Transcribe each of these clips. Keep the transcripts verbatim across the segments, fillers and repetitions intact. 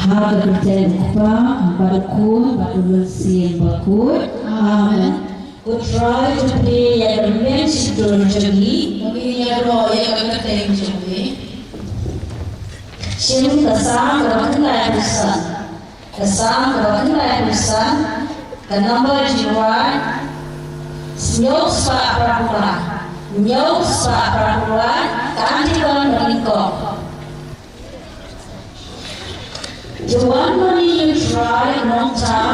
Ha ka kyrteng u Kpa bad u Khun bad u Mynsiem Bakhuid. Amen. U Trai un plie ïa ka rmiang shyntur jong ngi. Ba ngin ïaroh ïa ka kyrteng jong me. Shim ka Salm kaba khyndaiphew san. Ka Salm kaba khyndaiphew san, ka number jingwan hynñiew spah phra phew lai. Hynñiew spah phra phew lai, ka Antiphon kaba nyngkong. To wan ma ngi, U Trai, u Nongthaw.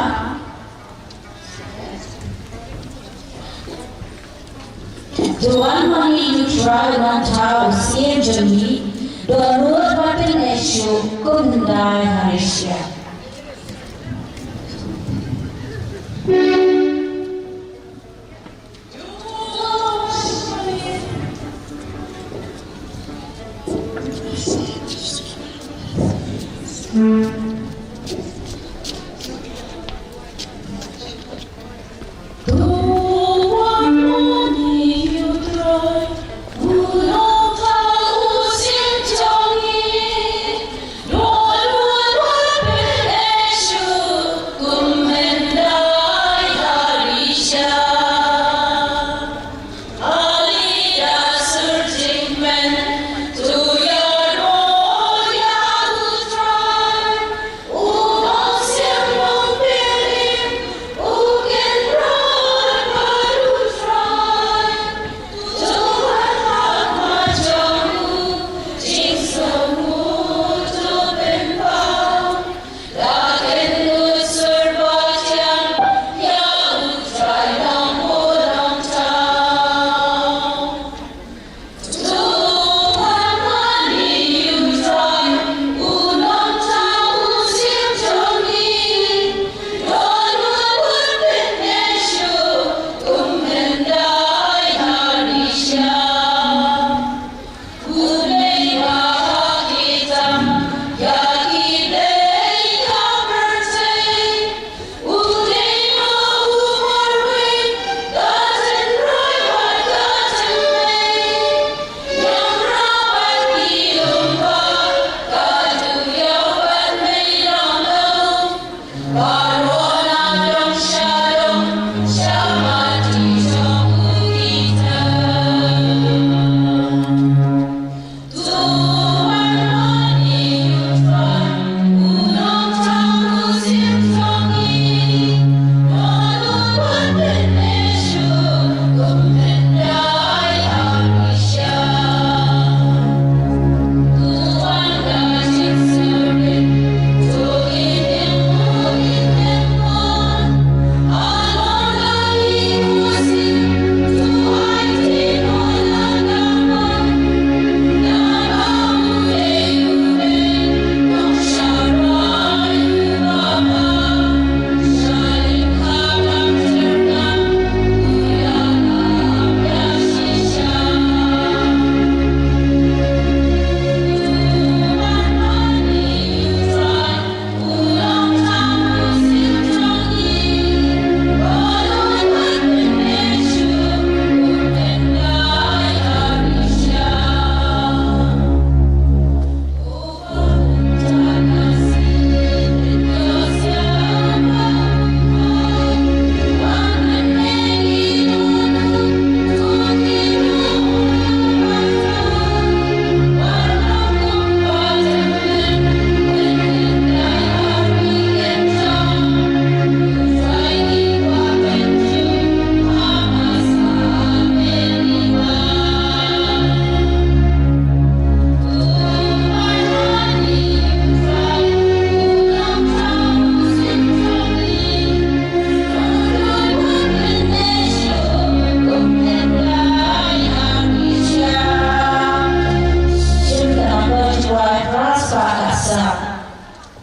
To wan ma ngi, U Trai, u Nongthaw, u Syiem jong ngi. Don lut bad pynneh shuh kum hyndai ha rishia.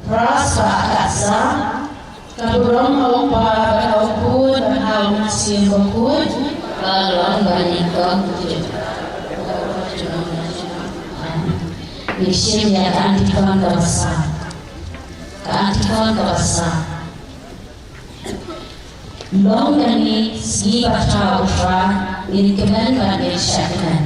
Pras ba ka sa, ka burom ha u Kpa bad ha u Khun bad ha u Mynsiem Bakhuid. Ba long ba nyngkong. Ngin shim ïa ka Antiphon kaba san. Ka Antiphon kaba san. Long kane sngi ba thaw, U Trai, ngin kmen bad ngin shah kmen.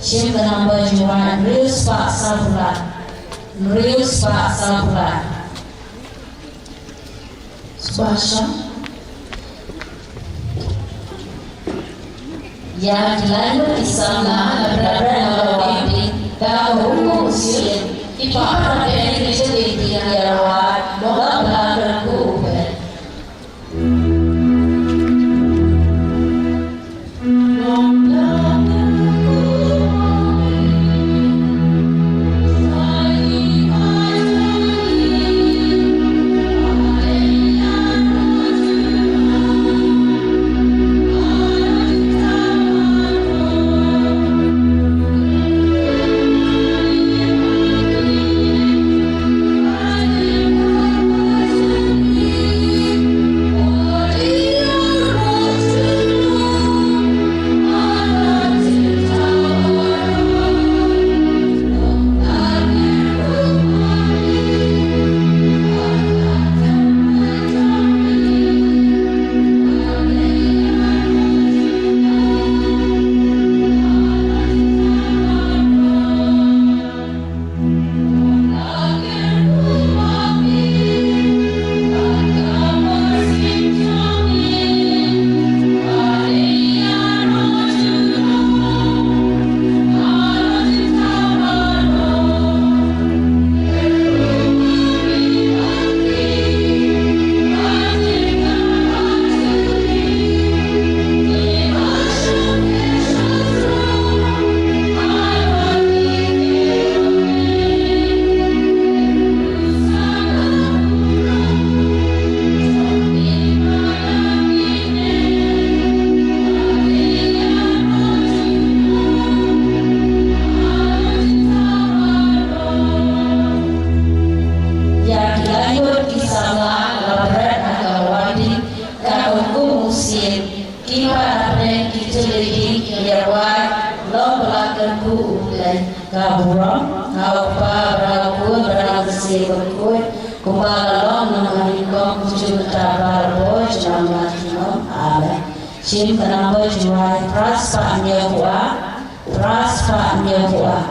Shim ka number jong nga hynriew spah saw phew lai. Hynriew spah saw phew lai. Spah shong. Ïa ki lai ngut ki samla, la bret na ka wahpdeng, da ka hukum u syiem, ki pat ban pynïaid ïa ki jingïaid ïa la wad, long ba la kyrkhu u Blei. Ïa ki laingut ki samla la bret ha ka wadi, ka hukum u syiem, ki pat hapdeng ki jingïaid ïa la wad, long ba la kyrkhu u Blei. Ka burom ha u Kpa bad ha u Khun bad ha u Mynsiem Bakhuid, kumba la long na ka nyngkong, kumjuh mynta bad baroh por, junom la junom. Amen. Shim ka number jong nga hynriew spah hynñiew phew ar, hynriew spah hynñiew phew ar.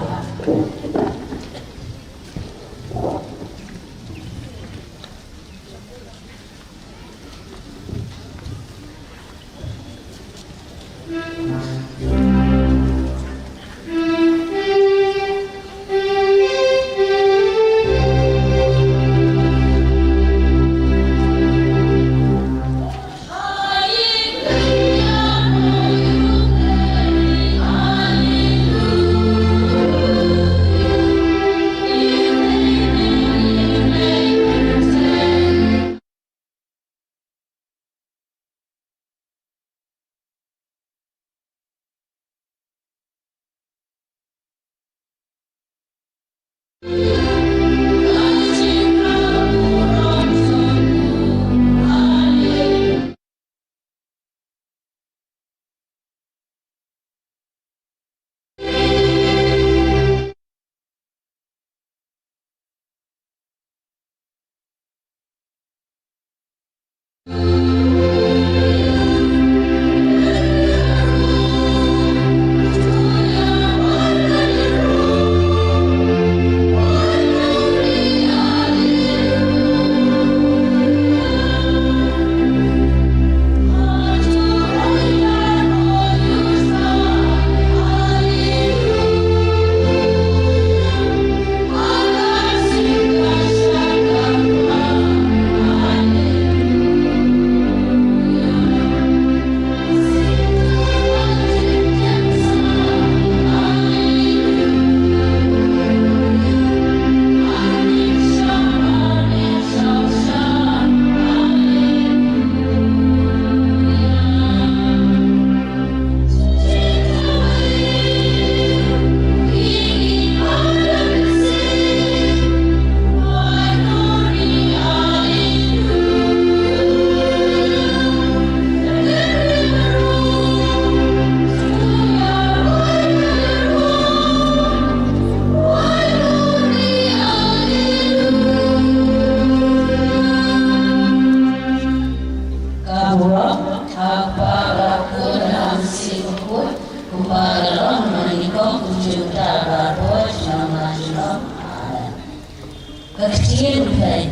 Ka ktien U Blei.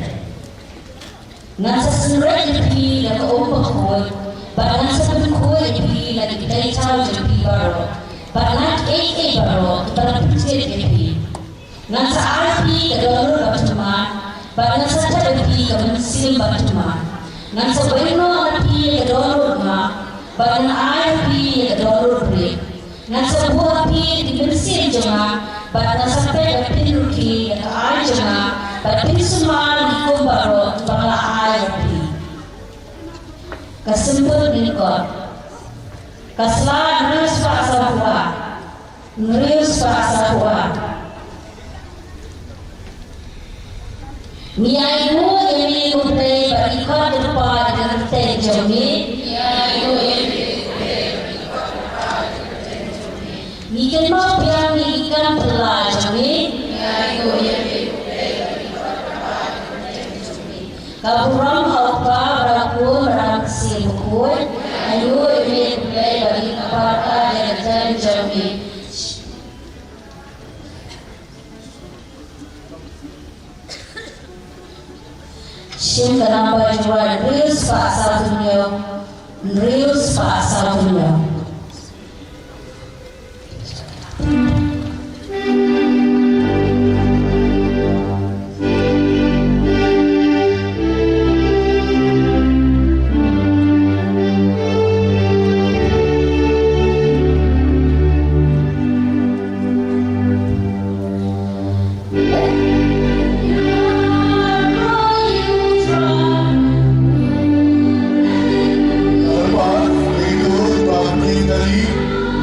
Ngan sa synreit ïa phi da ka um bakhuid, bad ngan sa pynkhuid ïa phi na ki tei thaw jong phi baroh, bad na kiei kiei baroh kiba la pynthied ïa phi. Ngan sa ai ïa phi ka dohnud bathymmai, bad ngan sa thep ïa phi ka mynsiem bathymmai. Ngan sa weng noh na phi ïa ka dohnud map, bad ngan ai ïa phi ïa ka dohnud rieh. Ngan sa buh ha phi ïa ki mynsiem jong nga, bad ngan sa peit ïa phi ruh ïa ka aiñ jong nga, bad phin sumar ïa ki kum baroh kiba nga la ai ïa phi. Ka symboh lyngkot. Ka sla hynriew spah saw phew ar. Hynriew spah saw phew ar. Ngi ainguh ïa me ko Blei bad ngi khot lypa ïa ka kyrteng jong me. Ngi kynmaw biang ïa ki kam phylla jong me. Ka burom ha U Kpa bad ha U Khun bad ha U Mynsiem Bakhuid. Ainguh ïa me ko Blei bad ngi kyrpad ïa ka kyrteng jong me. Shim ka namba jong nga, hynriew spah saw hynñiew, hynriew spah saw hynñiew.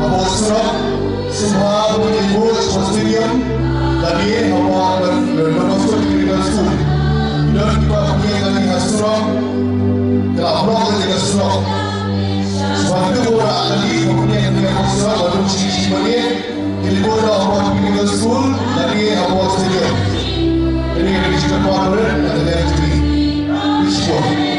Hapoh surok, sngewbha ba phin ïabuh sha stadium, lane hapoh Don Bosco Technical School. Don kiba pynïaid kali ha surok, ka la block ka jaka surok. Sngewbha ba phin ïabuh kali hapoh surok, ba don shi shi ba ne. Ki la buh da hapoh Technical School, lane hapoh stadium. Kane ka dei ka jingkyrpad barit na ka liang jong ngi. Phi sngewbha.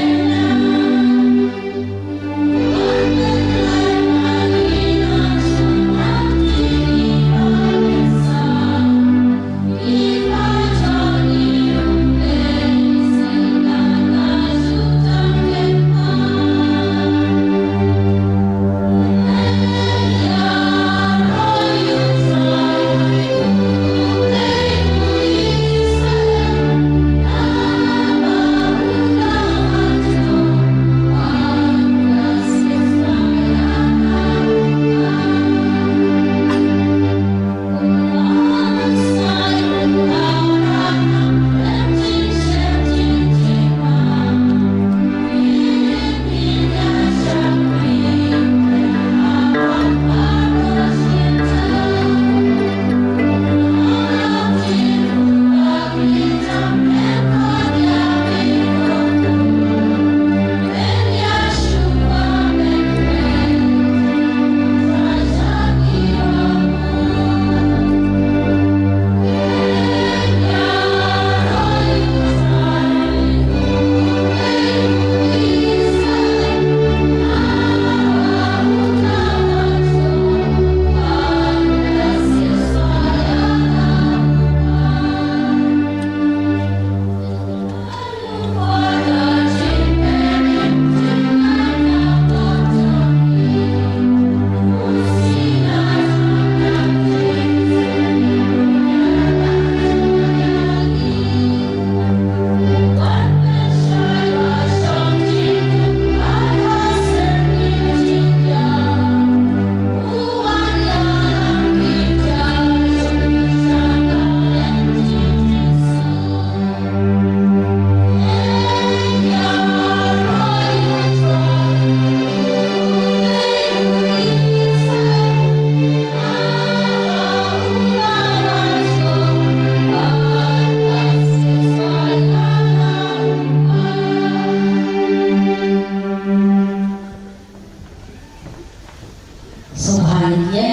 Sngewbha ïa.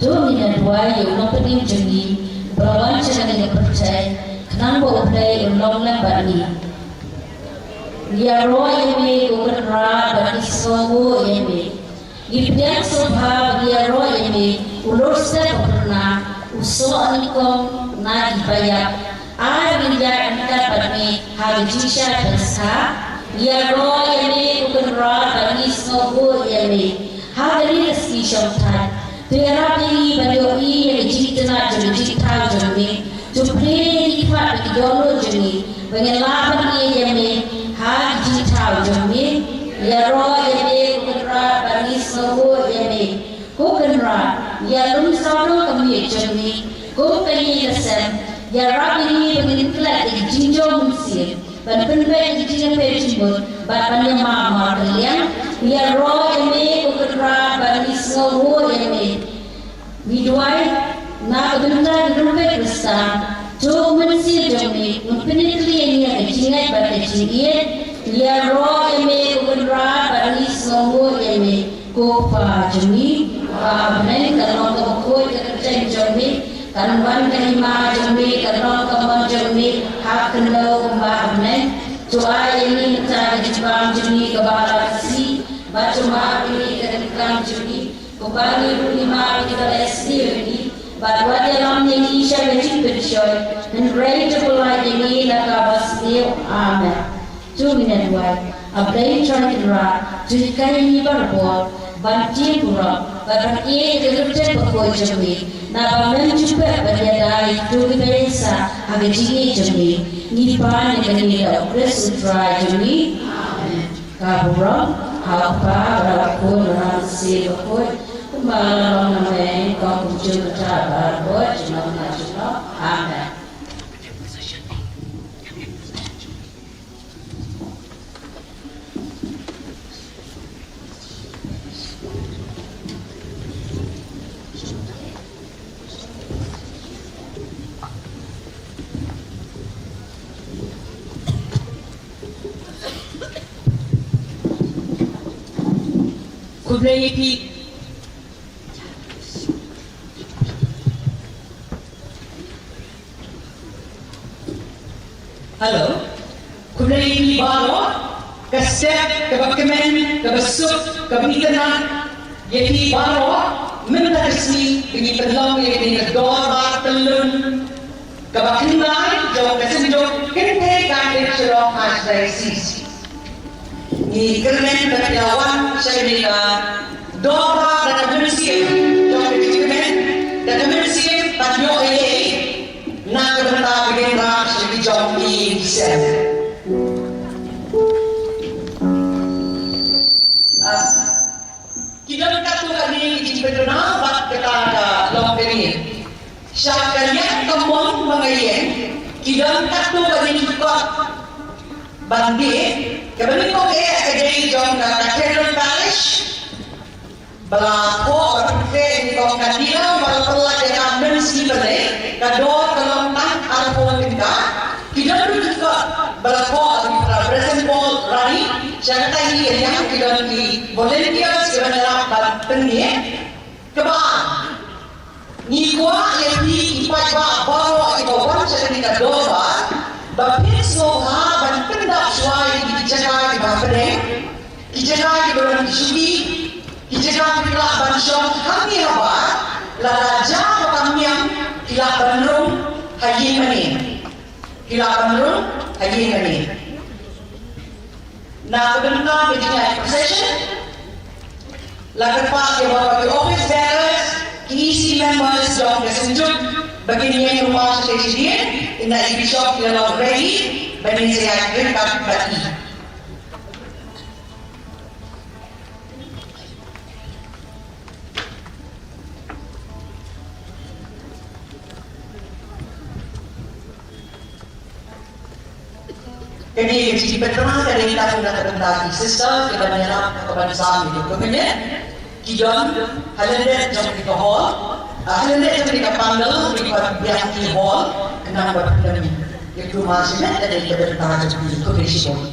To ngin ïa duwai ïa u nongpynim jong ngi uba la wan sha kane ka pyrthei, khnang ba U Blei un long lem bad ngi. Ngi ïaroh ïa me ko Kynrad bad ngi sngewnguh ïa me. Ngi pdiang sngewbha ba ngi ïaroh ïa me u Lord Step of Kyrna, u Soh nyngkong na ki ba ïap, ai ba ngin ïaid ryngkat bad me ha ka jingshai pyrshah. Ïaroh ïa me ko Kynrad bad ngi sngewnguh ïa me ha kane ka sngi shongthait. To ïarap ïa ngi ban ïohi ïa ka jingtynnad jong ka jingthaw jong me. To plie ïa ki khmat bad ki dohnud jong ngi ba ngin lah ban ïeit ïa me ha ka jingthaw jong me. Ïaroh ïa me ko Kynrad bad ngi sngewnguh ïa me. Ko Kynrad, ïalum sawdong ka miet jong me kum ka ïing ka sem. Ïarap ïa ngi ba ngin klet ïa ka jingjop mynsiem ban pynbeit ïa ka jingïapher jingmut bad ban ïamap markylliang. Ïaroh ïa me ko Kynrad bad ngi sngewnguh ïa me. Ngi duwai na ka bynta ka jong me Khristan, to u Mynsiem jong me un pynïatylli ïa ngi ha ka jingngeit bad ka jingïeit. Ïaroh ïa me ko Kynrad bad ngi sngewnguh ïa me. Ko Kpa jong ngi ba ha bneng, kan long kaba khuid ka kyrteng jong me, kan wan ka hima jong me, kan long ka mon jong me ha khyndew kumba ha bneng. To ai ïa ngi mynta ka jingbam jong ngi kaba la ka sngi, bad to map ïa ngi ka donkam jong ngi, kumba ngi ruh ngi map ïa kita ba la ïasniew ïa ngi, bad wat ïalam ïa ngi sha ka jingpynshoi, hynrei to pynlait ïa ngi na kaba sniew. Amen. To ngin ïa duwai. A Blei Trai Kynrad, to hikai ïa ngi barabor ban tieng burom bad ban ïeit ïa ka kyrteng bakhuid jong me, naba mem ju pep ban ïada ïa kito kiba ïaisah ha ka jingïeit jong me. Ngi pan ïa kane da U Khrist U Trai jong ngi. Amen. Ka burom ha U Kpa bad ha U Khun bad ha U Mynsiem Bakhuid, kumba la long na mynta, kumjuh mynta bad barabor, junom la junom. Amen. Khublei ïa phi. Hello. Khublei ïa phi baroh. Ka step kaba kmen, kaba suk, kaba itynnad ïa phi baroh mynta ka sngi ba ngi pynlong ïa kane ka dorbar pyllun kaba khyndai jong ka Synjuk Kynthei Katholik Shillong Archdiocese. Ngi kyrmen ba phi la wan sha kane ka dorbar da ka mynsiem jong ka jingkmen, da ka mynsiem ban ïoh ïa na ka bynta ba ngin rah sha ki jong ki ïing ki sem. Ah, ki don katto katne ki jingpynbna bad kata ka long kane. Sha ka liang ka mon ba nga ïeng, ki don katto katne ki kot ban die, kaba nyngkong eh ka dei jong ka Cathedral Parish, ba la thoh ba pynkreh ïa ka kandila, ba la pynlait ïa ka mynsiem, ba dei ka dor ka long tang arphew tyngka. Ki don ruh ki kot ba la thoh ïa ka Brazen Ball Rani, sha kata hi ka liang ki don ki volunteers kiban ïarap ban pyndie. Kaba ar, ngi kwah ïa phi ki paidbah baroh kiba wan sha kane ka dorbar ba phin sngewbha ban pyndap shuwa ïa ki jaka kiba hapdeng, ki jaka kiba don ki shuki, ki jaka kiba lah ban shong hangne habar, lada jia ba kam ñiam ki lah ban rung ha ïing mane. Ki lah ban rung ha ïing mane. Na ka bynta ka jingïaid procession, la kyrpad ïa baroh ki office bearers, ki E C members jong ka Synjuk ba kin ïeng rymmen sha stage, ynda i Bishop i la long ready ban ïaid ryngkat bad i. Kane ka jingpynbna ka dei tang na ka bynta ki sister kiba ïarap ha kaban sam ïa ka kynhun. Ki don ha lyndet jong kane ka hall, ha lyndet jong kane ka pandal, kane ka biang ki hall, khnang ba phin ïa kynmaw shimet ka dei ka bynta jong ki. Khublei shibun.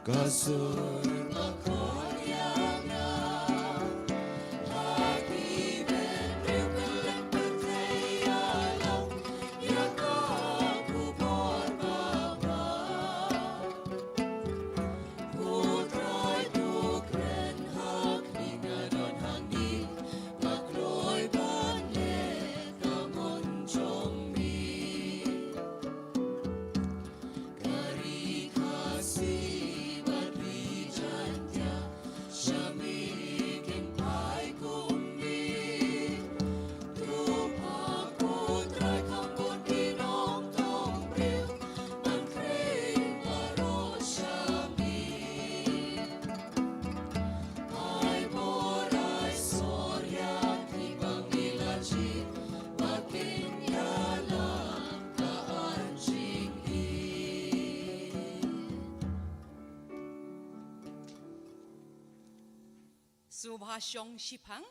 Ka sur ba khor ïa nga, ha ki bynriew kylleng pyrthei ïalam, ïa ka khubor babha. Ko Trai, to kren ha khmih, nga don hangne, nga kloi ban leh ka mon jong me. Ka ri Khasi bad ri Jaintia, sha me kin phai kum me. To pha ko Trai, kham bun ki nongtong briew ban kren baroh sha me. Ai bor ai sor ïa ki ba ngi la jied, ba kin ïalam ka ar jingim. Sngewbha shong shiphang.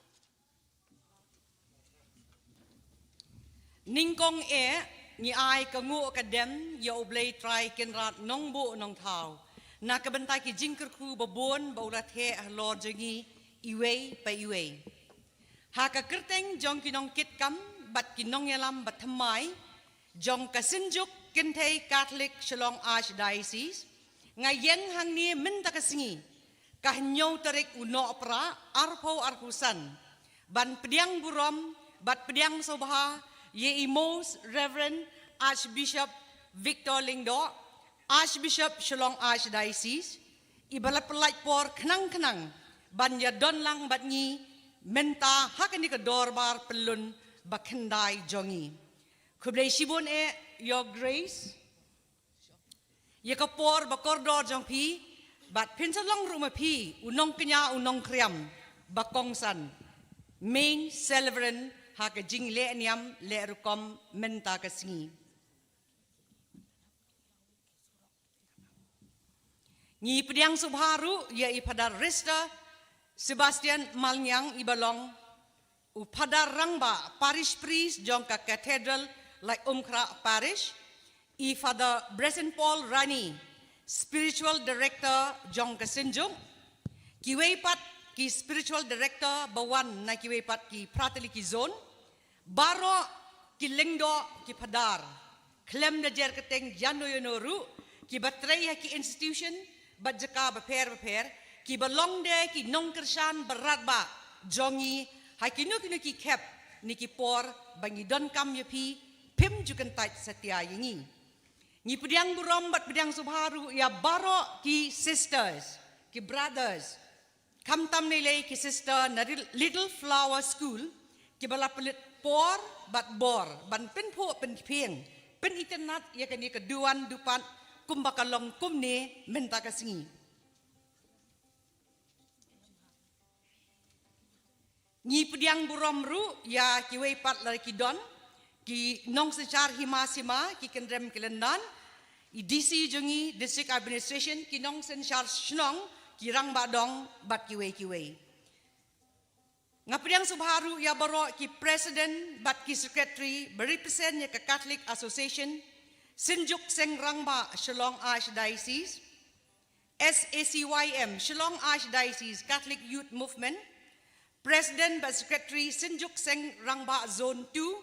Nyngkong eh, ngi ai ka nguh ka dem ïa U Blei Trai Kynrad Nongbuh Nongthaw na ka bynta ki jingkyrkhu babun ba u la theh halor jong ngi iwei pa iwei. Ha ka kyrteng jong ki nongkitkam bad ki nongïalam bathymmai jong ka Synjuk Kynthei Katholik Shillong Archdiocese, nga ïeng hangne mynta ka sngi, ka hynñiew tarik u Nohprah arphew arphew san, ban pdiang burom bad pdiang sngewbha ïa i Most Reverend Archbishop Victor Lyngdoh, Archbishop Shillong Archdiocese, i ba la pynlait por khnang khnang ban ïadon lang bad ngi mynta ha kane ka dorbar pyllun ba khyndai jong ngi. Khublei shibun eh, Your Grace, ïa ka por ba kordor jong phi, bad phin sa long ruh ma phi u nongkñia u nongkhriam ba kongsan, main celebrant ha ka jingleh niam leh rukom mynta ka sngi. Ngi pdiang sngewbha ruh ïa i Father Rister Sebastian Malngiang, i ba long u Father Rangbah, Parish Priest jong ka Cathedral Laitumkhrah Parish, i Father Bryson Paul Rani, Spiritual Director jong ka Synjuk, kiwei pat ki Spiritual Director ba wan na kiwei pat ki Phra Tylli ki Zone, baroh ki lyngdoh ki phadar, khlem da jer kyrteng ïano ïano ruh, ki ba trei ha ki institution bad jaka bapher bapher, ki ba long de ki nongkyrshan ba radbah jong ngi ha kino kino ki khep ne ki por ba ngi donkam ïa phi, phim ju kyntait satia ïa ngi. Ngi pdiang burom bad pdiang sngewbha ruh ïa baroh ki sisters, ki brothers, khamtam ne lei ki sister na Little Flower School, ki ba la pynlut por bad bor ban pynphuh pynphieng, pynitynnad ïa kane ka duwan dupat kumba ka long kumne mynta ka sngi. Ngi pdiang burom ruh ïa kiwei pat la ki don, ki nongsynshar hima sima, ki kynrem ki lyndan, i D C jong ngi, District Administration, ki nongsynshar shnong, ki rangbah dong bad kiwei kiwei. Nga pdiang sngewbha ruh ïa baroh ki president bad ki secretary ba represent ïa ka Catholic Association Synjuk Seng Rangbah Shillong Archdiocese, S A C Y M Shillong Archdiocese Catholic Youth Movement, president bad secretary Synjuk Seng Rangbah Zone two,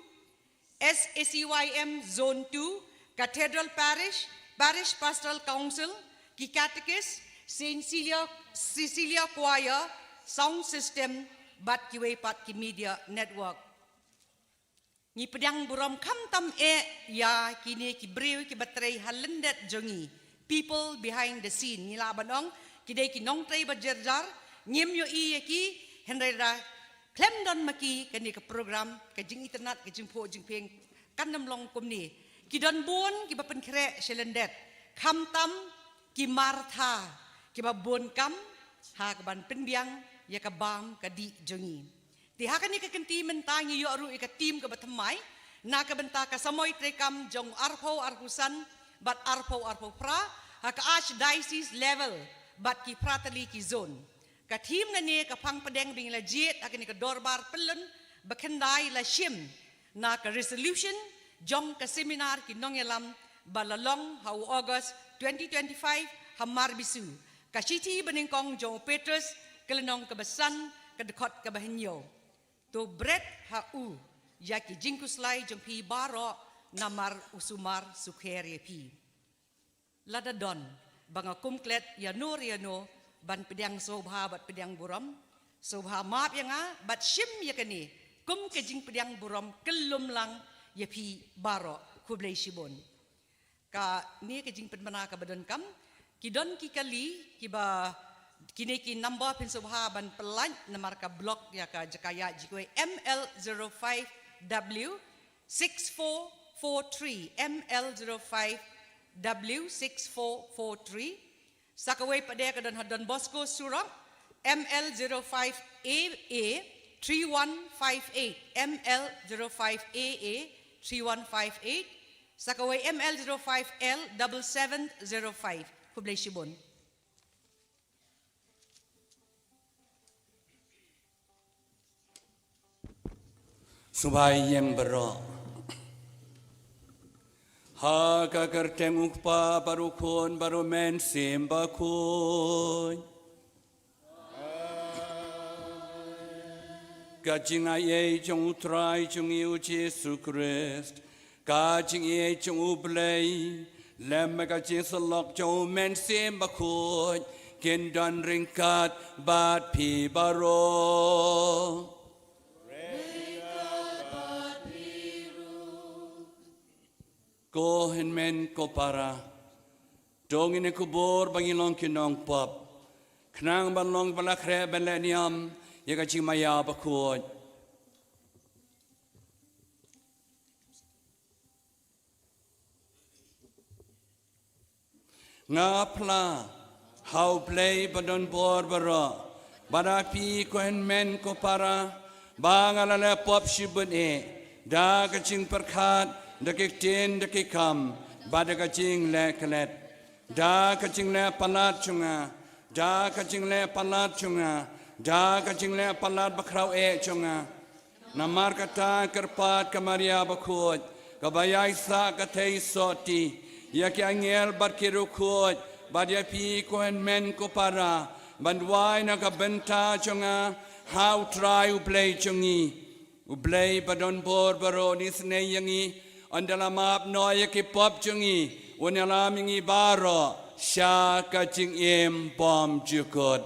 S A C Y M Zone two, Cathedral Parish, Parish Pastoral Council, ki catechist, Saint Cecilia, Cecilia Choir, sound system, bad kiwei pat ki media network. Ngi pdiang burom khamtam eh ïa kine ki briew ki ba trei ha lyndet jong ngi, people behind the scene, ngi lah ban ong, ki dei ki nongtrei ba jer jar, ngim ïohi ïa ki, hynrei da khlem don ma ki kane ka program, ka jingitynnad, ka jingphuh jingphieng kan ym long kumne. Ki don bun ki ba pynkhreh sha lyndet, khamtam ki martha ki ba bun kam ha ka ban pynbiang ïa ka bam ka dih jong ngi. Te ha kane ka kynti mynta ngi ïoh ruh ïa ka theme ka ba thymmai na ka bynta ka samoi treikam jong arphew arphew san bad arphew arphew phra ha ka archdiocese level bad ki phra tylli ki zone. Ka theme nane ka phang pdeng ba ngi la jied ha kane ka dorbar pyllun ba khyndai la shim na ka resolution jong ka seminar ki nongïalam ba la long ha u August twenty twenty-five ha Marbisu. Ka shithi banyngkong jong u Petrus, ka lynnong kaba san, ka dkhot kaba hynñiew. To bret ha u ïa ki jingkhuslai jong phi baroh, namar u sumar sukher ïa phi. Lada don ba nga kum klet ïano re ïano ban pdiang sngewbha bad pdiang burom, sngewbha map ïa nga bad shim ïa kane kum ka jingpdiang burom kyllum lang ïa phi baroh. Khublei shibun. Kane ka jingpynbna kaba donkam, ki don ki kali kiba, kine ki number phin sngewbha ban pyllait namar ka block ïa ka jaka ïaid jong kiwei. M L zero five W six four four three, M L zero five W six four four three. Sa kawei pat de ka don ha Don Bosco Surok, M L zero five A A three one five eight, M L zero five A A three one five eight. Sa kawei M L zero five L double seven zero five. Khublei shibun. Sngewbha ïeng baroh. Ha ka kyrteng U Kpa bad U Khun bad U Mynsiem Bakhuid. Ka jingaiei jong U Trai jong ngi U Jisu Khrist, ka jingïeit jong U Blei, lem bad ka jingsyllok jong U Mynsiem Bakhuid, kin don ryngkat bad phi baroh. Ko hynmen ko para, to ngin ïa kubur ba ngin long ki nongpop, khnang ban long ba la khreh ban leh niam ïa ka jingmaïa bakhuid. Nga phla ha U Blei ba don bor baroh, bad ha phi ko hynmen ko para, ba nga la leh pop shibun eh, da ka jingpyrkhat, da ki ktien, da ki kam, bad da ka jingleh klet. Da ka jingleh palat jong nga, da ka jingleh palat jong nga, da ka jingleh palat bakhraw eh jong nga. Namar kata kyrpad ka Maria Bakhuid, kaba ïaisah ka theisotti, ïa ki angel bad ki riewkhuid, bad ïa phi ko hynmen ko para, ban duwai na ka bynta jong nga ha U Trai U Blei jong ngi. U Blei ba don bor baroh un isynei ïa ngi, un da la map noh ïa ki pop jong ngi, un ïalam ïa ngi baroh sha ka jingim bymjukut.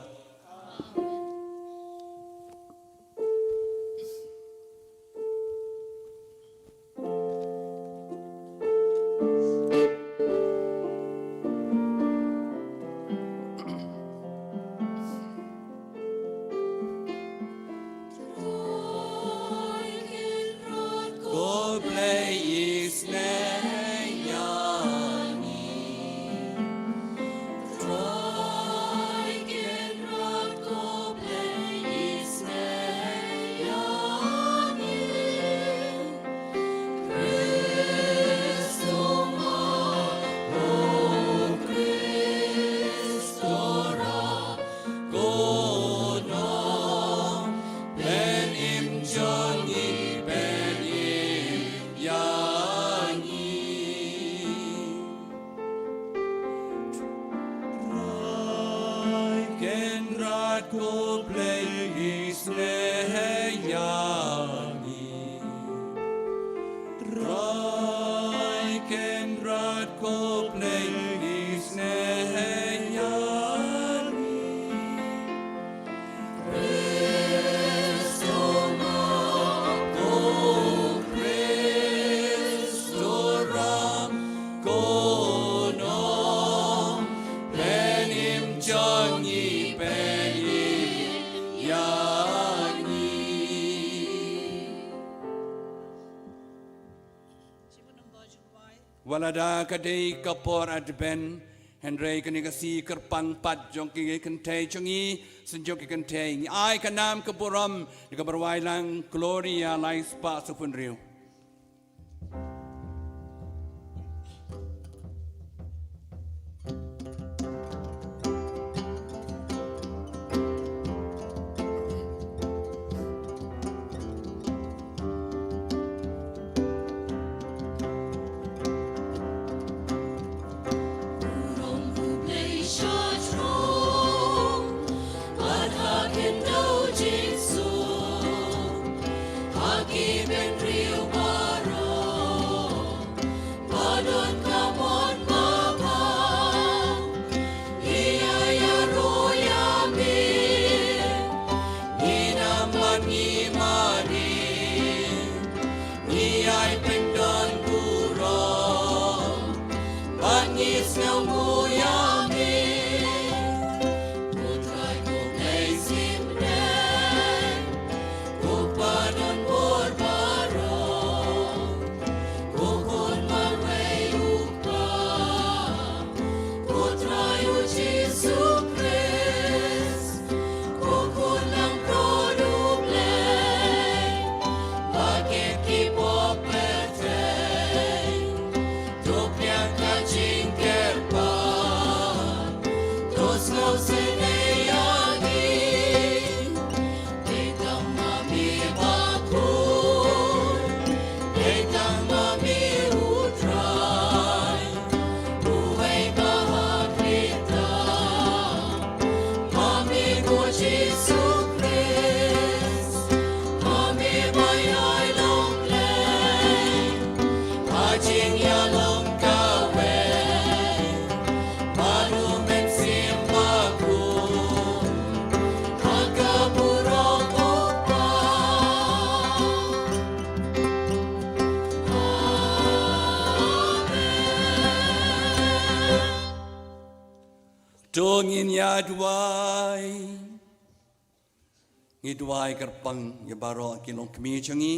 Ko Blei isynei ïa ngi. Trai Kynrad ko Blei isynei ïa ngi. Khrist u ma, o Khrist u ra, ko nongpynim jong ngi, pynim ïa ngi. Trai Kynrad ko Blei isynei ïa ngi. Trai Kynrad ko Blei isynei ïa ngi. Khrist u ma, o Khrist u ra, ko nongpynim jong ngi, pynim ïa ngi. Wat la da ka dei ka por Advent, hynrei kane ka sngi kyrpang pat jong ki kynthei jong ngi, shen jong ki kynthei, ngi ai ka nam ka burom da kaba rwai lang Gloria lai spah sawphew hynriew. To ngin ïa duwai. Ngi duwai kyrpang ïa baroh ki longkmie jong ngi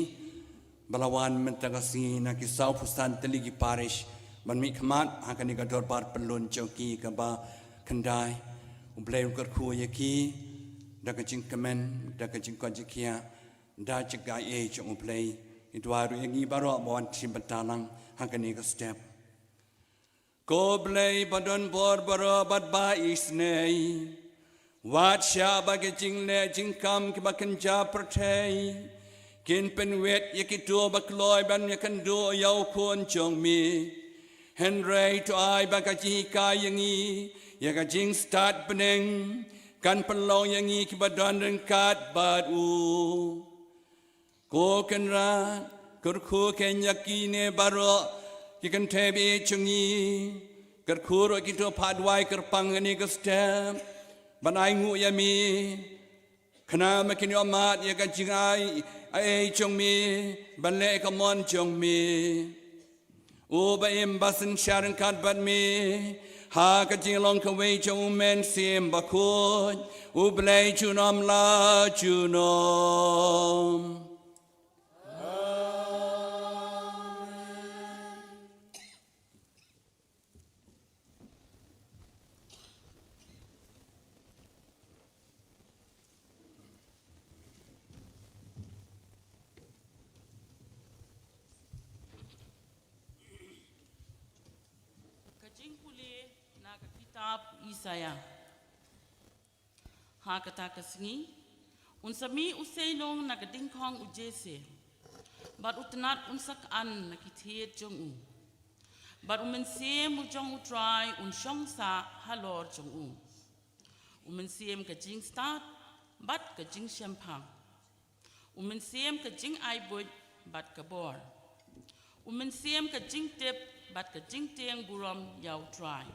ba la wan mynta ka sngi na ki sawphew san tylli ki parish ban mihkhmat ha kane ka dorbar pyllun jong ki kaba khyndai. U Blei un kyrkhu ïa ki da ka jingkmen, da ka jingkoit jingkhiah, da jingaiei jong U Blei. Ngi duwai ruh ïa ngi baroh ba wan shim bynta lang ha kane ka step. Ko Blei ba don bor baroh bad ba isynei, wat shah ba ki jingleh jingkam kiba kynja pyrthei kin pynwit ïa kito ba kloi ban ïakynduh ïa u Khun jong me. Hynrei to ai ba ka jinghikai ïa ngi ïa ka jingstad bneng kan pynlong ïa ngi kiba don ryngkat bad u. Ko Kynrad, kyrkhu keiñ ïa kine baroh ki kynthei ba ïeit jong ngi. Kyrkhu ruh ïa kito ba phah duwai kyrpang ha kane ka step ban ai nguh ïa me, khnang ba kin ïohmad ïa ka jingai ei jong me, ban leh ïa ka mon jong me. U ba im ba synshar ryngkat bad me ha ka jinglong kawei jong U Mynsiem Bakhuid, U Blei junom la junom. Ka jingpule na ka kitab Isaïah. Ha kata ka sngi un sa mih u seiñlung na ka dingkhong u Jesse, bad u tnat un sa khan na ki thied jong u, bad U Mynsiem u jong U Trai un shong sah halor jong u. U Mynsiem ka jingstad bad ka jingshemphang, U Mynsiem ka jingai buit bad ka bor, U Mynsiem ka jingtip bad ka jingtieng burom ïa U Trai,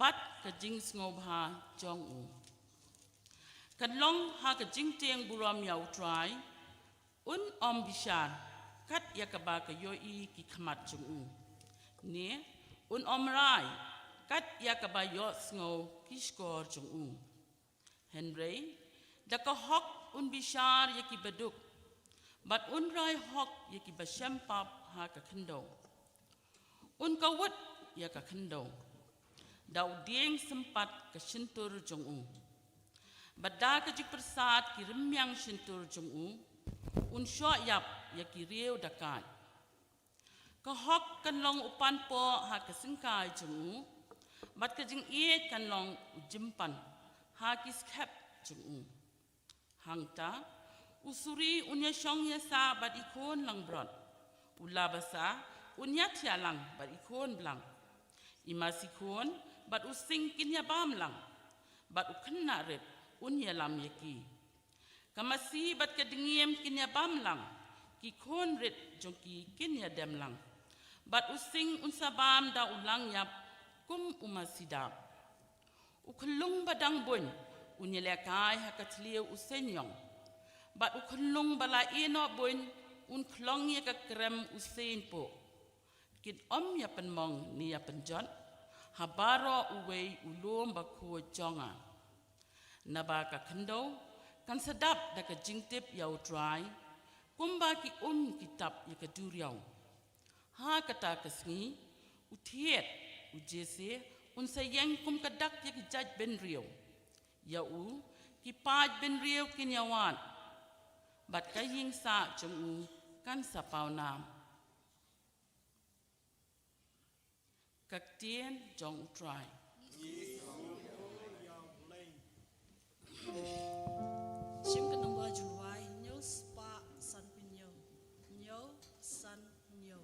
bad ka jingsngewbha jong u kan long ha ka jingtieng burom ïa U Trai. Un ym bishar kat ïa kaba ka ïohi ki khmat jong u, ne un ym rai kat ïa kaba ïohsngew ki shkor jong u. Hynrei da ka hok un bishar ïa ki baduk, bad un rai hok ïa ki ba shem pap ha ka khyndew. Un kawut ïa ka khyndew da u dieng sympat ka shyntur jong u, bad da ka jingpyrsad ki rymmiang shyntur jong u. Un shoh ïap ïa ki riew dakaid. Ka hok kan long u panpoh ha ka syngkai jong u, bad ka jingïeit kan long u jympan ha ki skhem jong u. Hangta u suri un ïashong ïasah bad i khun langbrot, u labasa un ïathiah lang bad i khun blang. I masi khun bad u sing kin ïabam lang, bad u khynnah rit un ïalam ïa ki. Ka masi bad ka dngiem kin ïabam lang, ki khun rit jong ki kin ïadem lang, bad u sing un sa bam da u langïap kum u masi dap. U khyllung ba dang buiñ un ïalehkai ha ka thliew u seiñiong, bad u khyllung ba la ïehnoh buiñ un khlong ïa ka krem u seiñpuh. Kin ym ïapynmong ne ïapynjot ha baroh uwei u lum bakhuid jong nga. Naba ka khyndew kan sa dap da ka jingtip ïa U Trai, kumba ki um ki tap ïa ka duriaw. Ha kata ka sngi u thied u Jesse un sa ïeng kum ka dak ïa ki jait bynriew. Ïa u ki paid bynriew kin ïawad, bad ka ïing sah jong u kan sa pawnam. Ka ktien jong U Trai. Shim ka nongwa jong wai, hynñiew spah sanphew hynñiew, hynñiew san hynñiew.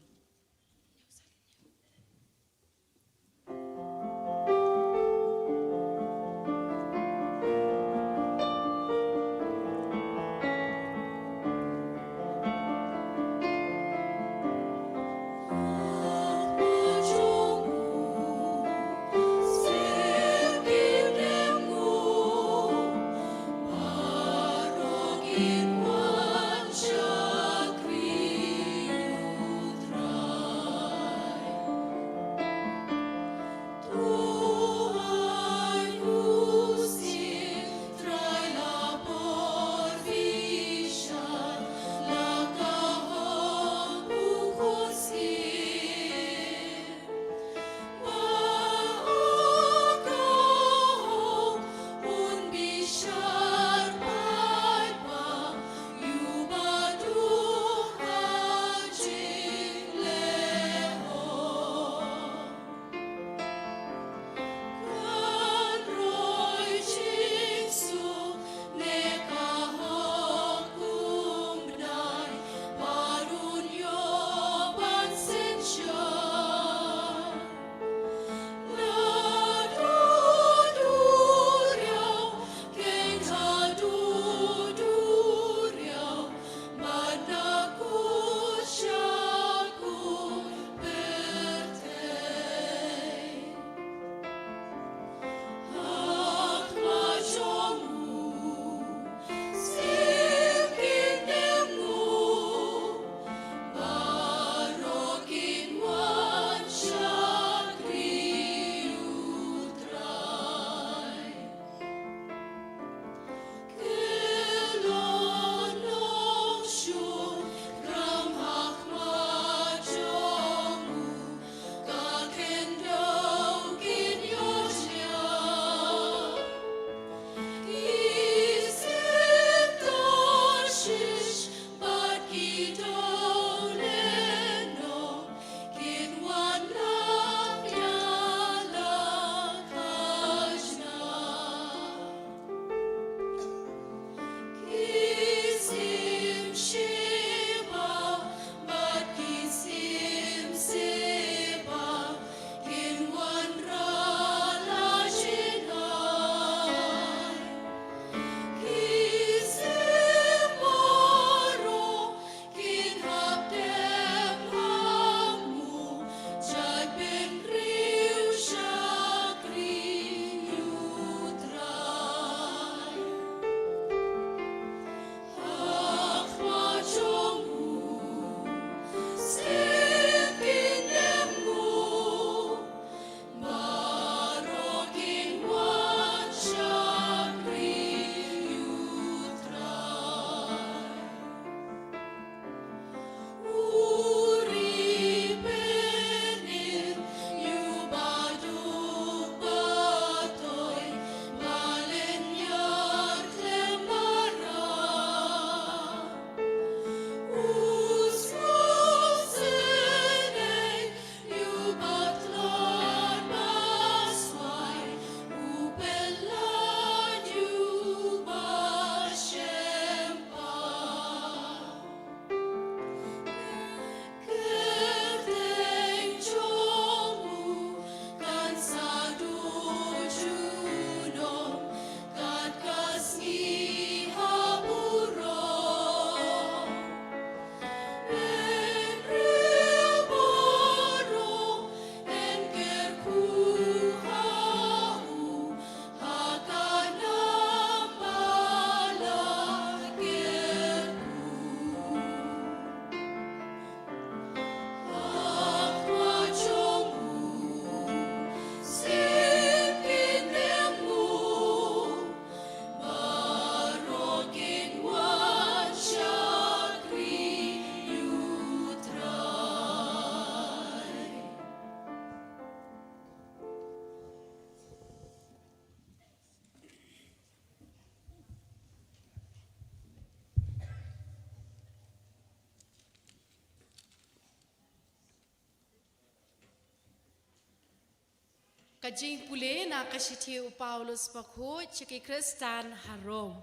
Ka jingpule na ka shithi u Paulus bakhuid sha ki Khristan ha Rom.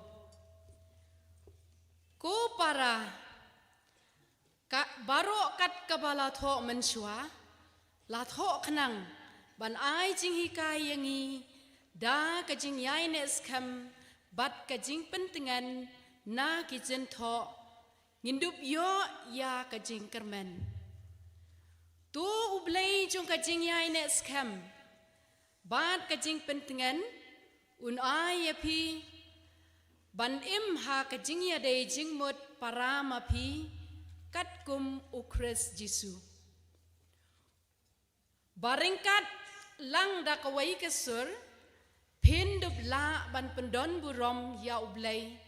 Ko para, ka baroh kat kaba la thoh mynshuwa, la thoh khnang ban ai jinghikai ïa ngi da ka jingïaineh skhem bad ka jingpyntngen na ki jingthoh, ngin dup ïoh ïa ka jingkyrmen. To U Blei jong ka jingïaineh skhem bad ka jingpyntngen un ai ïa phi ban im ha ka jingïadei jingmut para ma phi, katkum U Khrist Jisu. Ba ryngkat lang da kawei ka sur phin dup lah ban pyndon burom ïa U Blei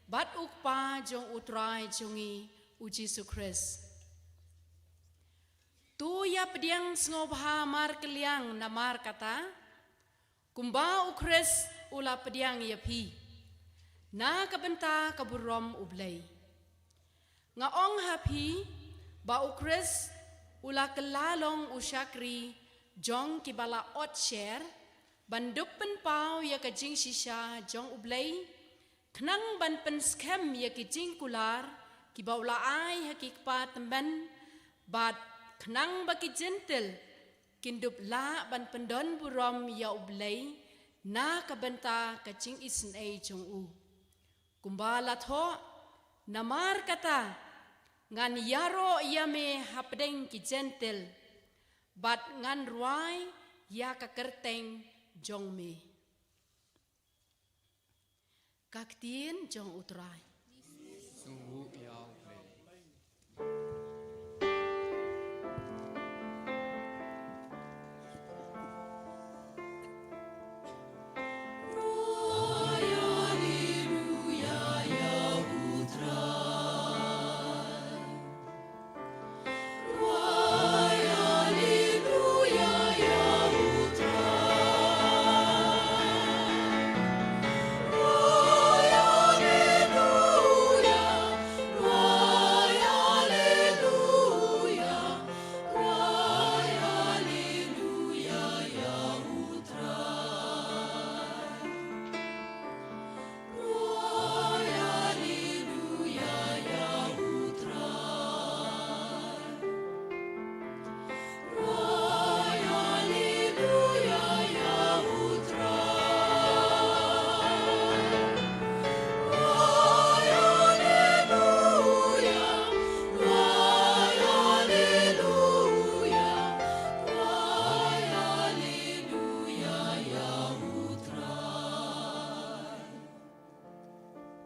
bad U Kpa jong U Trai jong ngi U Jisu Khrist. To ïa pdiang sngewbha markylliang namar kata, kumba U Khrist u la pdiang ïa phi, na ka bynta ka burom U Blei. Nga ong ha phi ba U Khrist u la kylla long u shakri jong kiba la ot sher ban dup pynpaw ïa ka jingshisha jong U Blei, khnang ban pynskhem ïa ki jingkular kiba u la ai ha ki kpa tymmen, bad khnang ba ki Jentil kin dup lah ban pyndon burom ïa U Blei na ka bynta ka jingisynei jong u. Kumba la thoh, namar kata ngan ïaroh ïa me hapdeng ki Jentil, bad ngan rwai ïa ka kyrteng jong me. Ka ktien jong U Trai. Sngewbha ïa U Blei.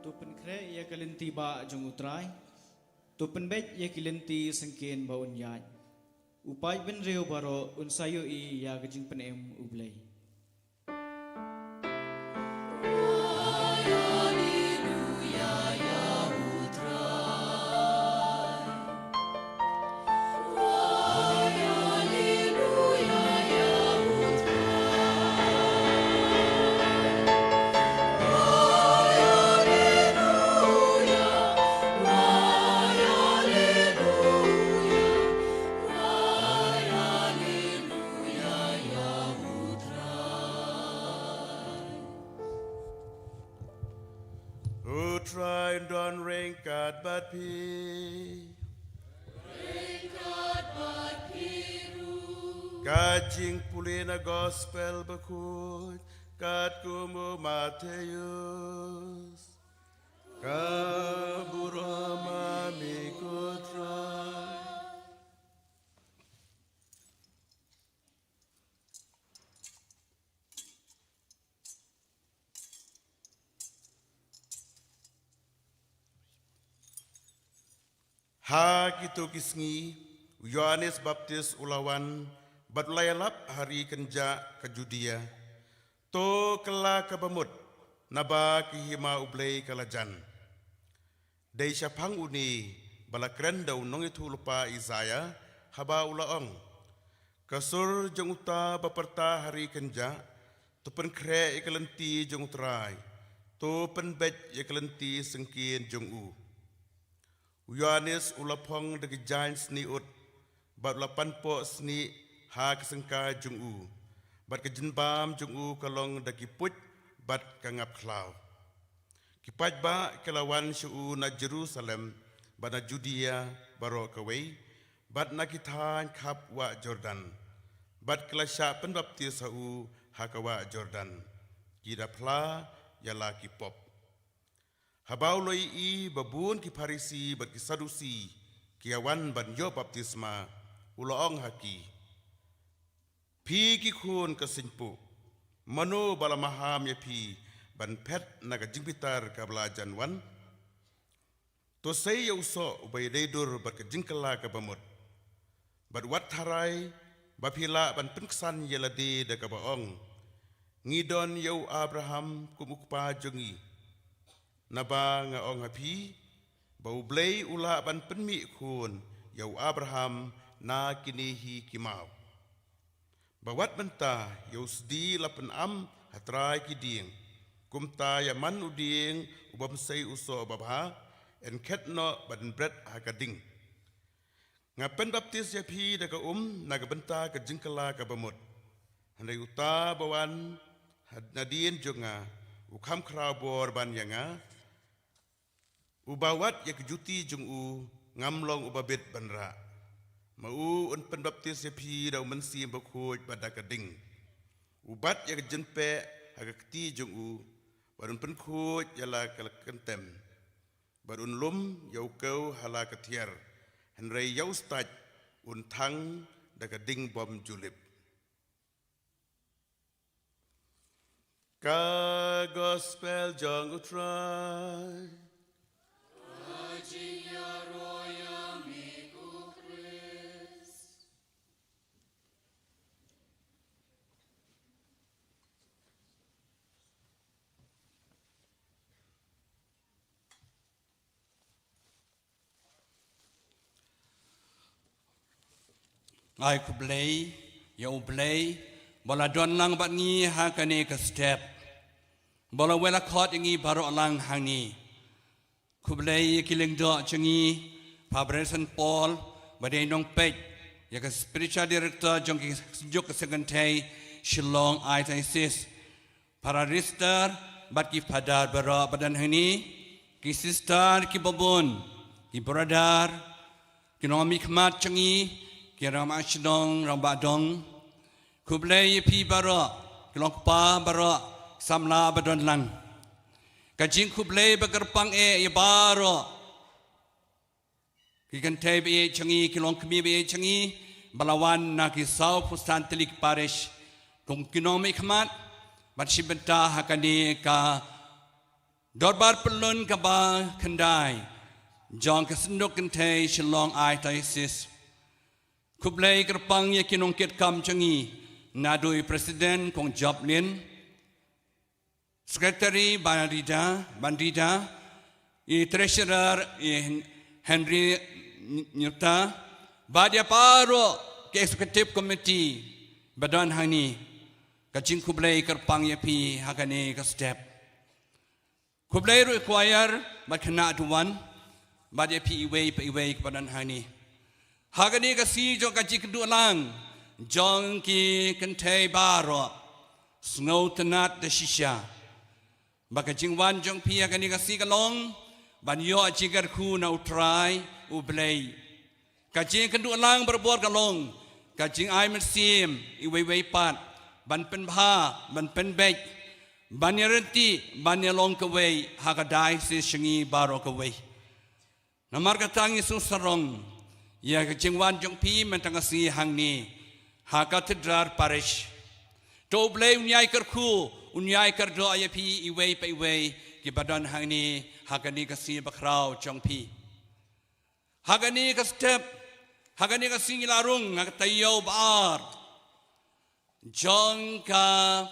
To pynkhreh ïa ka lynti ba jong U Trai. To pynbeit ïa ki lynti syngkien ba un ïaid. U paid bynriew baroh un sa ïohi ïa ka jingpynim U Blei. U Trai un don ryngkat bad phi. Ryngkat bad phi ruh. Ka jingpule na Gospel bakhuid katkum u Mathaios. Ka burom ma me ko Trai. Ha kito ki sngi, u Ïoannis Baptist u la wan, bad u la ïalap ha ri kynjah ka Judia. To kylla ka bamut, naba ka hima U Blei ka la jan. Dei shaphang une ba la kren da u nongïathuhlypa Isaïah, haba u la ong: Ka sur jong uta ba pyrta ha ri kynjah, to pynkhreh ïa ka lynti jong U Trai, to pynbeit ïa ka lynti syngkien jong u. U Ïoannis u la phong da ki jaiñ snieh ud, bad u la panpoh snieh ha ka syngkai jong u. bad ka jingbam jong u ka long da ki puit bad ka ngap khlaw. Ki paidbah ki la wan sha u na Jerusalem, bad na Judea baroh kawei, bad na ki thaiñ khap wah Jordan, bad ki la shah pynbaptis ha u ha ka wah Jordan, ki da phla ïa la ki pop. Haba u la ïohi ba bun ki Pharisi bad ki Sadusi ki ïa wan ban ïoh baptisma, u la ong ha ki, Phi ki khun ka sngewthuh, mano ba la maham ïa phi ban phet na ka jingbitar kaba la jan wan? To sei ïa u soh uba ïadei dur bad ka jingkylla kaba mut, bad wat tharai ba phi lah ban pynksan ïa lade da kaba ong, Ngi don ïa u Abraham kum u kpa jong ngi. Naba nga ong ha phi, ba U Blei u lah ban pynmih khun ïa u Abraham na kine hi ki maw. Ba wat mynta ïa u sdi la pynam ha trai ki dieng, kumta ïa man u dieng u bym sei u soh babha, yn khet noh bad yn bret ha ka ding. Nga pynbaptis ïa phi da ka um na ka bynta ka jingkylla kaba mut. Hynrei uta ba wan ha-, nadien jong nga, u kham khraw bor ban ïa nga, uba wat ïa ka juti jong u ngam long uba bit ban rah. Ma u un pynbaptis ïa phi da u Mynsiem Bakhuid bad da ka ding. U bat ïa ka jingpeh ha ka kti jong u, bad un pynkhuid ïa la ka kyntem, bad un lum ïa u kew ha la ka thiar, hynrei ïa u stait un thang da ka ding bym ju lip. Ka Gospel jong U Trai. Ai khublei ïa U Blei ba la don lang bad ngi ha kane ka step, ba la wei la khot ïa ngi baroh lang hangne. Khublei ïa ki lyngdoh jong ngi, Father Bryson Paul, ba dei nongpeit ïa ka spiritual director jong ki seng kynthei Shillong Archdiocese. Para Register bad ki Father baroh ba don hangne, ki sister, ki babun, ki brother, ki nongmihkhmat jong ngi, ki rangbah shnong, rangbah dong. Khublei ïa phi baroh, ki longkpa baroh, samla ba don lang. Ka jingkhublei ba kyrpang eh ïa baroh ki kynthei ba ïeit jong ngi, ki longkmie ba ïeit jong ngi, ba la wan na ki saw phew san tylli ki parish, kum ki nongmihkhmat, ban shim bynta ha kane ka dorbar pyllun kaba khyndai jong ka Synduk Kynthei Shillong Archdiocese. Khublei kyrpang ïa ki nongkitkam jong ngi, naduh i President Kong Joplin, Secretary Ban Rida, Ban Rida, i Treasurer i Henry Nyuta, bad ïa baroh ki Executive Committee ba don hangne. Ka jingkhublei kyrpang ïa phi ha kane ka step. Khublei ruh ïa choir bad khynnah duwan, bad ïa phi iwei pa iwei kiba don hangne. Ha kane ka sngi jong ka jingkynduh lang jong ki kynthei baroh, sngewtynnad da shisha ba ka jingwan jong phi ha kane ka sngi ka long ban ïoh jingkyrkhu na U Trai U Blei. Ka jingkynduh lang barabor ka long ka jingai mynsiem iwei iwei pat, ban pynbha, ban pynbeit, ban ïaryntih, ban ïalong kawei ha ka diocese jong ngi baroh kawei. Namar kata ngi sngewsarong ïa ka jingwan jong phi mynta ka sngi hangne ha Cathedral Parish. To U Blei un ïai kyrkhu, un ïai kyrdoh ïa phi iwei pa iwei kiba don hangne ha kane ka sngi bakhraw jong phi. Ha kane ka step, ha kane ka sngi la rung ha ka taïew ba ar jong ka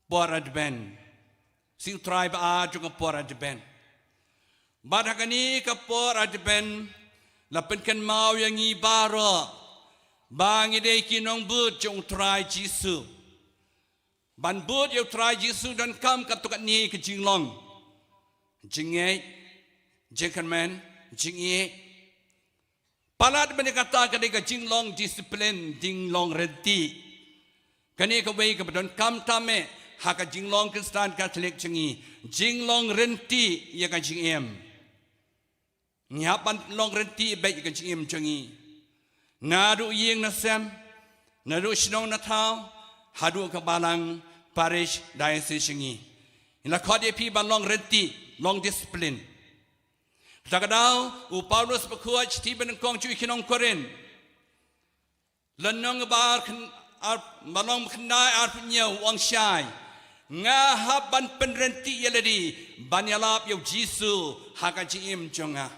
por Advent. Sngi U Trai ba ar jong ka por Advent. Bad ha kane ka por Advent la pynkynmaw ïa ngi baroh ba ngi dei ki nongbud jong U Trai Jisu. Ban bud ïa U Trai Jisu donkam katto katne ka jinglong: jingngeit, jingkyrmen, jingïeit. Palat ban ïa kata ka dei ka jinglong disiplin, jinglong ryntih. Kane kawei kaba donkam tam eh ha ka jinglong Khristan Katholik jong ngi, jinglong ryntih ïa ka jingim. Ngi hap ban long ryntih beit ïa ka jingim jong ngi, naduh ïing na sem, naduh shnong na thaw, haduh ka balang, parish, diocese jong ngi. Ngi la khot ïa phi ban long ryntih, long discipline. Kata ka daw u Paulus bakhuid shithi banyngkong sha ki nong Korinth, lynnong ba ar khyndai, lynnong khyndai, arphew hynñiew, u ong shai: Nga hap ban pynryntih ïa lade ban ïalap ïa u Jisu ha ka jingim jong nga.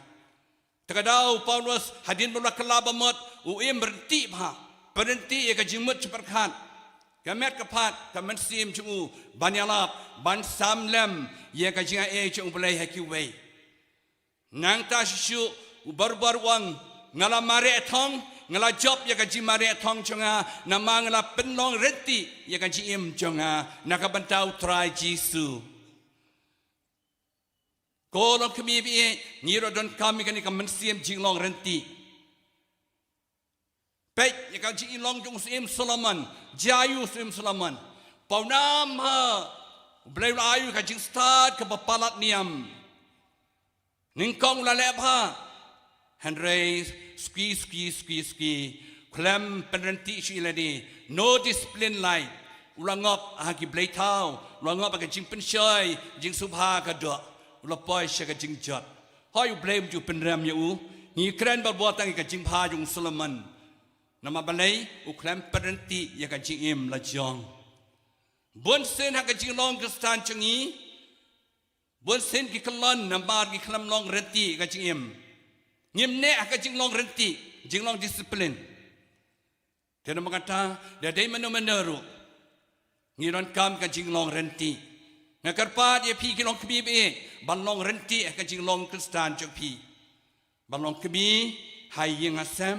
Kata ka daw u Paulus hadien ba u la kylla bamut, u im ryntih bha, pynryntih ïa ka jingmut jingpyrkhat, ka met ka phad, ka mynsiem jong u ban ïalap, ban sam lem ïa ka jingaiei jong U Blei ha kiwei. Nangta shuh shuh u barabor u ong: Nga la mareh thong, nga la jop ïa ka jingmareh thong jong nga, namar nga la pynlong ryntih ïa ka jingim jong nga na ka bynta U Trai Jisu. Ko longkmie baieit, ngi ruh donkam ïa kane ka mynsiem jinglong ryntih. Peit ïa ka jinglong jong u Syiem Solomon, jia ïa u Syiem Solomon. Pawnam ha, U Blei u la ai ïa u ka jingstad kaba palat niam. Nyngkong u la leh bha, hynrei suki, suki, suki, suki, khlem pynryntih shuh ïa lade, no discipline life. U la ngop ha ki blei thaw, u la ngop ha ka jingpynshoi jingsngewbha ka doh, u la poi sha ka jingjot. Hooid, U Blei um ju pynrem ïa u. Ngi kren barabor tang ïa ka jingbha jong u Solomon. Namar balei? U khlem pynryntih ïa ka jingim la jong. Bunsien ha ka jinglong Khristan jong ngi, bunsien ki kyllon namar ki khlem long ryntih ïa ka jingim. Ngim neh ha ka jinglong ryntih, jinglong discipline. Te namar kata, da dei mano mano ruh, ngi donkam ka jinglong ryntih. Nga kyrpad ïa phi ki longkmie baieit, ban long ryntih ha ka jinglong Khristan jong phi. Ban long kmie ha ïing ha sem,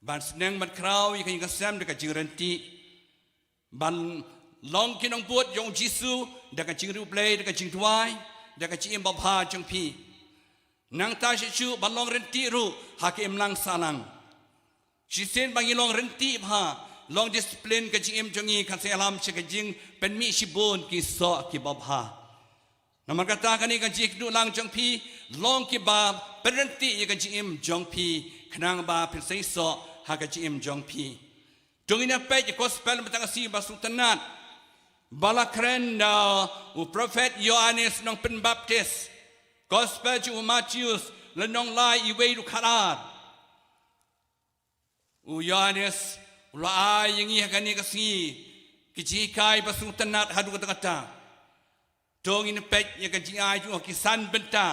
ban sneng ban khraw ïa ka ïing ka sem da ka jingryntih. Ban long ki nongbud jong U Jisu da ka jingriewblei, da ka jingduwai, da ka jingim babha jong phi. Nangta shuh shuh ban long ryntih ruh ha ka imlang sahlang. Shisien ba ngi long ryntih bha, long discipline ka jingim jong ngi, kan sa ïalam sha ka jingpynmih shibun ki soh kiba bha. Namar kata kane ka jingïakynduh lang jong phi, long kiba pynryntih ïa ka jingim jong phi, khnang ba phin seisoh ha ka jingim jong phi. To ngin ïa peit ïa ka Gospel mynta ka sngi ba sngewtynnat, ba la kren da u Prophet Ïoannis Nongpynbaptis. Gospel jong u Mathaios, lynnong lai, uwei haduh khatar. U Ïoannis u la ai ïa ngi ha kane ka sngi ki jinghikai ba sngewtynnat haduh katta katta. To ngin peit ïa ka jingai jong u ha ki san bynta.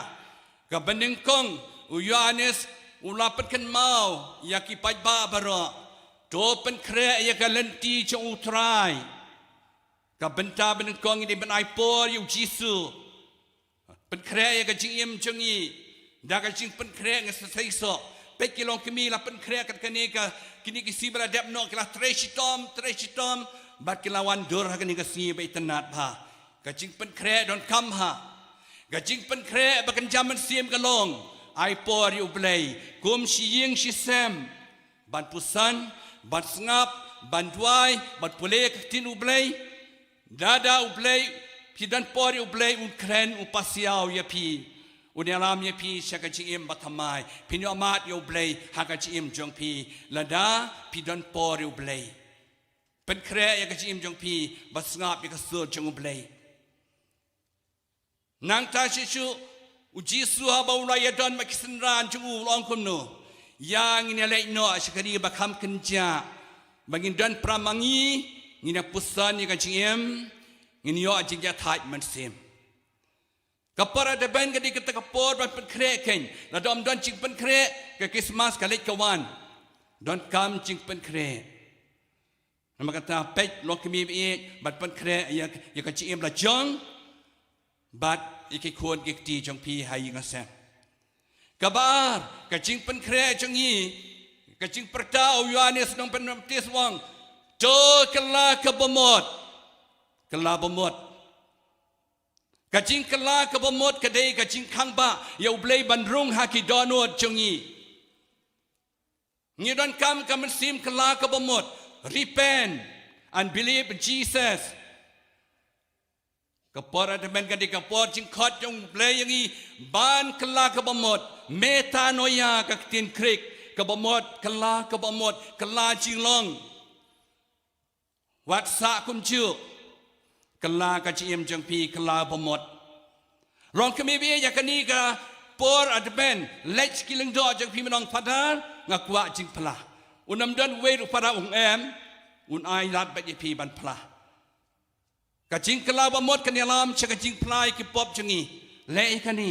Kaba nyngkong, u Ïoannis u la pynkynmaw ïa ki paidbah baroh, to pynkhreh ïa ka lynti jong U Trai. Ka bynta ba nyngkong, ngi dei ban ai por ïa U Jisu. Pynkhreh ïa ka jingim jong ngi da ka jingpynkhreh, ngi sa seisoh. Peit ki longkmie la pynkhreh kat kane ka, kine ki sngi ba la dep noh, ki la trei shitom, trei shitom, bad ki la wan dur ha kane ka sngi ba itynnat bha. Ka jingpynkhreh donkam bha. Ka jingpynkhreh ba kynja mynsiem ka long ai por ïa U Blei kum shi ïing shi sem, ban puson, ban sngap, ban duwai, ban pule ka ktien U Blei. Lada U Blei, phi don por ïa U Blei, un kren, un pasiaw ïa phi, un ïalam ïa phi sha ka jingim bathymmai. Phin ïohmad ïa U Blei ha ka jingim jong phi lada phi don por ïa U Blei. Pynkhreh ïa ka jingim jong phi ban sngap ïa ka sur jong U Blei. Nangta shisha, U Jisu haba u la ïadon bad ki synran jong u, u la ong kumno? Ïa ngin ïa leit noh sha ka ri ba kham kynjah, ba ngin don para ma ngi, ngin ïa puson ïa ka jingim, ngin ïoh jingïathait mynsiem. Ka por da beiñ ka dei kata ka por ban pynkhreh keiñ. Lada ym don jingpynkhreh, ka Krismas ka leit ka wan. Donkam jingpynkhreh. Namar kata peit longkmie baieit, ban pynkhreh ïa, ïa ka jingim la jong bad ïa ki khun ki kti jong phi ha ïing ha sem. Kaba ar, ka jingpynkhreh jong ngi, ka jingpyrta u Ïoannis Nongpynbaptis u ong, to kylla kaba mut. Kylla ba mut. Ka jingkylla kaba mut ka dei ka jingkhang ba ïa U Blei ban rung ha ki dohnud jong ngi. Ngi donkam ka mynsiem kylla kaba mut, repent, and believe in Jesus. Ka por Advent ka dei ka por jingkhot jong U Blei ïa ngi ban kylla ka bamut. Metanoia ka ktien Greek, ka bamut, kylla ka bamut, kylla jinglong. Wat sah kumjuh. Kylla ka jingim jong phi, kylla bamut. Long kmie baieit, ïa kane ka por Advent, leit ki lyngdoh jong phi, mynnong Father, nga kwah jingphla. Un ym don uwei ruh Father, un ym, un ai lad bad ïa phi ban phla. Ka jingkylla bamut kan ïalam sha ka jingphla ïa ki pop jong ngi. Leh ïa kane.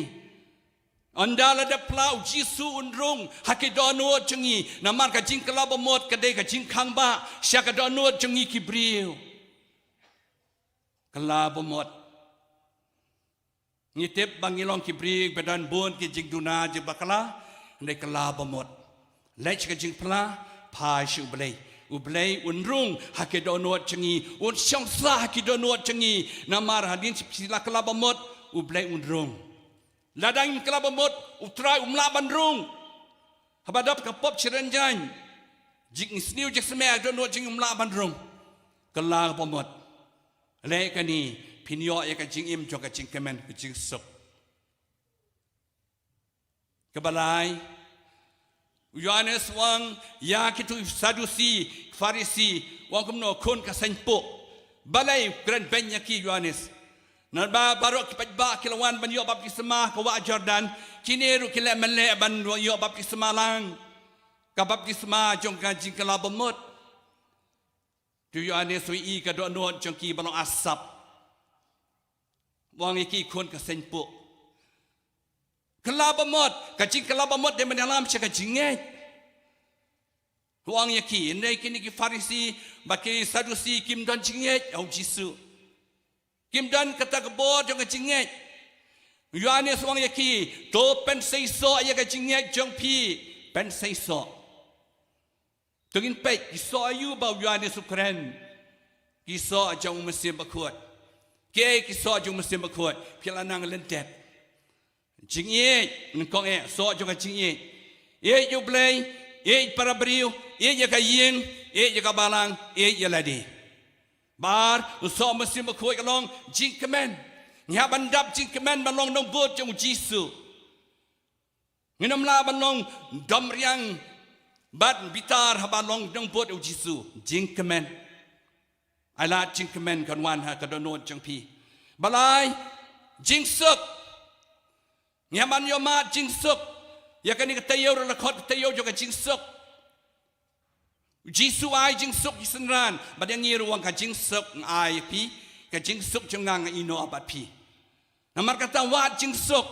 Ynda la dep phla, U Jisu un rung ha ki dohnud jong ngi. Namar ka jingkylla bamut ka dei ka jingkhang bah sha ka dohnud jong ngi ki briew. Kylla bamut. Ngi tip ba ngi long ki briew ba don bun ki jingduna jingbakla, hynrei kylla bamut. Leit sha ka jingphla, phai sha U Blei. U Blei un rung ha ki dohnud jong ngi, un shong sah ha ki dohnud jong ngi. Namar hadien shi phi la kylla bamut, U Blei un rung. Lada ngim kylla bamut, U Trai um lah ban rung. Haba dap ka pop shi rynjang, jingsniew jingsmeh ha dohnud jong ngi, um lah ban rung. Kylla bamut. Leh kane, phin ïoh ïa ka jingim jong ka jingkmen, ka jingsuk. Kaba lai, u Ïoannis u ong ïa kito ki Sadusi, Pharisi, u ong kumno, khun ka seng puh. Balei u kren beiñ ïa ki, u Ïoannis? Namar ba baroh ki paidbah ki la wan ban ïoh baptisma ha ka wah Jordan, kine ruh ki leh mynleh ban ïoh baptisma lang. Ka baptisma jong ka jingkylla bamut. Te u Ïoannis u ïohi ka dohnud jong ki ba long asap. U ong ïa ki, khun ka seng puh. Kylla bamut, ka jingkylla bamut dei ban ïalam sha ka jingngeit. U ong ïa ki, hynrei kine ki Pharisi bad ki Sadusi kim don jingngeit ha u Jisu. Kim don kata ka bor jong ka jingngeit. U Ïoannis u ong ïa ki, to pynseisoh ïa ka jingngeit jong phi, pynseisoh. To ngin peit, ki soh aïu ba u Ïoannis u kren? Ki soh jong u Mynsiem Bakhuid. Kiei ki soh jong u Mynsiem Bakhuid? Phi la nang lyndet. Jingïeit, nyngkong eh, soh jong ka jingïeit. Ïeit ïa U Blei, ïeit para briew, ïeit ïa ka ïing, ïeit ïa ka balang, ïeit ïa lade. Ba ar, u soh u Mynsiem Bakhuid ka long jingkmen. Ngi hap ban dap jingkmen ban long nongbud jong u Jisu. Ngin ym lah ban long domriang bad bitar haba long nongbud u Jisu. Jingkmen. Ai lad jingkmen kan wan ha ka dohnud jong phi. Balei? Jingsuk. Ngi hap ban ïohmad jingsuk. Ïa kane ka taïew ruh la khot ka taïew jong ka jingsuk. U Jisu ai jingsuk ïa ki synran, bad ïa ngi ruh u ong ka jingsuk nga ai ïa phi, ka jingsuk jong nga nga ïehnoh bad phi. Namar kata wad jingsuk,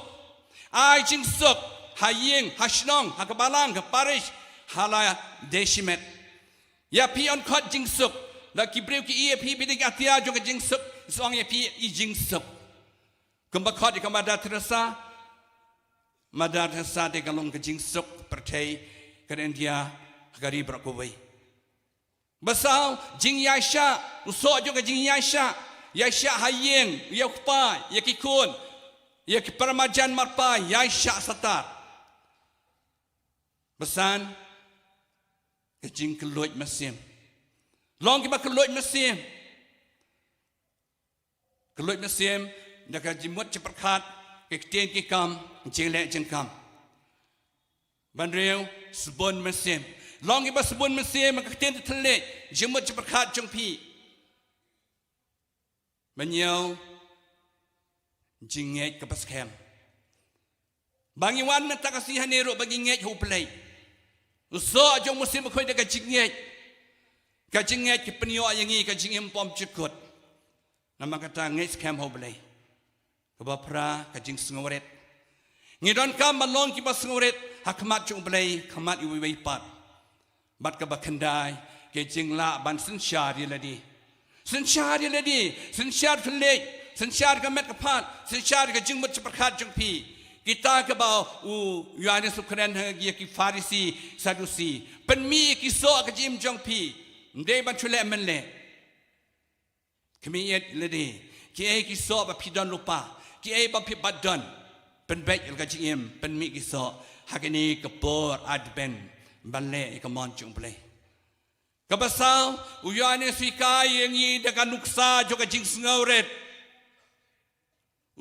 ai jingsuk, ha ïing, ha shnong, ha ka balang, ka parish, ha la dei shimet. Ïa phi yn khot jingsuk, la ki briew ki ïohi ïa phi, phi dei ka tia jong ka jingsuk, sa ong ïa phi i jingsuk. Kumba khot ïa ka Mother Teresa, Mother Teresa te ka long ka jingsuk pyrthei ka India, ha ka ri baroh kawei. Ba saw, jingïaishah, u soh jong ka jingïaishah, ïaishah ha ïing, ïa u kpa, ïa ki khun, ïa ki para marjan marpa, ïaishah satar. Ba san, ka jingkylluid mynsiem. Long kiba kylluid mynsiem. Kylluid mynsiem, da ka jingmut jingpyrkhat, ki ktien ki kam, jingleh jingkam. Ba hynriew, sbun mynsiem. Long kiba sbun mynsiem, ka ktien thylliej, jingmut jingpyrkhat jong phi. Ba hynñiew, jingngeit kaba skhem. Ba ngi wan mynta ka sngi hangne ruh ba ngi ngeit ha U Blei. U soh jong u Mynsiem Bakhuid da ka jingngeit. Ka jingngeit ka pynïoh ïa ngi ka jingim bymjukut. Namar kata ngeit skhem ha U Blei. Kaba phra ka jingsngewrit. Ngi donkam ban long kiba sngewrit ha khmat jong U Blei, khmat iwei iwei pat. Bad kaba khyndai, ka jinglah ban synshar ïa lade. Synshar ïa lade, synshar thylliej, synshar ka met ka phad, synshar ka jingmut jingpyrkhat jong phi. Kita kiba u Ïoannis u kren ha ïa ki Pharisi, Sadusi. Pynmih ïa ki soh ka jingim jong phi. Ym dei ban shu leh mynleh. Khmih ïa lade, kiei ki soh ba phi don lypa, kiei ba phi bat don. Pynbeit ïa la ka jingim, pynmih ki soh. Ha kane ka por Advent, ban leh ïa ka mon jong U Blei. Kaba saw, u Ïoannis u hikai ïa ngi da ka nuksa jong ka jingsngewrit.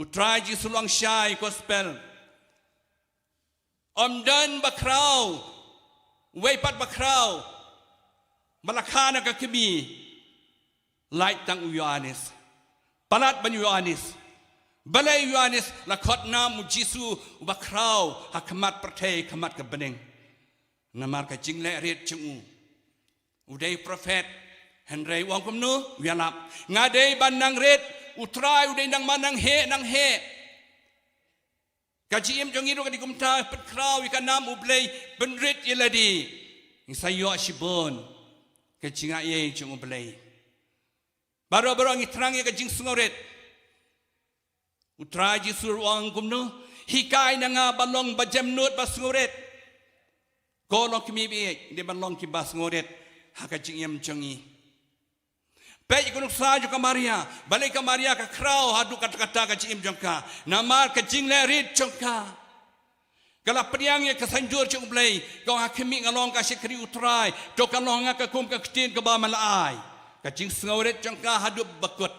U Trai Jisu u ong shai gospel. Ym don bakhraw, uwei pat bakhraw ba la kha na ka kmie, lait tang u Ïoannis. Palat ban Ïoannis. Balei u Ïoannis la khot nam u Jisu uba khraw ha khmat pyrthei, khmat ka bneng? Namar ka jinglehrit jong u. U dei prophet. Hynrei u ong kumno? U ïalap, nga dei ban nang rit, u Trai u dei nang man nang heh, nang heh. Ka jingim jong ngi ruh ka dei kumta, pynkhraw ïa ka nam U Blei, pynrit ïa lade. Ngi sa ïoh shibun ka jingaiei jong U Blei. Baroh baroh ngi thrang ïa ka jingsngewrit. U Trai Jisu u ong kumno? Hikai na nga ban long ba jemnud ba sngewrit. Ko longkmie baieit, dei ban long kiba sngewrit ha ka jingim jong ngi. Peit ïa ka nuksa jong ka Maria, balei ka Maria ka khraw haduh katta katta ka jingim jong ka? Namar ka jinglehrit jong ka. Ka la pdiang ïa ka saiñdur jong U Blei, ka ong ha khmih nga long ka shakri U Trai, to kan long ha nga kum ka ktien kaba me la ai. Ka jingsngewrit jong ka haduh ba kut.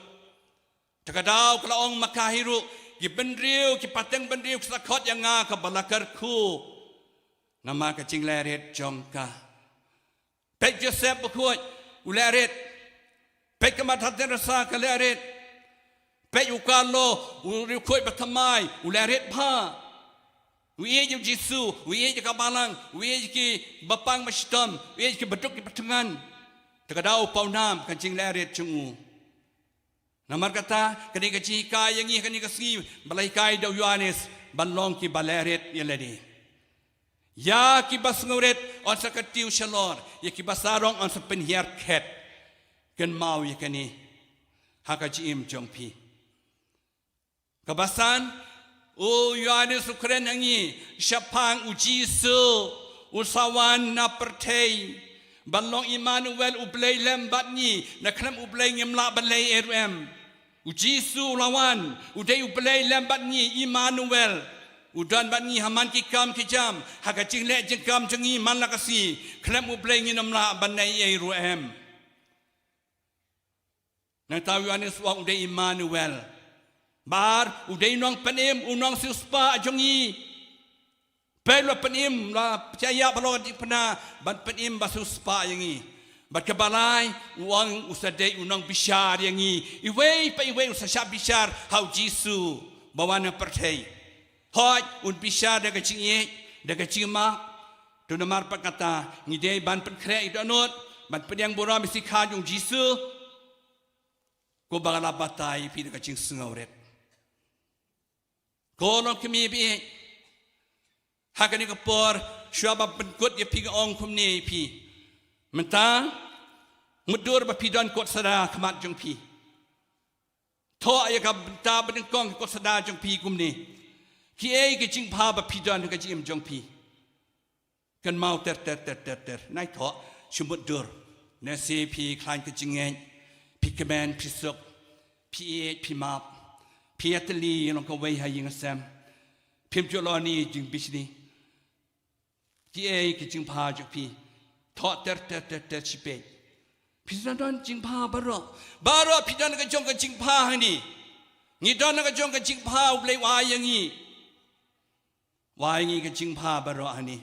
Te ka daw ka la ong ma ka hi ruh, ki bynriew, ki pateng bynriew ki sa khot ïa nga kaba la kyrkhu. Namar ka jinglehrit jong ka. Peit Joseph bakhuid, u lehrit. Peit ka Mother Teresa ka lehrit. Peit u Carlo, u riewkhuid ba thymmai, u lehrit bha. U ïeit ïa u Jisu, u ïeit ïa ka balang, u ïeit ïa ki bapang bashitom, u ïeit ïa ki baduk ki bathngan. Te ka daw u pawnam ka jinglehrit jong u. Namar kata, kane ka jinghikai ïa ngi kane ka sngi, ba la hikai da u Ïoannis, ban long kiba lehrit ïa lade. Ïa kiba sngewrit yn sa kyntiew shalor, ïa kiba sarong yn sa pynhiar khet. Kynmaw ïa kane ha ka jingim jong phi. Kaba san, u Ïoannis u kren ha ngi shaphang u Jisu, u sa wan na pyrthei ban long Immanuel, U Blei lem bad ngi. Na khlem U Blei ngim lah ban leh ei ruh em. U Jisu u la wan, u dei U Blei lem bad ngi, Immanuel. U don bad ngi ha man ki kam ki jam, ha ka jingleh jingkam jong ngi man la ka sngi. Khlem U Blei ngin ym lah ban leh ei ruh em. Nangta u Ïoannis u ong u dei Immanuel. Ba ar, u dei u nongpynim, u nongsiewspah jong ngi. Peit u la pynim, u la pynïap halor ka diengphna, ban pynim ba siewspah ïa ngi. Bad kaba lai, u ong u sa dei u nongbishar ïa ngi. Iwei pa iwei u sa shah bishar ha u Jisu ba wan na pyrthei. Hooid, un bishar da ka jingïeit, da ka jingmap. To namar pat kata, ngi dei ban pynkhreh ïa dohnud, ban pdiang burom ïa ka sikha jong u Jisu. Ko ba la batai ïa phi da ka jingsngewrit. Ko longkmie baieit. Ha kane ka por, shuwa ban pynkut ïa phi nga ong kumne ïa phi. Mynta, mutdur ba phi don kot sada ha khmat jong phi. Thoh ïa ka bynta ba nyngkong kot sada jong phi kumne. Kiei ki jingbha ba phi don ha ka jingim jong phi. Kynmaw ter ter ter ter ter. Nai thoh, shu mutdur. Lehse phi khlaiñ ka jingngeit. Phi kmen, phi suk. Phi ïeit, phi map. Phi ïatylli ïa long kawei ha ïing ha sem. Phim ju loni jingbishni. Kiei ki jingbha jong phi. Thoh ter ter ter ter shi peit. Phi sa don jingbha baroh. Baroh phi don ka jong ka jingbha hangne. Ngi don ka jong ka jingbha U Blei u ai ïa ngi. U ai ïa ngi ka jingbha baroh hangne.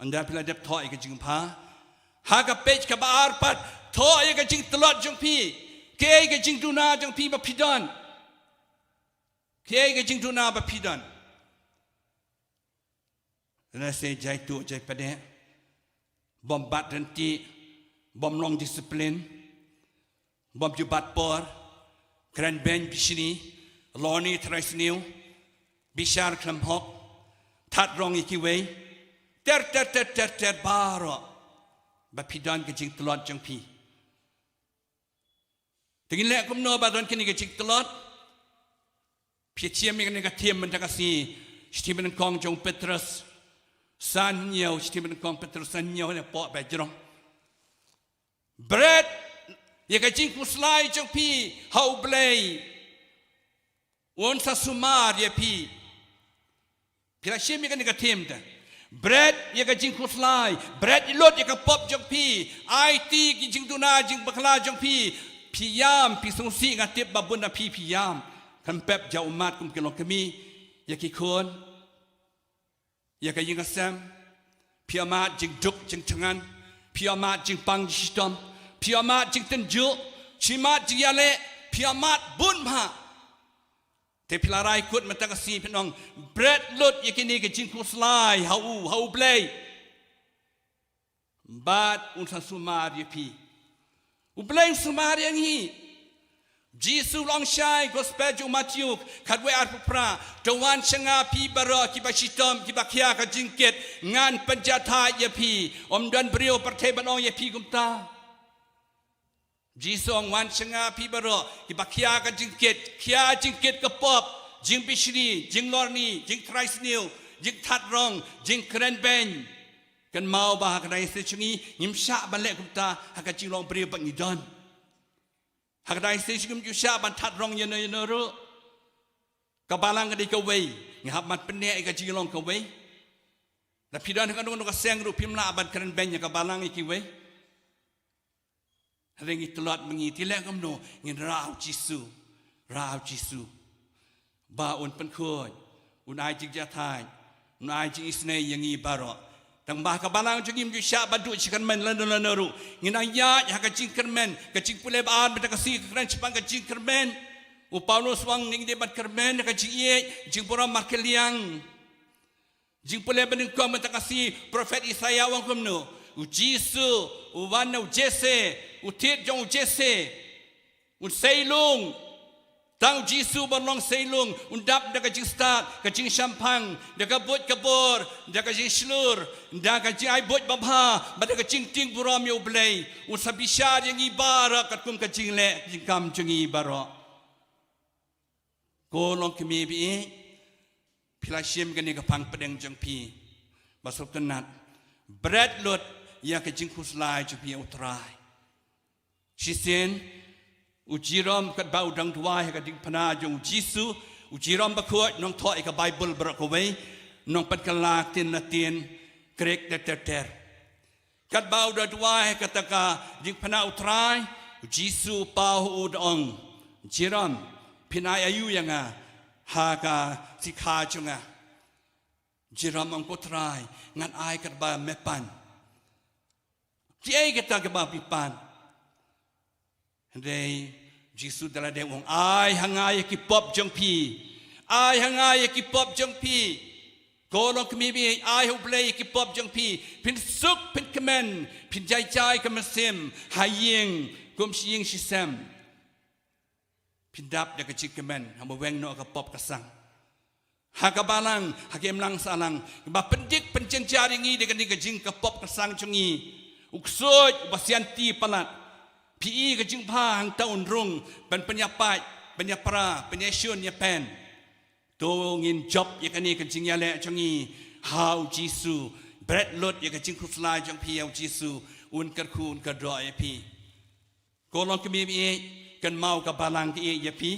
Ynda phi la dep thoh ïa ka jingbha, ha ka peit kaba ar pat, thoh ïa ka jingtlot jong phi. Kiei ka jingduna jong phi ba phi don? Kiei ka jingduna ba phi don? Lehse jai tuh jai padeh, bym bat ryntih, bym long discipline, bym ju bat por, kren beiñ bishni, loni trai sniew, bishar khlem hok, that rong ïa kiwei, ter ter ter ter ter baroh ba phi don ka jingtlot jong phi. Te ngin leh kumno ba don kane ka jingtlot? Phi shim ïa kane ka theme mynta ka sngi, shithi banyngkong jong u Petros. San hynñiew, shithi banyngkong Petros san hynñiew, ne poh ba jrong. Bret ïa ka jingkhuslai jong phi ha U Blei. Un sa sumar ïa phi. Phi la shim ïa kane ka theme te. Bret ïa ka jingkhuslai, bret lut ïa ka pop jong phi, aiti ki jingduna jingbakla jong phi, phi ïam, phi sngewsih, nga tip ba bun na phi phi ïam. Kan pep ïa u mat kum ki longkmie, ïa ki khun, ïa ka ïing ka sem, phi ïa mad jingduk jingthngan, phi ïa mad jingpang jingshitom, phi ïa mad jingtynjuh, phi mad jingïaleh, phi ïa mad bun bha. Te phi la rai kut mynta ka sngi phin ong, bret lut ïa kine ki jingkhuslai ha u, ha U Blei. Bad un sa sumar ïa phi. U Blei un sumar ïa ngi. Jisu u la ong shai, Gospel jong u Mathaios, khatwei arphew phra, to wan sha nga phi baroh kiba shitom, kiba khia ka jingkit, ngan pynjahthait ïa phi. Ym don briew pyrthei ban ong ïa phi kumta. Jisu u ong, wan sha nga phi baroh kiba khia ka jingkit, khia jingkit ka pop, jingbishni, jinglorni, jingtrai sniew, jingthat rong, jingkren beiñ. Kynmaw ba ha ka dei shisha jong ngi, ngim shah ban leh kumta ha ka jinglong briew ba ngi don. Ha ka dei shisha jong ngi ngim ju shah ban that rong ïano ïano ruh. Ka balang ka dei kawei, ngi hap ban pyneh ïa ka jinglong kawei. Lada phi don ha kano kano ka seng ruh phim lah ban kren beiñ ïa ka balang ïa kiwei. Hynrei ngi tlot ma ngi, te leh kumno? Ngin rah ha u Jisu, rah ha u Jisu. Ba un pynkhuid, un ai jingjahthait, un ai jingisynei ïa ngi baroh. Tang ba ha ka balang jong ngi ngim ju shah ban duh jingkyrmen lano lano ruh. Ngin nang ïaid ha ka jingkyrmen, ka jingpule ba ar mynta ka sngi ka kren shaphang ka jingkyrmen. U Paulus u ong ngi dei ban kyrmen ha ka jingïeit, jingburom markylliang. Jingpule ba nyngkong mynta ka sngi, prophet Isaiah u ong kumno? U Jisu u wan na u Jesse, u thied jong u Jesse. Un sei lung. Tang u Jisu ban long sei lung, un dap da ka jingstad, ka jingshemphang, da ka buit ka bor, da ka jingshlur, da ka jingai buit babha, bad da ka jingtieng burom ïa U Blei. Un sa bishar ïa ngi baroh katkum ka jingleh jingkam jong ngi baroh. Ko longkmie ba ïeit, phi la shim kane ka phang pdeng jong phi ba sngewtynnat, bret lut ïa ka jingkhuslai jong phi ïa U Trai. Shisien u Jerome katba u dang duwai ha ka diengphna jong u Jisu, u Jerome Bakhuid, nongthoh ïa ka Baibl baroh kawei, nongpynkylla ktien Latin, Grik ter ter ter. Katba u da duwai ha kata ka diengphna U Trai, u Jisu u paw ha u da ong, Jerome, phin ai aïu ïa nga ha ka sikha jong nga? Jerome u ong, ko Trai, ngan ai katba me pan. Kiei kata kaba phi pan? Hynrei u Jisu da lade u ong, ai ha nga ïa ki pop jong phi. Ai ha nga ïa ki pop jong phi. Ko longkmie ba ïeit, ai ha U Blei ïa ki pop jong phi. Phin suk, phin kmen, phin jai jai ka mynsiem ha ïing kum shi ïing shi sem. Phin dap da ka jingkmen haba weng noh ka pop ka sang. Ha ka balang, ha ka imlang sahlang, ba pyndik pynjynjar ïa ngi da kane ka jing ka pop ka sang jong ngi. U ksuid uba sianti palat. Phi i ka jingbha hangta un rung, ban pynïapait, pynïapra, pynïashun ïapen. To ngin jop ïa kane ka jingïaleh jong ngi ha u Jisu. Bret lut ïa ka jingkhuslai jong phi ïa u Jisu. Un kyrkhu, un kyrdoh ïa phi. Ko longkmie ba ïeit, kynmaw ka balang ka ïeit ïa phi.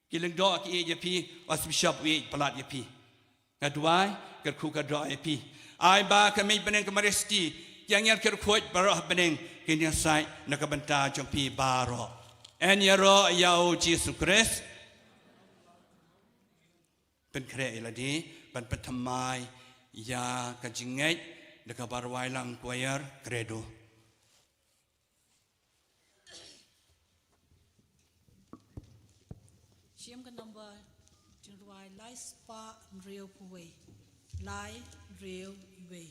Ki lyngdoh ki ïeit ïa phi, Archbishop u ïeit palat ïa phi. Nga duwai, kyrkhu kyrdoh ïa phi. Ai ba ka mei bneng ka Maria Theisotti, ki angel ki riewkhuid baroh ha bneng, kin ïasaid na ka bynta jong phi baroh. Yn ïaroh ïa u Jisu Khrist. Pynkhreh ïa lade ban pynthymmai ïa ka jingngeit da kaba rwai lang choir Credo. Shim ka number jingrwai lai spah hynriewphew wei. Lai hynriewphew wei.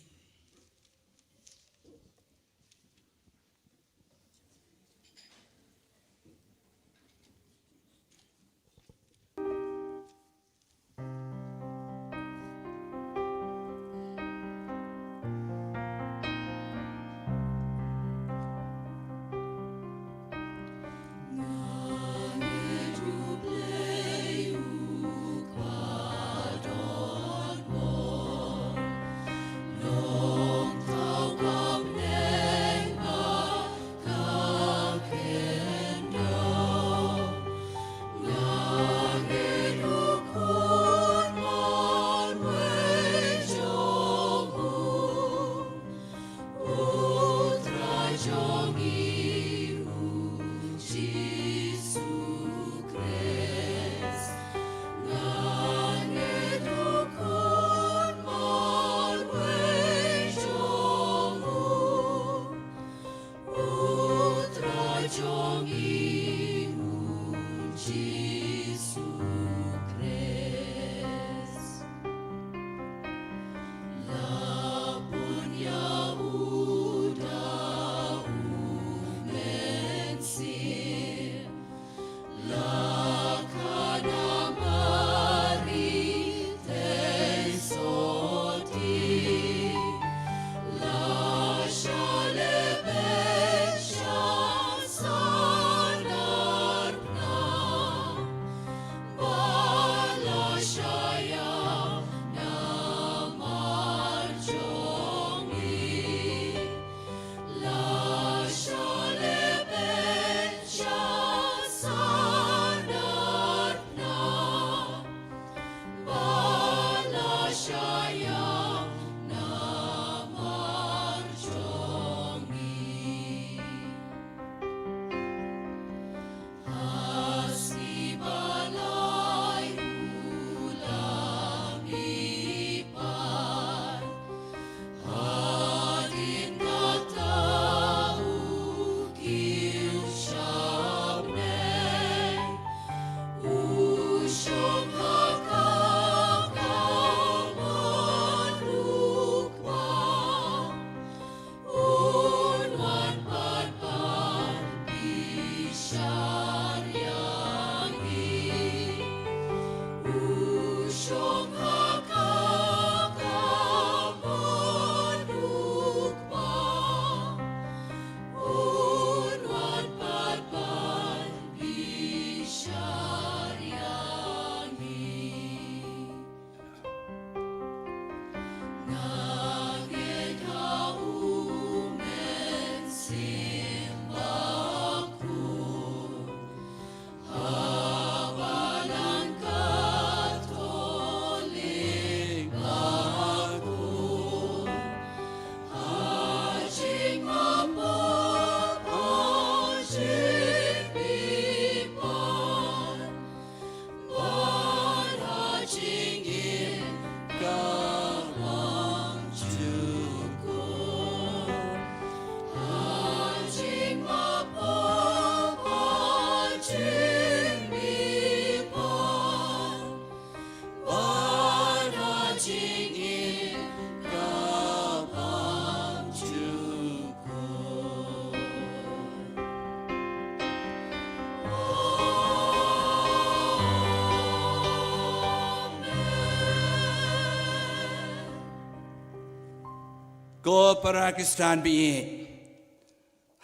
Ko para Khristan baieit,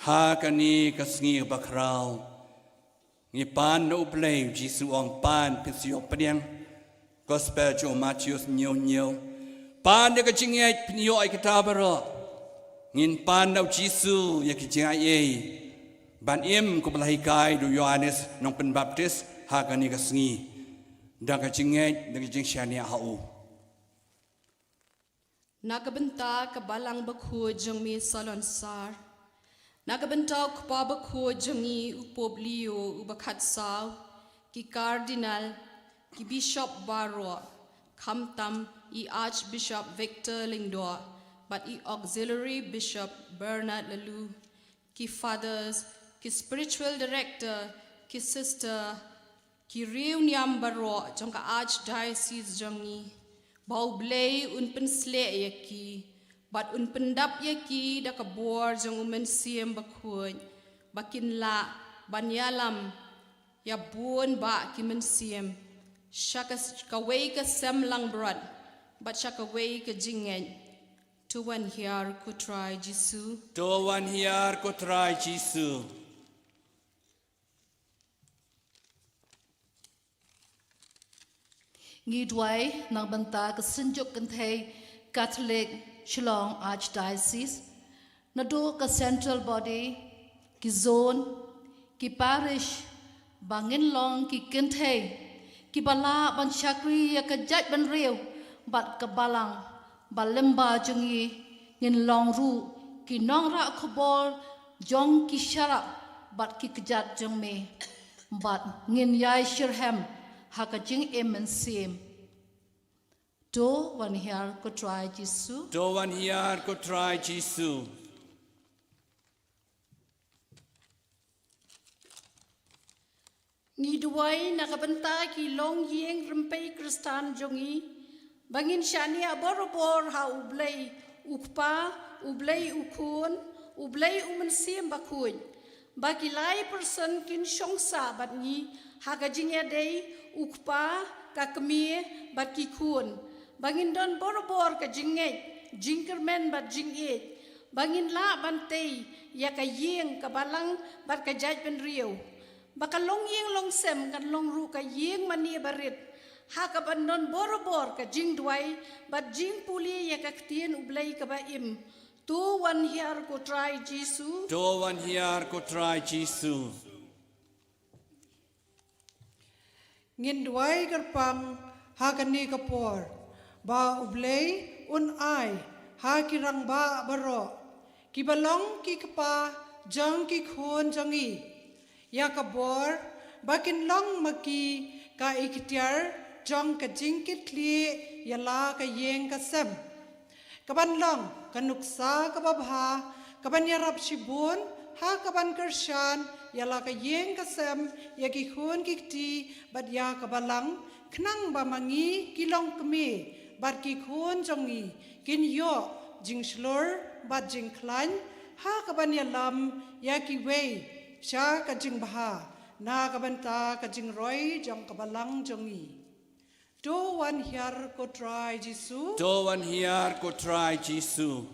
ha kane ka sngi bakhraw, ngi pan na U Blei. U Jisu ong, pan, phin sa ïoh pdiang. Gospel jong u Mathaios hynñiew hynñiew. Pan ïa ka jingngeit, phin ïoh ïa kata baroh. Ngin pan na U Jisu ïa ka jingaiei ban im, kumba la hikai da u Ïoannis Nongpynbaptis ha kane ka sngi, da ka jingngeit, da ka jingshaniah ha u. Na ka bynta ka Balang Bakhuid jong me Salonsar, na ka bynta u Kpa Bakhuid jong ngi u Pope Leo uba khatsaw, ki Cardinal, ki Bishop baroh, khamtam i Archbishop Victor Lyngdoh bad i Auxiliary Bishop Bernard Laloo, ki Fathers, ki Spiritual Director, ki Sister, ki riewniam baroh jong ka Archdiocese jong ngi, ba U Blei un pynsleh ïa ki bad un pyndap ïa ki da ka bor jong U Mynsiem Bakhuid, ba kin lah ban ïalam ïa bun bah ki mynsiem sha ka, kawei ka sem langbrot bad sha kawei ka jingngeit. To wan hiar ko Trai Jisu. To wan hiar ko Trai Jisu. Ngi duwai na ka bynta ka Synjuk Kynthei Katholik Shillong Archdiocese, naduh ka Central Body, ki Zone, ki Parish, ba ngin long ki kynthei kiba lah ban shakri ïa ka jaitbynriew bad ka Balang, ba lyngba jong ngi ngin long ruh ki nongrah khubor jong ki sharap bad ki kjat jong me, bad ngin ïai shitrhem ha ka jingim mynsiem. To wan hiar ko Trai Jisu. To wan hiar ko Trai Jisu. Ngi duwai na ka bynta ki longïing rympei Khristan jong ngi, ba ngin shaniah borabor ha U Blei U Kpa, U Blei U Khun, U Blei U Mynsiem Bakhuid, ba ki lai person kin shong sah bad ngi ha ka jingïadei U Kpa, ka Kmie bad ki khun, ba ngin don borabor ka jingngeit, jingkyrmen bad jingïeit, ba ngin lah ban tei ïa ka ïing, ka Balang bad ka jaitbynriew, ba ka longïing longsem kan long ruh ka ïing mane barit, ha kaban don borabor ka jingduwai bad jingpule ïa ka Ktien U Blei kaba im. To wan hiar ko Trai Jisu. To wan hiar ko Trai Jisu. Ngin duwai kyrpang ha kane ka por, ba U Blei un ai ha ki rangbah baroh, kiba long ki kpa jong ki khun jong ngi, ïa ka bor ba kin long ma ki ka iktiar jong ka jingkitkhlieh ïa la ka ïing ka sem, kaban long ka nuksa kaba bha, kaban ïarap shibun ha kaban kyrshan ïa la ka ïing ka sem, ïa ki khun ki kti bad ïa ka Balang, khnang ba ma ngi ki longkmie bad ki khun jong ngi kin ïoh jingshlur bad jingkhlaiñ ha kaban ïalam ïa kiwei sha ka jingbha, na ka bynta ka jingroi jong ka Balang jong ngi. To wan hiar ko Trai Jisu. To wan hiar ko Trai Jisu.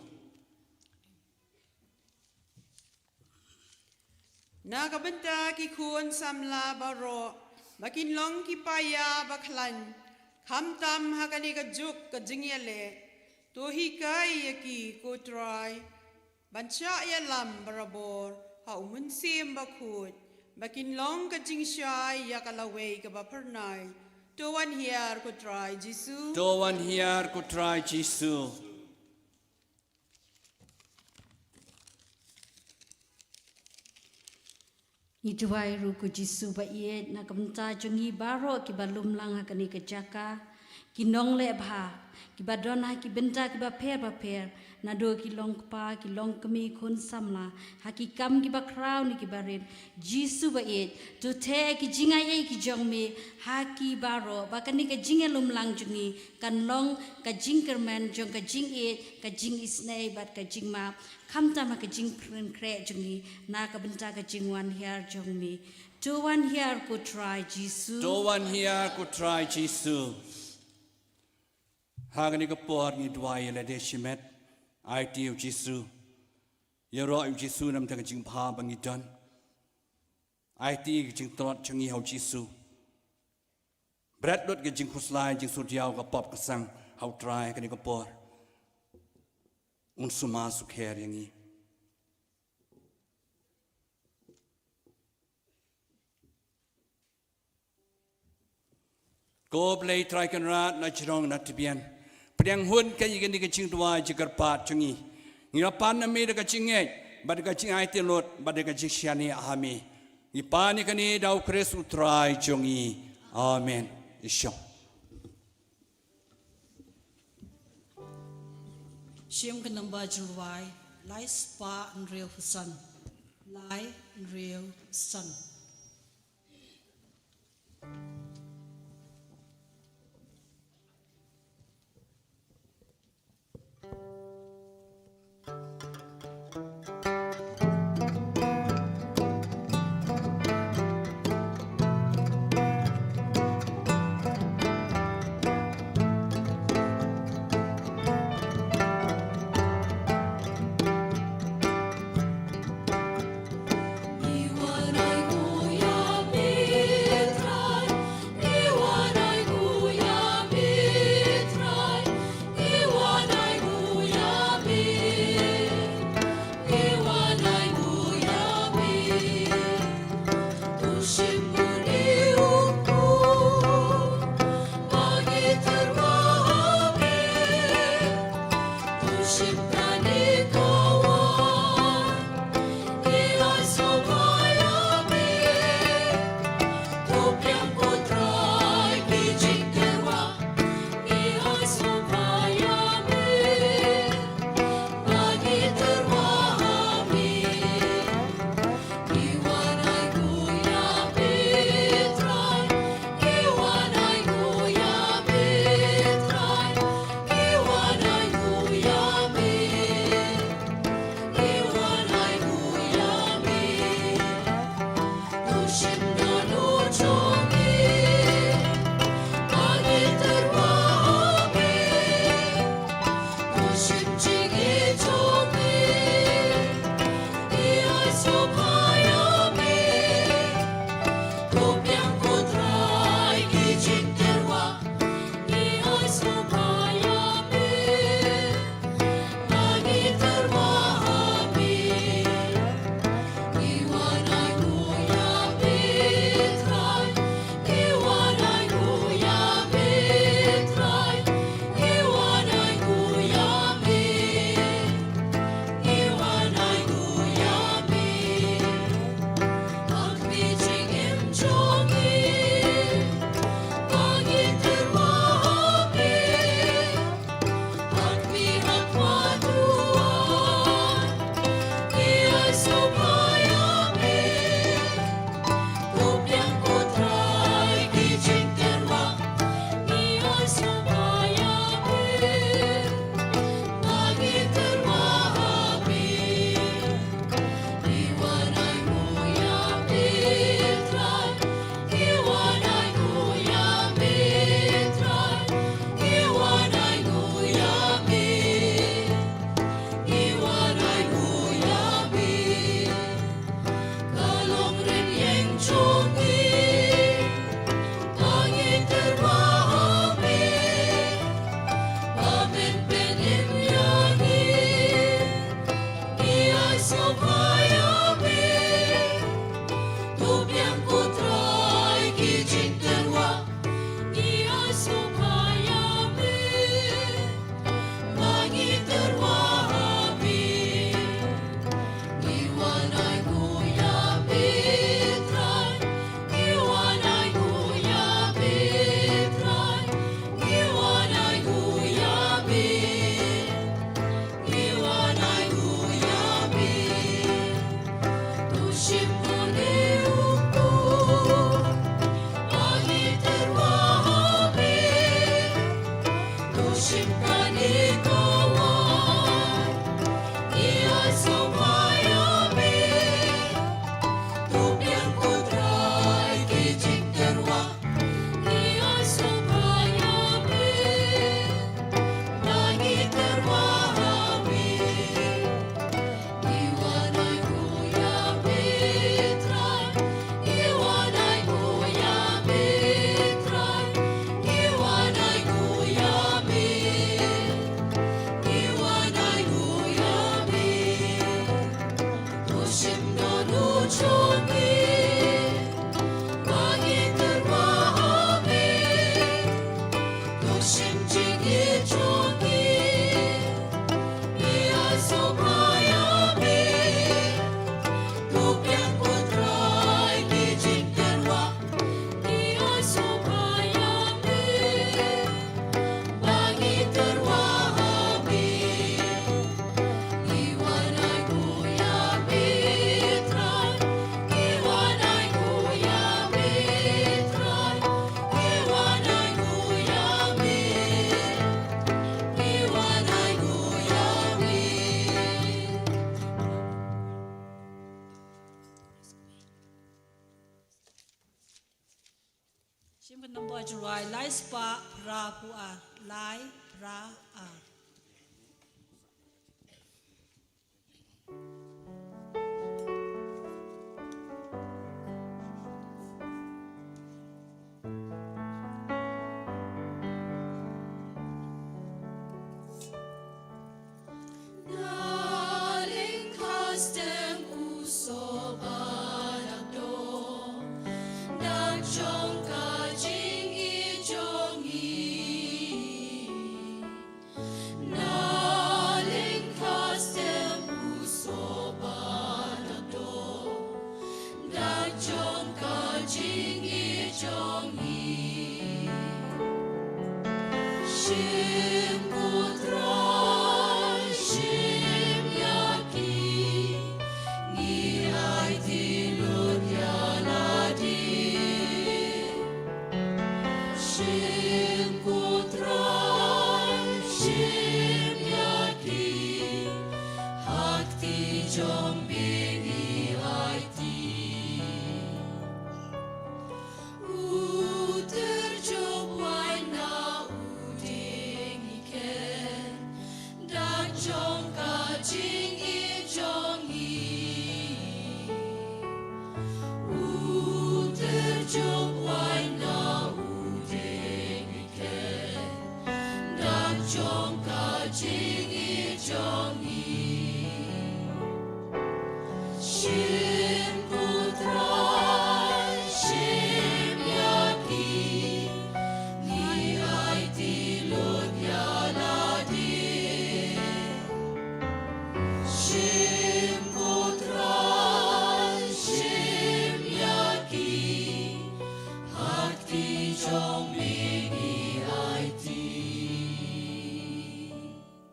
Na ka bynta ki khun samla baroh, ba kin long ki paia ba khlaiñ, khamtam ha kane ka juk ka jingïaleh, To hikai ïa ki, ko Trai, ban shah ïalam barabor ha u Mynsiem Bakhuid, ba kin long ka jingshai ïa ka lawei kaba phyrnai. To wan hiar, ko Trai Jisu. To wan hiar, ko Trai Jisu. Ngi duwai ruh, ko Jisu ba ïeit, na ka bynta jong ngi baroh kiba lum lang ha kane ka jaka, ki nongleh bha kiba don ha ki bynta kiba pher bapher, naduh ki long kpa, ki long kmie, khun samla, ha ki kam kiba khraw ne kiba rit. Jisu ba ïeit, to theh ki jingai ei ki jong me ha ki baroh, ba kane ka jingïalum lang jong ngi kan long ka jingkyrmen jong ka jingïeit, ka jingisynei bad ka jingmap, khamtam ha ka jingpynkhreh jong ngi na ka bynta ka jingwan hiar jong me. To wan hiar, ko Trai Jisu. To wan hiar, ko Trai Jisu. Ha kane ka por ngi duwai ïa lade shimet. Aiti ïa u Jisu. Ïaroh ïa u Jisu namar ka jingbha ba ngi don. Aiti ïa ka jingtlot jong ngi ha u Jisu. Bret lut ka jingkhuslai, jingsngewdiaw, ka pop ka sang ha u Trai ha kane ka por. Un sumar sukher ïa ngi. Ko Blei Trai Kynrad na jrong na tbian, pdiang hun ka ïa kane ka jingduwai jingkyrpad jong ngi. Ngi la pan na me da ka jingngeit bad da ka jingaiti lut bad da ka jingshaniah ha me. Ngi pan ïa kane da u Khrist u Trai jong ngi. Amen. Ïa shong. Shim ka namba jingrwai lai spah hynriew san. Lai hynriew san. Shim ka nombor jrwai, lai spah phra phew ar, lai phra ar.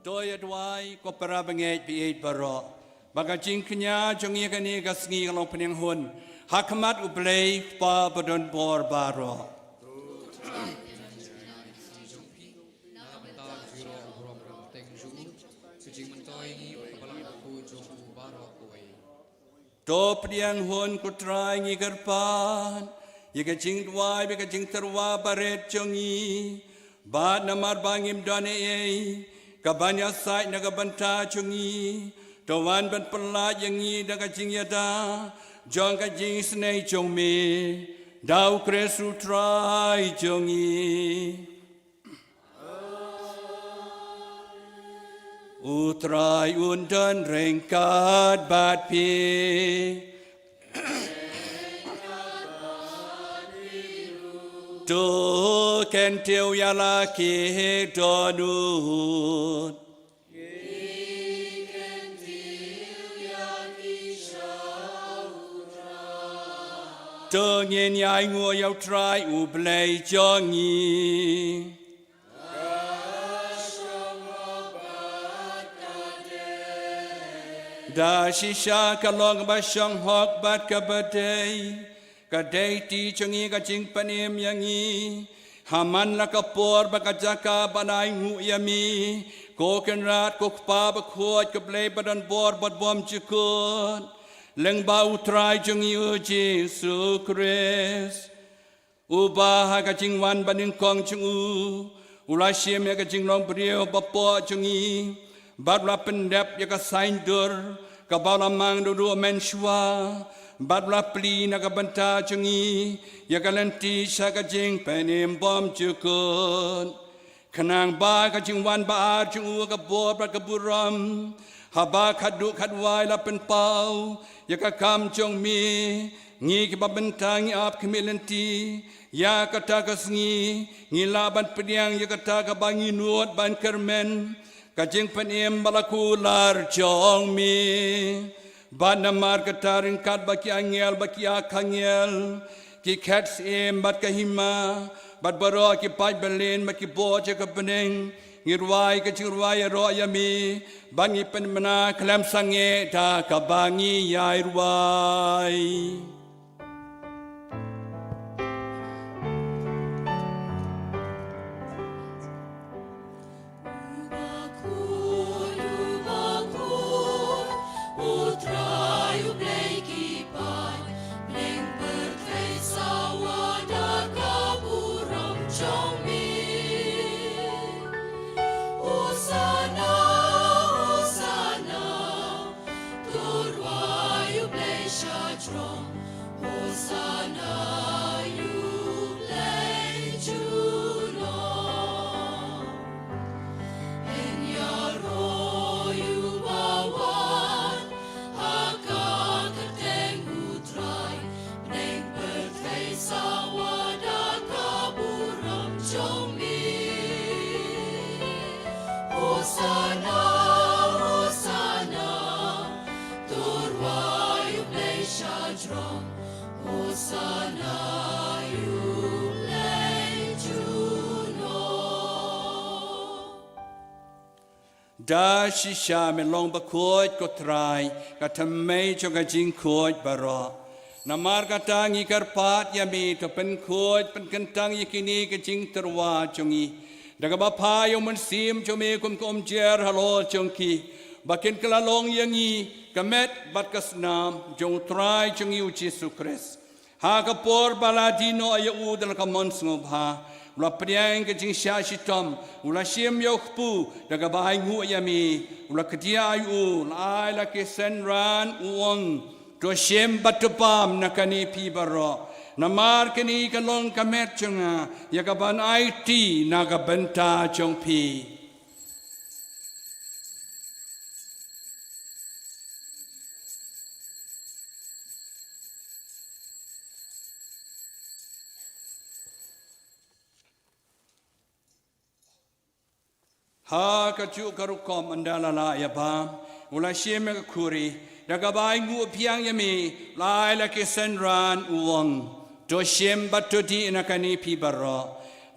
To ïa duwai, ko para bangeit baieit baroh, ba ka jingkñia jong ngi kane ka sngi ka long pynïanghun ha khmat U Blei Kpa badonbor baroh. To pdiang hun, ko Trai, ngi kyrpad ïa ka jingduwai bad ka jingtyrwa barit jong ngi, bad namar ba ngim don ei ei kaban ïasaid na ka bynta jong ngi, to wan ban pyllait ïa ngi da ka jingïada jong ka jingisynei jong me, da U Khrist U Trai jong ngi. U Trai un don ryngkat bad phi. To kyntiew ïa la ki dohnud. To ngin ïainguh ïa U Trai U Blei jong ngi. Da shisha ka long kaba shong hok bad kaba dei, ka dei kti jong ngi ka jingpynim ïa ngi ha man la ka por bad ka jaka ban ainguh ïa me Ko Kynrad, ko Kpa bakhuid, ko Blei badonbor bad bymjukut, lyngba U Trai jong ngi U Jisu Khrist. Uba ha ka jingwan banyngkong jong u, u la shim ïa ka jinglong briew bapoh jong ngi, bad u la pyndep ïa ka saiñdur kaba u la mang duh mynshwa, bad u la plie na ka bynta jong ngi ïa ka lynti sha ka jingpynim bymjukut. Khnang ba ka jingwan ba-ar jong u ha ka bor bad ka burom, haba khatduh khatwai la pynpaw ïa ka kam jong me, ngi kiba mynta ngi ap khmih lynti ïa kata ka sngi, ngi lah ban pdiang ïa kata kaba ngi nud ban kyrmen, ka jingpynim ba la kular jong me. Bad namar kata, ryngkat bad ki angel bad ki archangel, ki khet syiem bad ka hima, bad baroh ki paid bylliñ bad ki bor jong ka bneng, ngi rwai ka jingrwai ïaroh ïa me, bad ngi pynbna khlem sangeh da kaba ngi ïai rwai. U bakhuid, u bakhuid, U Trai U Blei ki paid, bneng pyrthei sawa da ka burom jong me. Hosana, Hosana, to rwai U Blei shajrong. Hosana ïa U Blei junom. Yn ïaroh ïa uba wan ha ka kyrteng U Trai, bneng pyrthei sawa da ka burom jong me. Hosana, Hosana, to rwai U Blei shajrong. Hosana ïa U Blei junom. Da shisha me long bakhuid ko Trai, ka thymmei jong ka jingkhuid baroh. Namar kata ngi kyrpad ïa me, to pynkhuid pynkyntang ïa kine ki jingtyrwa jong ngi da kaba phah ïa U Mynsiem jong me kum ka umjer halor jong ki, ba kin kylla long ïa ngi ka met bad ka snam jong U Trai jong ngi U Jisu Khrist. Ha ka por ba la die noh ïa u da la ka mon sngewbha, u la pdiang ka jingshah shitom, u la shim ïa u kpu da kaba ainguh ïa me, u la kdiah ïa u, u la ai la ki synran, u ong: To shim bad to bam na kane phi baroh, namar kane ka long ka met jong nga, ïa kaban aiti na ka bynta jong phi. Ha kajuh ka rukom, ynda la lah ïa bam, u la shim ïa ka khuri, da kaba ainguh biang ïa me, u la ai la ki synran, u ong: To shim bad to dih na kane phi baroh,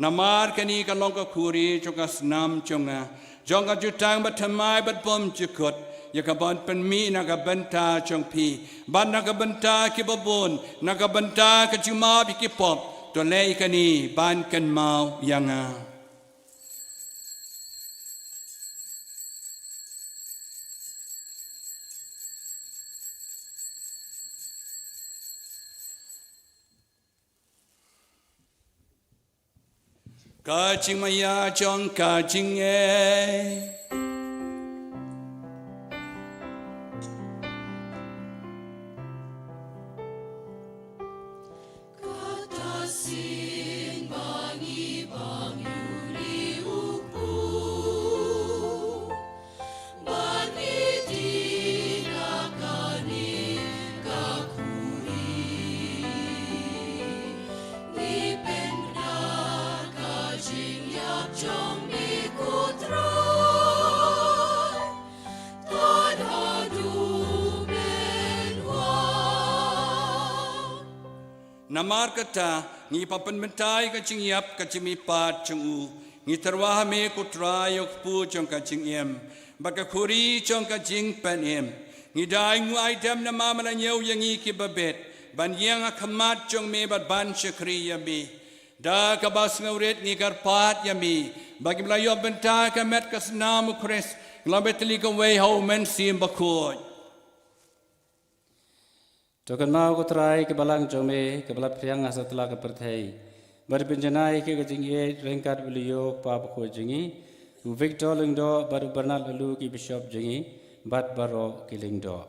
namar kane ka long ka khuri jong ka snam jong nga, jong ka jutang bathymmai bad bymjukut, ïa kaban pynmih na ka bynta jong phi bad na ka bynta kiba bun, na ka bynta ka jingmap ïa ki pop. To leh ïa kane ban kynmaw ïa nga. Ka jingmaïa jong ka jingngeit. Kata sien ba ngi bam ïa une u kpu, ba ngi dih na kane ka khuri, ngi pynbna ka jingïap jong me ko Trai, tad haduh pynwai. Namar kata, ngi pynbynta ïa ka jingïap ka jingmihpat jong u, ngi tyrwa ha me ko Trai ïa u kpu jong ka jingim bad ka khuri jong ka jingpynim. Ngi da ainguh aidem namar me la ñiew ïa ngi kiba bit ban ïeng ha khmat jong me bad ban shakri ïa me. Da kaba sngewrit ngi kyrpad ïa me, ba kim la ïoh bynta ka met ka snam u Khrist, ngi la beh tylli kawei ha u Mynsiem Bakhuid. To kynmaw ko Trai ki balang jong me ki ba la phriang ha satlak ka pyrthei, bad pynjanai ki ka jingïeit ryngkat u Leo u kpa bakhuid jong ngi, u Victor Lyngdoh bad u Bernard Laloo ki bishop jong ngi, bad baroh ki lyngdoh.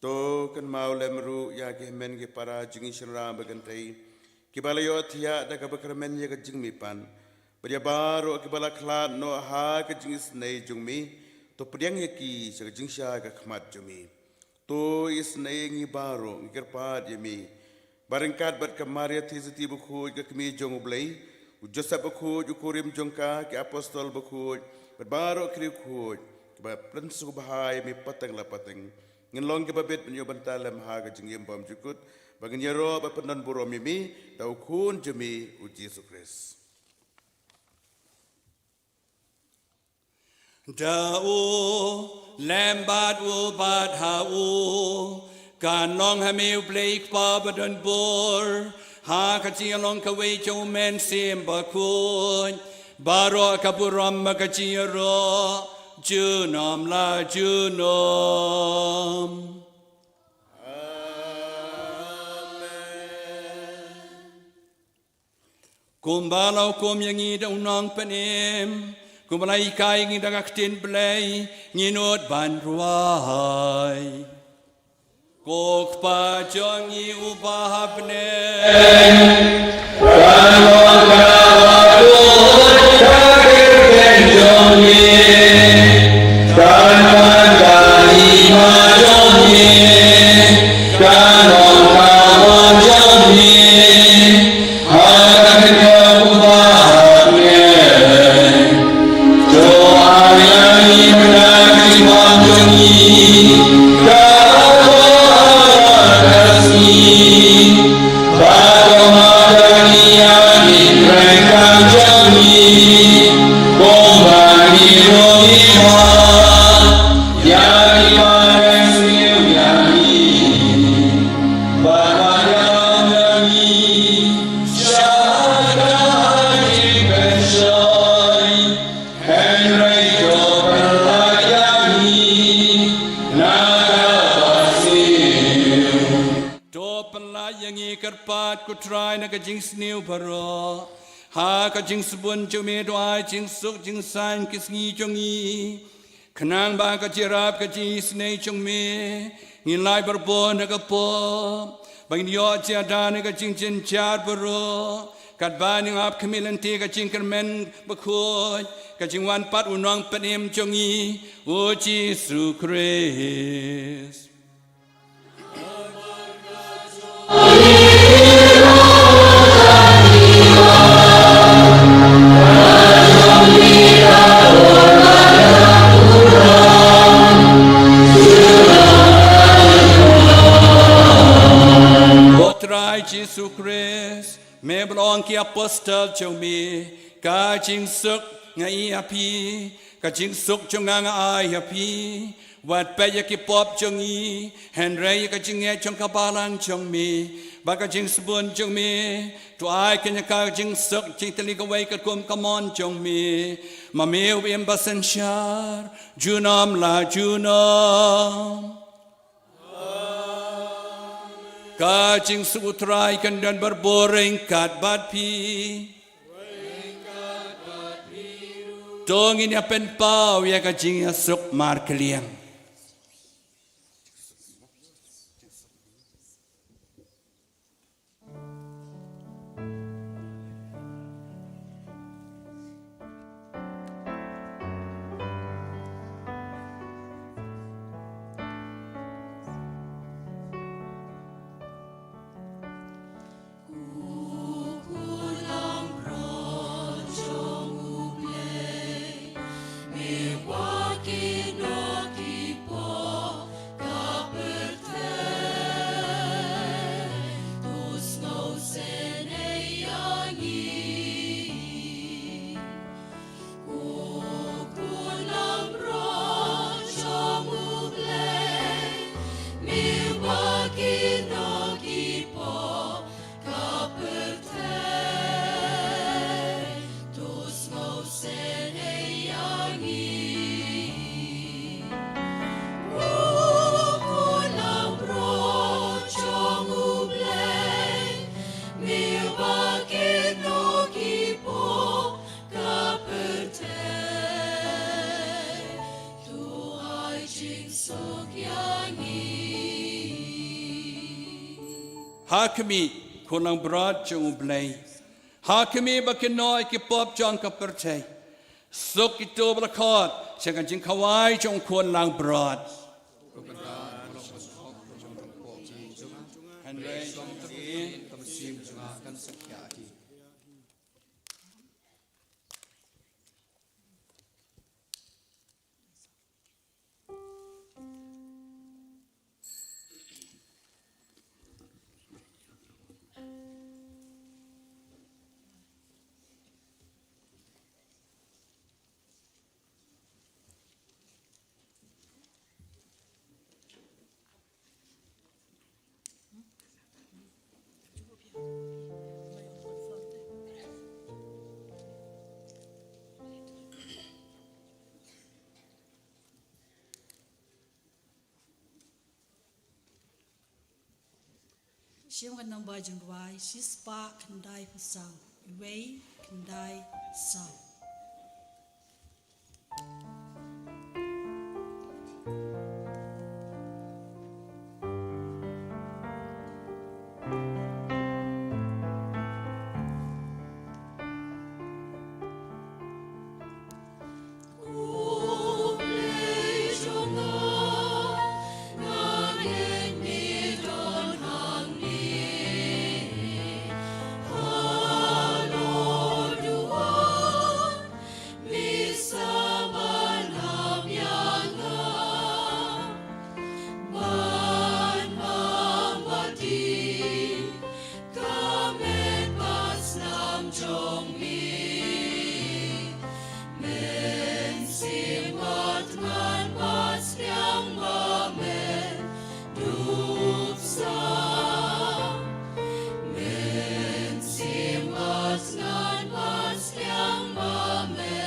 To kynmaw lem ruh ïa ki hynmen ki para jong ngi shynrang ba kynthei ki ba la ïoh thiah da ka bakyrmen ïa ka jingmihpat, bad ïa baroh ki ba la khlad noh ha ka jingisynei jong me. To pdiang ïa ki sha ka jingshai ka khmat jong me. To isynei ïa ngi baroh, ngi kyrpad ïa me, ba ryngkat bad ka Maria Theisotti bakhuid ka kmie jong u Blei, u Joseph bakhuid u kurim jong ka, ki apostol bakhuid, bad baroh ki riewkhuid ki ba pynsngewbha ïa me pateng la pateng, ngin long ki ba bit ban ïoh bynta lem ha ka jingim bymjukut, ba ngin ïaroh bad pyndonburom ïa me da u Khun jong me u Jisu Khrist. Da u, lem bad u, bad ha u, kan long ha me u Blei Kpa badonbor, ha ka jingïalong kawei jong u Mynsiem Bakhuid, baroh ka burom bad ka jingïaroh junom la junom. Amen. Kumba la hukum ïa ngi da u Nongpynim, kumba la hikai ïa ngi da ka ktien Blei, ngin nud ban duwai. Ko Kpa jong ngi uba ha bneng, kan long ka ba kyrteng jong me, kan long ka hima jong me, kan long ka mon jong me, ha ka kyrteng uba ha bneng. To ai ïa ngi mynta ka jingbam jong ngi, ka ba ha ka sngi. Bad to map ïa ngi ïa ki kren ka jong ngi, kumba ngi ruh ngi map ïa ki ba reng sniew ïa ngi. Bad wat ïalam ïa ngi sha ka jingpynshoi, hynrei to pynlait ïa ngi na ka ba sniew. To pynlait ïa ngi kyrpad ko Trai na ka jingsniew baroh. Ha ka jingsbun jong me to ai jingsuk jingsaiñ ki sngi jong ngi, khnang ba ka jingïarap ka jingisynei jong me, ngin lait barabor na ka pop, ba ngin ïoh jingïada na ka jingjynjar baroh, katba ngin ap khmih lynti ka jingkyrmen bakhuid, ka jingwan pat u Nongpynim jong ngi, u Jisu Khrist. Ko Trai Jisu Khrist, me ba la ong ki apostol jong me, ka jingsuk nga ai ha phi, ka jingsuk jong nga nga ai ha phi. Wat peit ïa ki pop jong ngi, hynrei ïa ka jingngeit jong ka balang jong me, bad ka jingsbun jong me, to ai kane ka jingsuk jingtylli kawei katkum ka mon jong me. Ma me u im ba synshar junom la junom. Ka jingsuk u Trai kan don barabor ryngkat bad phi. To ngin ïa pynpaw ïa ka jingïasuk markylliang. Ha khmih, khun langbrot jong U Blei. Ha khmih ba kin noh ïa ki pop jong ka pyrthei. Suk kito ba la khot sha ka jingkhawai jong u khun langbrot. Hynrei jong ka mynsiem jong nga kan sa khiah hi. Shim ka namba jingrwai shispah khyndai phew saw, wei khyndai saw. Ka met bad snam jong me, mynsiem bad tngan bad sliang ba me dup sa. Mynsiem bad tngan bad sliang ba me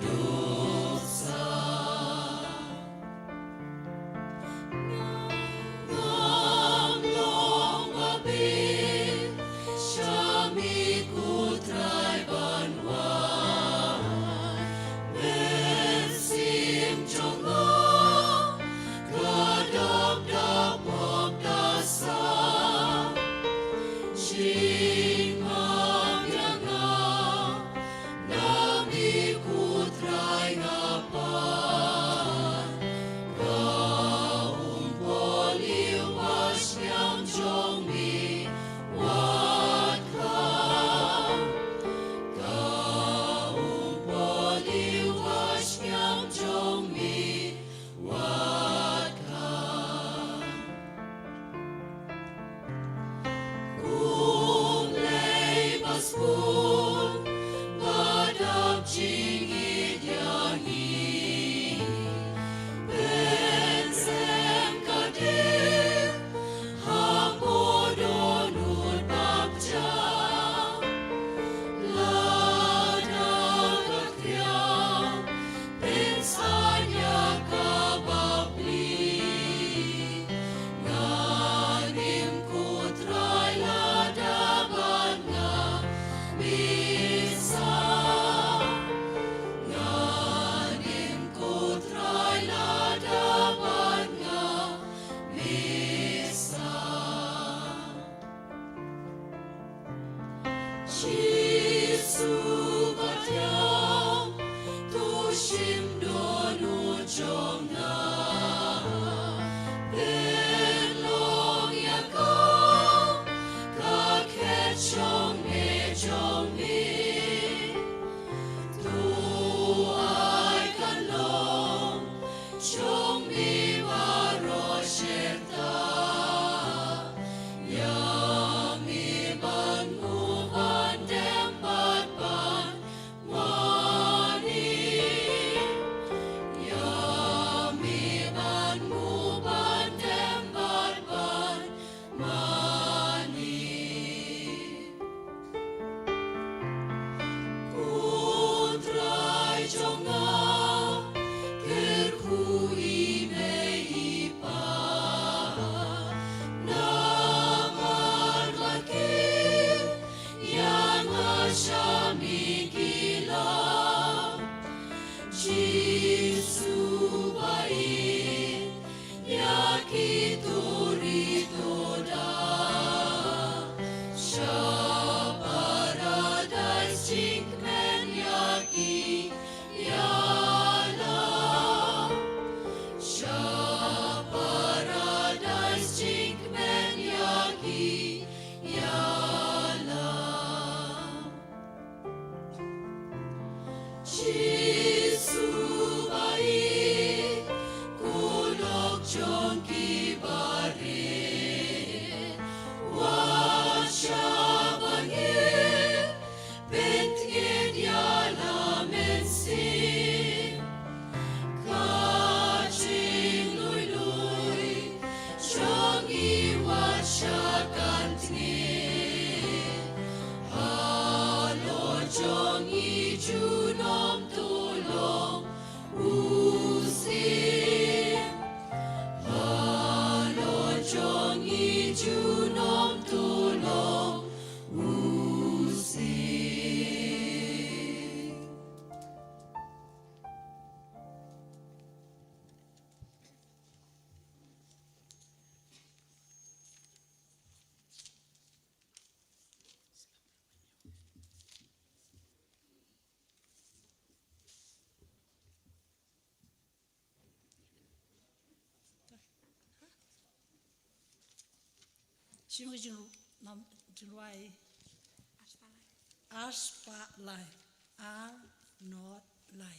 dup sa. Ngam long ba bit sha me ko Trai ban wan. Mynsiem jong nga ka dap da pop da sah. Jingmap ïa nga na me ko Trai nga pan. Ka umpohliew ba sniang jong me wat kha. Ka umpohliew ba sniang jong me wat kha. Kum lei ba sbun ba dap jingïeit ïa ngi. Pynsem ka dei hapoh dohnud baptia. Lada ka khriam pynsan ïa ka bapli. Nga nym ko Trai lada bad nga misa. Nga nym ko Trai lada bad nga misa. Jisu ba thiang, to shim dohnud jong nga. Pynlong ïa ka ka khet shongne jong me. To ai kan long jong me baroh shen ta. Ïa me ban mu ban dem bad ban mane. Ïa me ban mu ban dem bad ban mane. Ko Trai jong nga, kyrkhu i mei i pa. Namar ba ki ïa nga sha me ki la. Jisu ba ïeit ïa kito ri to da. Shim ka jingru-, nam, jingrwai. Ar spah lai. Ar not lai.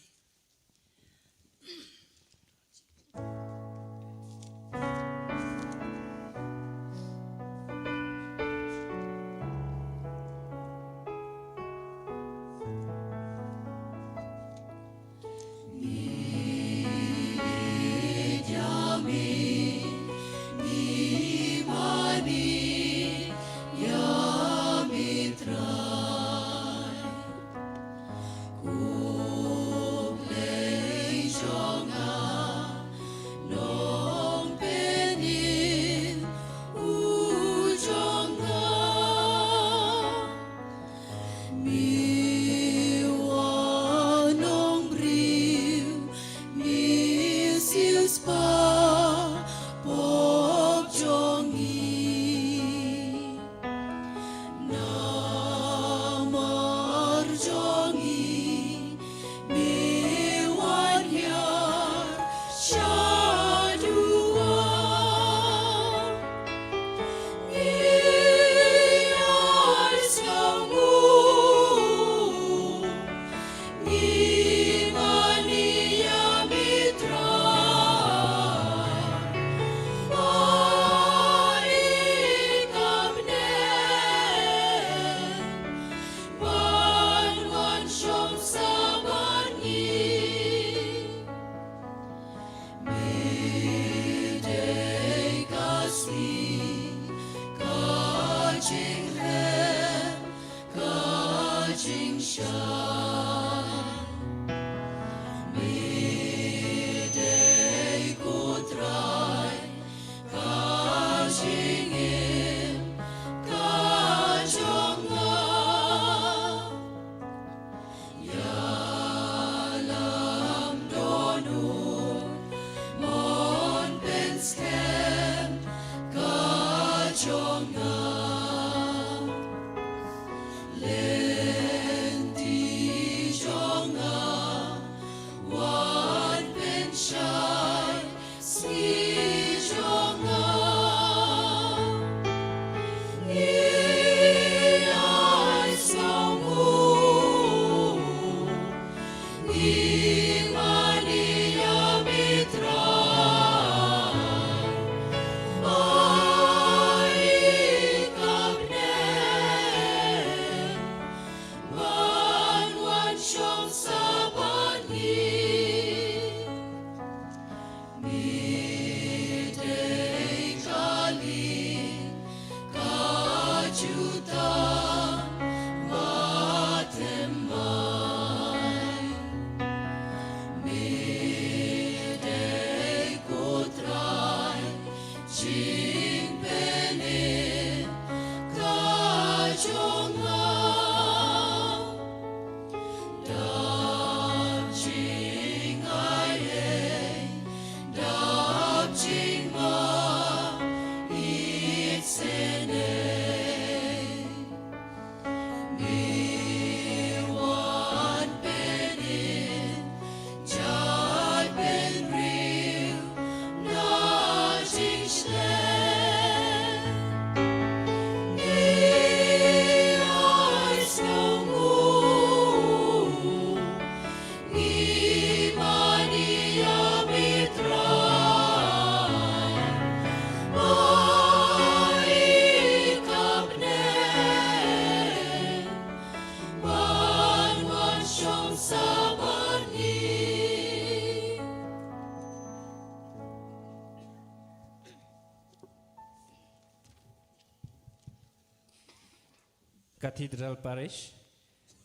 Cathedral Parish.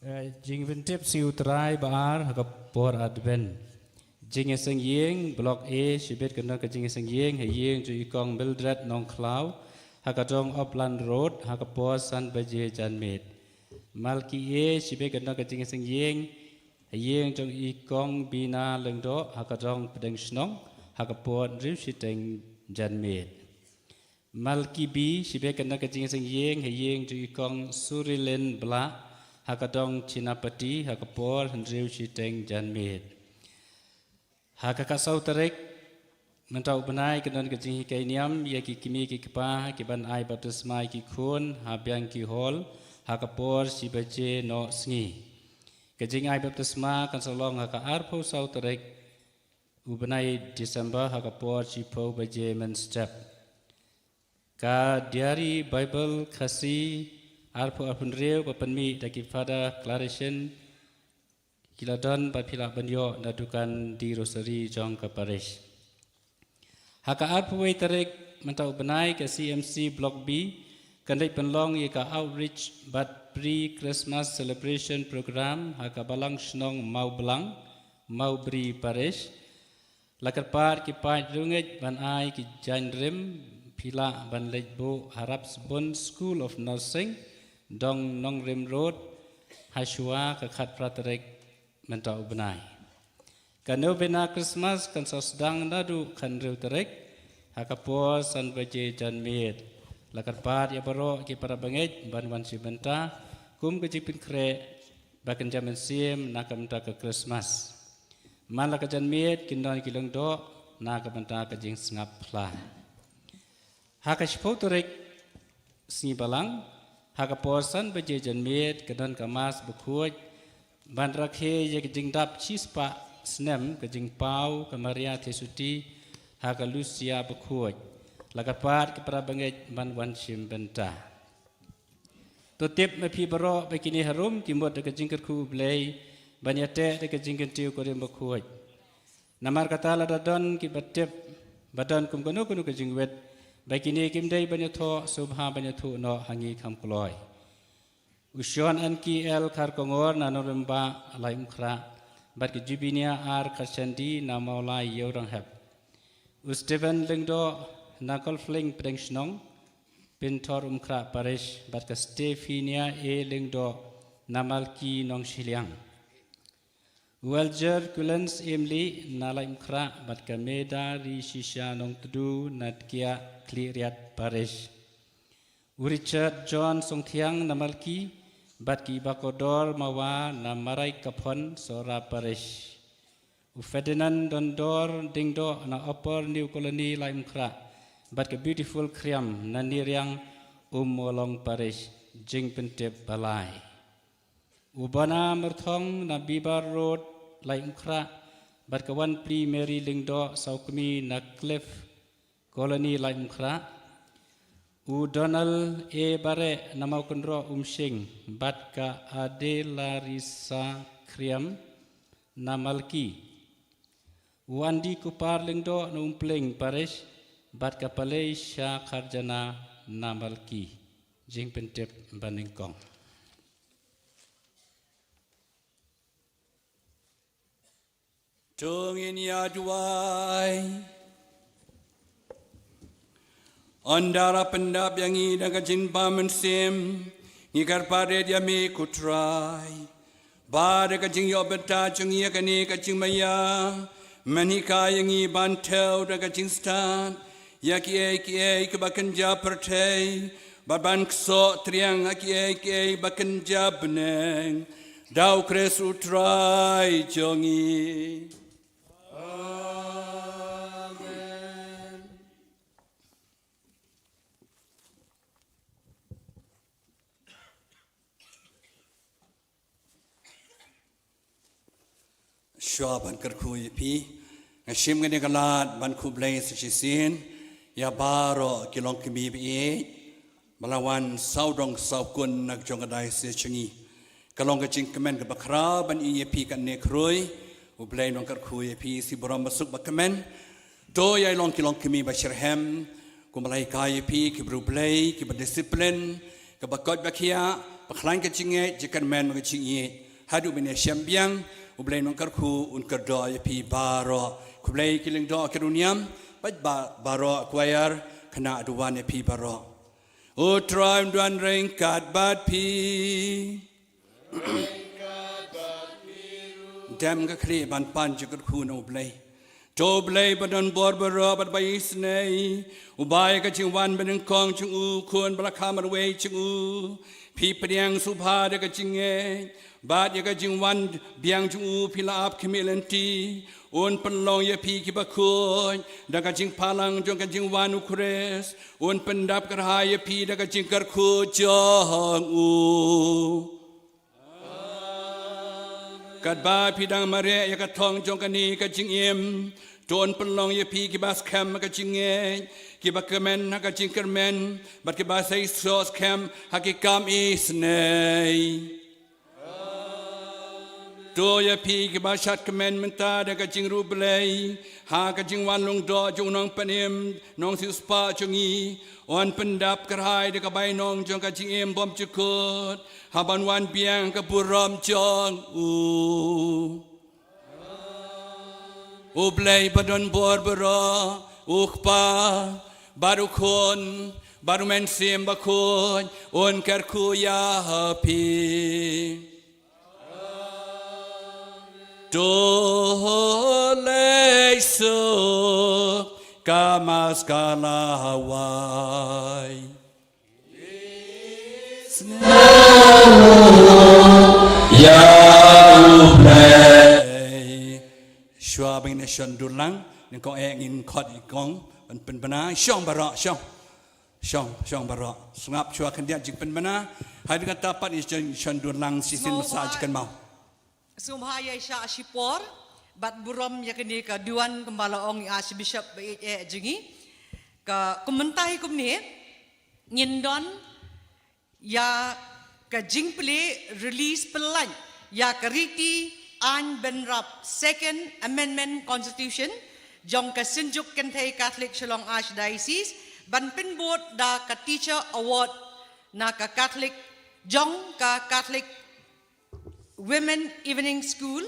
Eh, jingpyntip sngi U Trai ba ar ha ka por Advent. Jingïaseng ïing, Block A, shibit kane ka jingïaseng ïing ha ïing jong i Kong Mildred Nongkhlaw, ha ka dong Upland Road, ha ka por san baje janmiet. Malki A, shibit kane ka jingïaseng ïing ha ïing jong i Kong Bina Lyngdoh, ha ka dong Pdeng Shnong, ha ka por hynriew shiteng janmiet. Malki B, shibit kane ka jingïaseng ïing ha ïing jong i Kong Surilin Blah, ha ka dong Chinapati, ha ka por hynriew shiteng janmiet. Ha ka khatsaw tarik Mynta u bnai ka don ka jinghikai niam ïa ki kmie ki kpa ki ban ai baptisma ïa ki khun ha biang ki hall ha ka por shi baje noh sngi. Ka jingai baptisma kan sa long ha ka arphew saw tarik u bnai December ha ka por shiphew baje mynstep. Ka Diary Bible Khasi arphew arphew hynriew ba pynmih da ki Father Clarician ki la don bad phi lah ban ïoh na dukan The Rosary jong ka parish. Ha ka arphew wei tarik mynta u bnai ka C M C Block B kan leit pynlong ïa ka outreach bad pre-Christmas celebration program ha ka Balang Shnong Mawblang, Mawbri Parish. La kyrpad ki paid riewngeit ban ai ki jaiñ rim, phi lah ban leit buh ha Rapsbun School of Nursing, Dong Nongrim Road, ha shuwa ka khatphra tarik mynta u bnai. Ka Novena Christmas kan sa sdang naduh khathynriew tarik ha ka por san baje janmiet. La kyrpad ïa baroh ki para bangeit ban wan shim bynta kum ka jingpynkhreh ba kan jam mynsiem na ka bynta ka Christmas. Man la ka janmiet kin don ki lyngdoh na ka bynta ka jingsngap phla. Ha ka shiphew tarik Sngi Balang ha ka por san baje janmiet ka don ka Mass bakhuid ban rakhe ïa ka jingdap shispah snem ka jingpaw ka Maria Theisotti ha ka Lucia bakhuid. La kyrpad ki para bangeit ban wan shim bynta. To tip ma phi baroh ba kine harum ki mut da ka jingkyrkhu U Blei ban ïateh da ka jingkyntiew kurim bakhuid. Namar kata lada don kiba tip ba don kum kano kano ka jingwit ba kine kim dei ban ïathoh, sngewbha ban ïathuh noh ha ngi kham kloi. U Sean N K L Kharkongor na Nongrimbah Laitumkhrah bad ka Jubinia R Kharshandi na Mawlai Ïewranghep. U Stephen Lyngdoh na Golflink Pdeng Shnong, Pynthorumkhrah Parish bad ka Stephinia A Lyngdoh na Malki Nongshiliang. U Elder Kulen Syiem Lieh na Laitumkhrah bad ka Meda Rishisha Nongtdu na Tkiah Khliehriat Parish. U Richard John Songthiang na Malki bad ki Bakordor Mawa na Maraikaphon Sohra Parish. U Ferdinand Dondor Dingdoh na Upper New Colony Laitumkhrah bad ka Beautiful Khriam na Niriang Ummawlong Parish. Jingpyntip ba lai. U Bana Myrthong na Bibar Road Laitumkhrah bad ka Wanpli Mary Lyngdoh Sawkmie na Cliff Colony Laitumkhrah. U Donald A Bareh na Mawkynroh Umshing bad ka Adela Risa Khriam na Malki. U Andy Kupar Lyngdoh na Umpling Parish bad ka Palei Sha Kharjana na Malki. Jingpyntip ba nyngkong. To ngin ïa duwai. Ynda la pyndap ïa ngi da ka jingbamynsiem, ngi kyrpad ïa me ko Trai ba da ka jingïoh bynta jong ngi ïa kane ka jingmaïa, men hikai ïa ngi ban thew da ka jingstad ïa kiei kiei kiba kynja pyrthei bad ban ksoh triang ïa kiei kiei ba kynja bneng. Da U Khrist U Trai jong ngi. Amen. Shuwa ban kyrkhu ïa phi, nga shim kane ka lad ban khublei sa shisien ïa baroh ki longkmie ba ïeit ba la wan sawdong sawkun na ka jong ka diocese jong ngi. Ka long ka jingkmen kaba khraw ban ïohi ïa phi kane ka hynriew. U Blei un kyrkhu ïa phi shi burom basuk ba kmen. To ïa long ki longkmie ba shitrhem, kumba la hikai ïa phi, kiba riewblei, kiba discipline, kiba koit ba khiah, ba khlaiñ ka jingngeit, jingkyrmen bad ka jingïeit. Haduh ban ïashem biang, U Blei un kyrkhu, un kyrdoh ïa phi baroh. Khublei ki lyngdoh ki riewniam bad ba-, baroh choir, khynnah duwan ïa phi baroh. U Trai un don ryngkat bad phi. Dem ka khlieh ban pan jingkyrkhu na U Blei. To U Blei ba don bor baroh bad ba isynei, uba ïa ka jingwan banyngkong jong u Khun ba la kha marwei jong u, Phi pdiang sngewbha da ka jingngeit, bad ïa ka jingwan biang jong u phi la ap khmih lynti. Un pynlong ïa phi kiba khuid da ka jingphalang jong ka jingwan u Khrist. Un pyndap kyrhai ïa phi da ka jingkyrkhu jong u. Katba phi dang mareh ïa ka thong jong kane ka jingim, to un pynlong ïa phi kiba skhem ha ka jingngeit, kiba kmen ha ka jingkyrmen, bad kiba seisoh skhem ha ki kam isynei. To ïa phi kiba shad kmen mynta da ka jingïarap Blei ha ka jingwan lyngdoh jong u Nongpynim Nongsiewspah jong ngi, un pyndap kyrhai da ka bainong jong ka jingim bymjukut, ha ban wan biang ka burom jong u. U Blei badonbor baroh, u Kpa, bad u Khun, bad u Mynsiem Bakhuid, un kyrkhu ïa phi. To leit suk ka maskala wai. Ïa U Blei. Shuwa ba ngin ïa shon dur lang, ngin kong eh ngin khot i kong ban pynbna, shong baroh, shong. Shong, shong baroh. Sngap shuwa khyndiat jingpynbna. Haduh katta pat ngin shon, shon dur lang shisien. Sngewbha. Sa jingkynmaw. Sngewbha ïa sha shipor, bad burom ïa kane ka duwan kumba la ong i Archbishop ba ïeit eh jong ngi. Ka kumta hi kumne, ngin don ïa ka jingplie release pyllait ïa ka riti aiñ bynrap Second Amendment Constitution jong ka Synjuk Kynthei Catholic Shillong Archdiocese, ban pynbud da ka Teacher Award na ka Catholic, jong ka Catholic Women Evening School,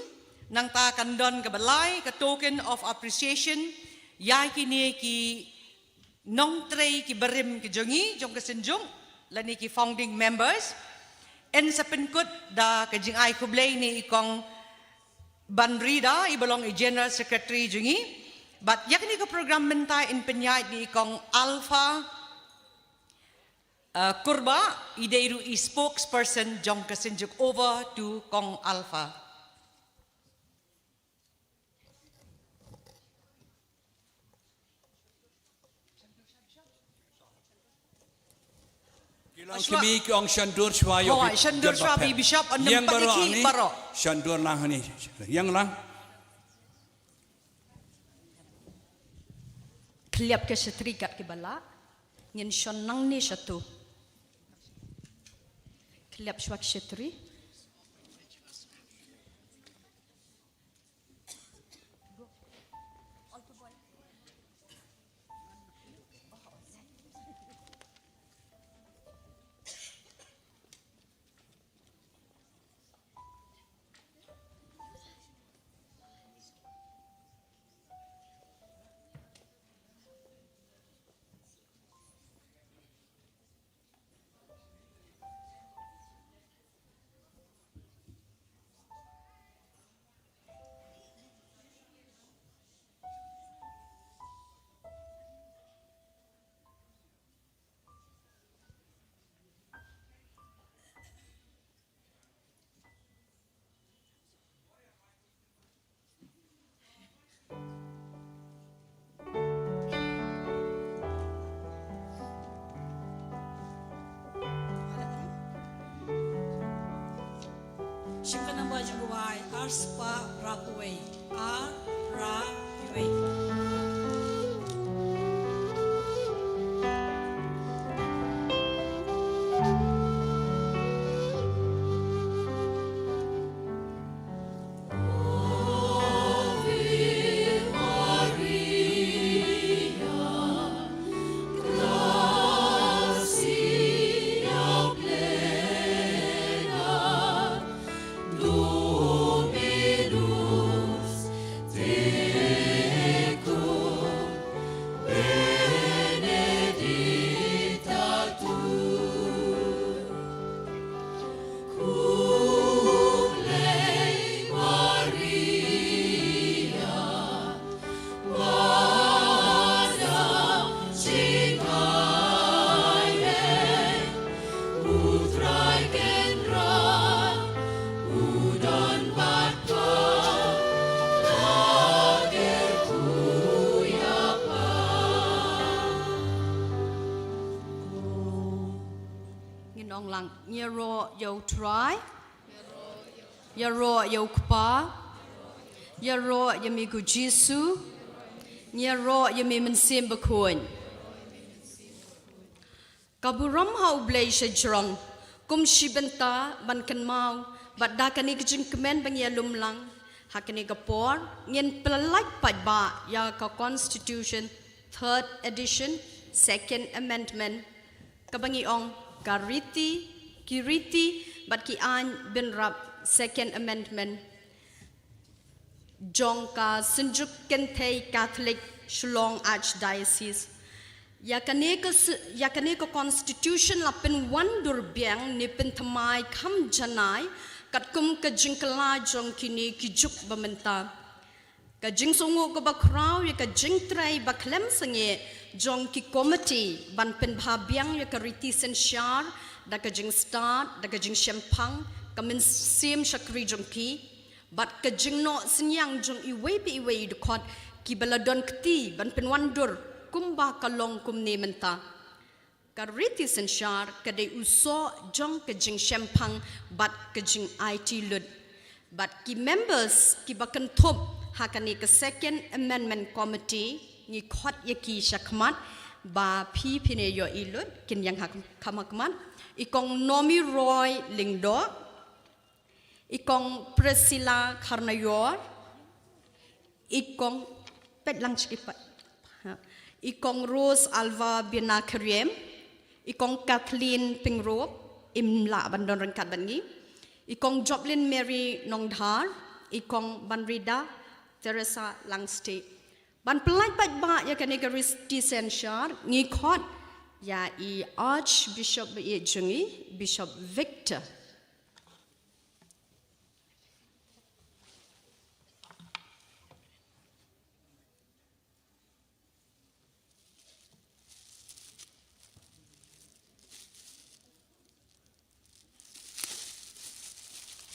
nangta kan don kaba lai ka token of appreciation ïa kine ki nongtrei ki barim ki jong ngi, jong ka Synjuk, lane ki founding members. Yn sa pynkut da ka jingai khublei na i kong Banrida, i ba long i General Secretary jong ngi. Bad ïa kane ka program mynta yn pynïaid da i kong Alpha, uh, Kurbah, i dei ruh i spokesperson jong ka Synjuk. Over to kong Alpha. Ki long ki mi ki ong shon dur shuwa ïa u Bishop. Shon dur shuwa Bishop, ïeng baroh ni. Shon dur lang hani. Ïeng lang. Khlem ka shatri kat ki ba lah. Ngin shon nangne shatu. Khlem shuwa ki shatri. Shim ka namba jong ka wai, ar spah phra phew wei, ar phra phew wei. Nong lang, ngi ïaroh ïa u Trai, ïaroh ïa u Kpa, ïaroh ïa me ko Jisu, ngi ïaroh ïa me Mynsiem Bakhuid. Ka burom ha U Blei sha jrong, kum shi bynta ban kynmaw, bad da kane ka jingkmen ba ngi ïa lum lang, ha kane ka por, ngin pyllait paidbah ïa ka Constitution, third edition, second amendment, kaba ngi ong ka riti, ki riti, bad ki aiñ bynrap, second amendment, jong ka Synjuk Kynthei Katholik Shillong Archdiocese. Ïa kane ka s-, ïa kane ka Constitution la pynwandur biang ne pynthymmai kham janai, katkum ka jingkylla jong kine ki juk ba mynta. Ka jingsngew kaba khraw ïa ka jingtrei ba khlem sangeh jong ki komiti ban pynbha biang ïa ka riti synshar, da ka jingstad, da ka jingshemphang, ka mynsiem shakri jong ki, bad ka jingnoh synñiang jong iwei pa iwei i dkhot kiba la don kti ban pynwandur kumba ka long kumne mynta. Ka riti synshar ka dei u soh jong ka jingshemphang bad ka jingaiti lut. Bad ki members kiba kynthup ha kane ka Second Amendment Committee, ngi khot ïa ki shakhmat, ba phi phin ïohi lut, kin ïeng ha kham, kham ha khmat. I Kong Nomi Roy Lyngdoh, i Kong Priscilla Kharnaior, i Kong, peit lang shi pat. Ha. I Kong Rose Alva Binakriem, i Kong Kathleen Pyngrope, im lah ban don ryngkat bad ngi. I Kong Joplin Mary Nongdhar, i Kong Banrida Teresa Langstieh. Ban pyllait paidbah ïa kane ka riti synshar, ngi khot ïa i Archbishop ba ïeit jong ngi, Bishop Victor.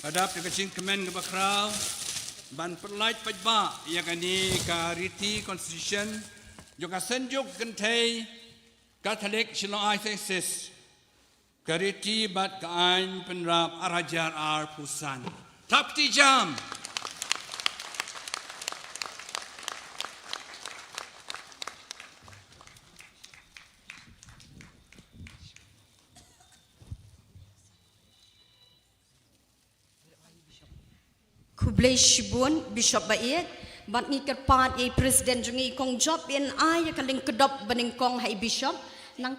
Ka dap ïa ka jingkmen kaba khraw ban pyllait paidbah ïa kane ka riti Constitution jong ka Synjuk Kynthei Katholik Shillong Archdiocese. Ka riti bad ka aiñ bynrap ar hajar arphew san. Thap kti jam. Khublei shibun, Bishop ba ïeit, bad ngi kyrpad ïa i President jong ngi i Kong Joplin, ai ïa ka lyngkdop banyngkong ha i Bishop, nang,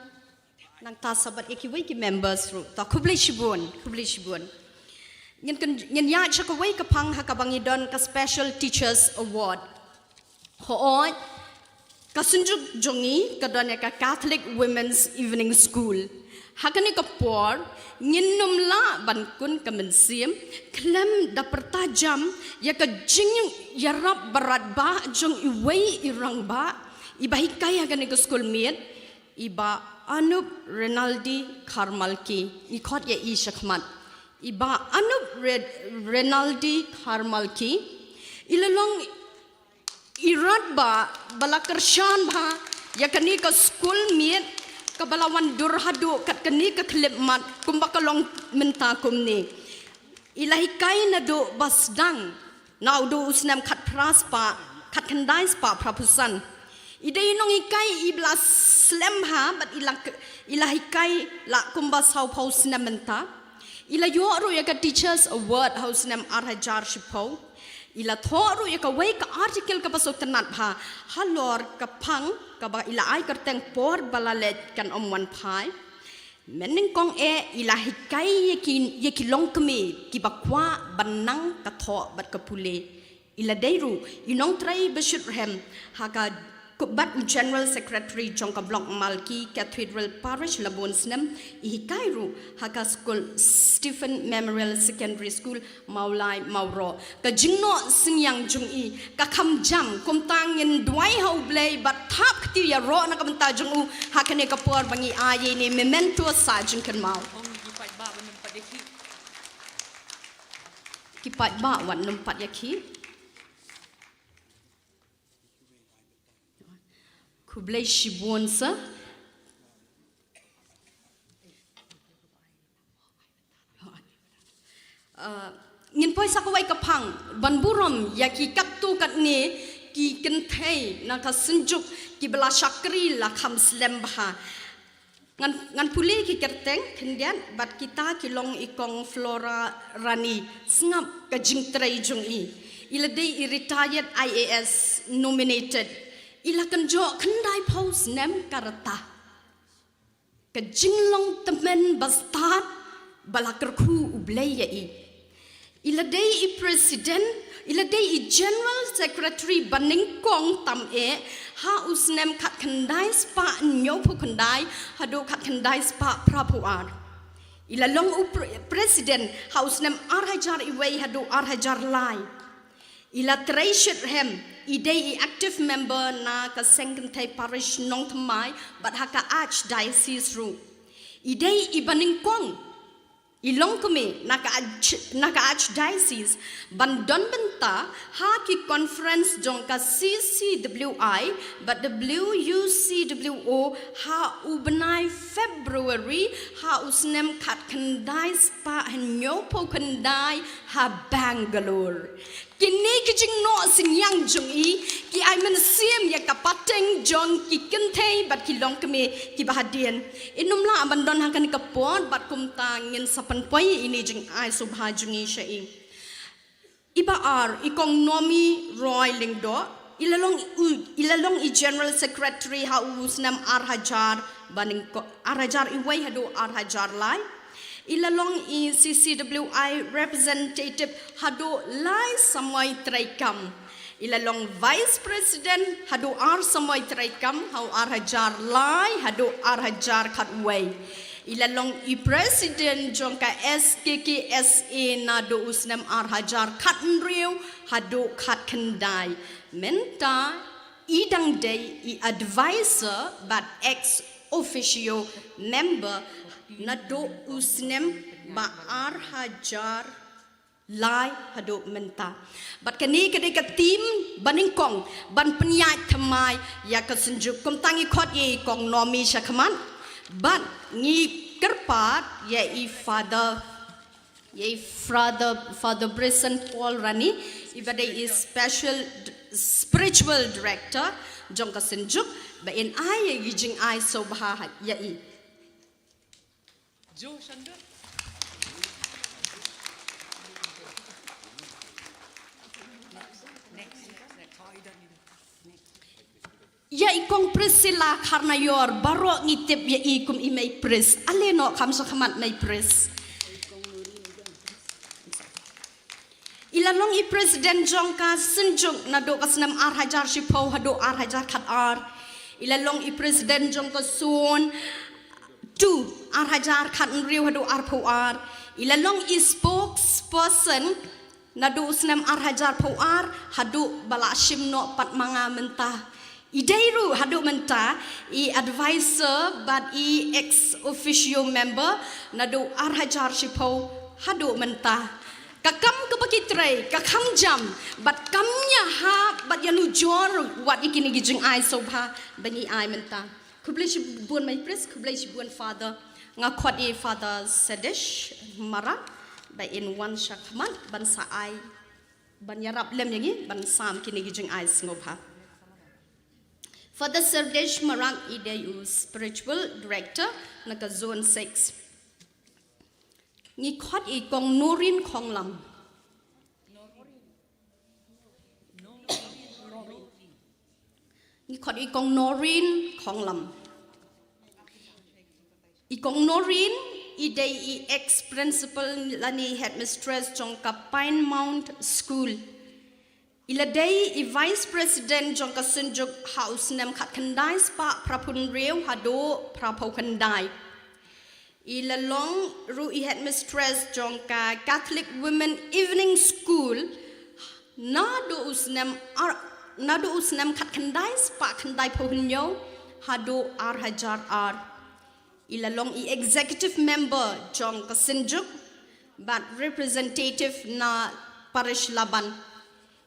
nangta sa bad ïa kiwei ki members ruh. Ta khublei shibun, khublei shibun. Ngin kyn-, ngin ïaid sha kawei ka phang ha kaba ngi don ka Special Teachers Award. Hooid, ka Synjuk jong ngi ka don ïa ka Catholic Women's Evening School. Ha kane ka por, ngin nym lah ban khun ka mynsiem, khlem da pyrta jam, ïa ka jingïarap barat ba jong iwei i rangbah, iba hikai ha kane ka skul miet, i Bah Anup Renaldi Kharmalki. Ngi khot ïa i shakhmat. I Bah Anup Re-, Renaldi Kharmalki. I la long i rangbah ba la kyrshan bha ïa kane ka skul miet kaba la wan dur haduh kat kane ka khyllipmat kumba ka long mynta kumne. I la hikai naduh ba sdang, naduh u snem khatphra spah, khatkhyndai spah phraphew san. I dei i nonghikai iba la slem bha bad i la k-, i la hikai la kumba sawphew snem mynta. I la ïoh ruh ïa ka Teachers Award ha u snem ar hajar shiphew. I la thoh ruh ïa kawei ka article kaba sngewtynnat bha halor ka phang kaba i la ai kyrteng Por ba la leit kan ym wan phai. Mynnyngkong eh i la hikai ïa ki, ïa ki longkmie kiba kwah ban nang ka thoh bad ka pule. I la dei ruh i nongtrei ba shu rhem ha ka, bad u General Secretary jong ka Block Malki Cathedral Parish la bun snem, i hikai ruh ha ka skul Stephen Memorial Secondary School, Mawlai Mawroh. Ka jingnoh synñiang jong i ka kham jam, kumta ngin duwai ha U Blei bad thap kti ïaroh na ka bynta jong u ha kane ka por ba ngi ai ïa ine i memento sah jingkynmaw. Ki paidbah wat nym pat ïa ki. Khublei shibun sir. ban burom ïa ki katto katne ki kynthei na ka Synjuk kiba la shakri la kham slem bha. Ngan, ngan pule ki kyrteng khyndiat bad kita ki long i Kong Flora Rani, sngap ka jingtrei jong i. I la dei i retired I A S nominated. I la kynjoh khyndai phew snem ka rta. Ka jinglong tymmen ba stad ba la kyrkhu U Blei ïa i. I la dei i president, i la dei i general secretary ba nyngkong tam eh ha u snem khatkhyndai spah hynñiewphew khyndai haduh khatkhyndai spah phraphew ar. I la long u pre-, president ha u snem ar hajar wei haduh ar hajar lai. I la trei shitrhem, i dei i active member na ka Seng Kynthei Parish Nongthymmai bad ha ka Archdiocese ruh. I dei i ba nyngkong, i longkmie na ka Arch-, na ka Archdiocese ban don bynta ha ki conference jong ka C C W I bad W C W O ha u bnai February ha u snem khatkhyndai spah hynñiewphew khyndai ha Bangalore. Kine ki jingnoh synñiang jong i ki ai mynsiem ïa ka pateng jong ki kynthei bad ki longkmie kiba hadien. Ym lah ban don ha kane ka por bad kumta ngin sa pynpoi ïa ine i jingai sngewbha jong i sha i. I ba ar, i Kong Nomi Roy Lyngdoh, i la long u, i la long i General Secretary ha u snem ar hajar ba nyngkong, ar hajar wei haduh ar hajar lai. I la long i C C W I representative haduh lai samoi treikam. I la long vice president haduh ar samoi treikam ha u ar hajar lai haduh ar hajar khatwei. I la long i president jong ka S K K S A naduh u snem ar hajar khathynriew haduh khatkhyndai. Mynta i dang dei i advisor bad ex officio member naduh u snem ba ar hajar lai haduh mynta. Bad kane ka dei ka team ba nyngkong ban pynïaid thymmai ïa ka Synjuk. Kumta ngi khot ïa i Kong Nomi sha khmat bad ngi kyrpad ïa i Father, ïa i Father, Father Bryson Paul Rani, i ba dei i special d-, spiritual director jong ka Synjuk, ba in ai ïa i jingai sngewbha ïa i. Ïa i Kong Priscilla Kharnaior, baroh ngi tip ïa i kum i mei priest. Ale noh kham sha khmat mei priest. I la long i president jong ka Synjuk naduh ka snem ar hajar shiphew haduh ar hajar khatar. I la long i president jong ka Zone two, ar hajar khathynriew haduh arphew ar. I la long i spokesperson naduh u snem ar hajar phew ar haduh ba la shim noh pat ma nga mynta. I dei ruh haduh mynta i advisor bad i ex officio member naduh ar hajar shiphew haduh mynta. Ka kam kaba ki trei ka kham jam bad kam ïahap bad ïanujor wat ïa kine ki jingai sngewbha ba ngi ai mynta. Khublei shibun mei priest, khublei shibun Father. Nga khot ïa i Father Sedesh Marak ba in wan sha khmat ban sa ai, ban ïarap lem ïa ngi ban sam kine ki jingai sngewbha. Father Serdesh Marak i dei u spiritual director na ka Zone six. Ngi khot ïa i Kong Norin Khonglam. Ngi khot ïa i Kong Norin Khonglam. I Kong Norin i dei i ex principal lane headmistress jong ka Pine Mount School. I la dei i vice president jong ka Synjuk ha u snem khatkhyndai spah phraphew hynriew haduh phraphew khyndai. I la long ruh i headmistress jong ka Catholic Women Evening School naduh u snem ar-, naduh u snem khatkhyndai spah khyndaiphew hynñiew haduh ar hajar ar. I la long i executive member jong ka Synjuk bad representative na Parish Laban.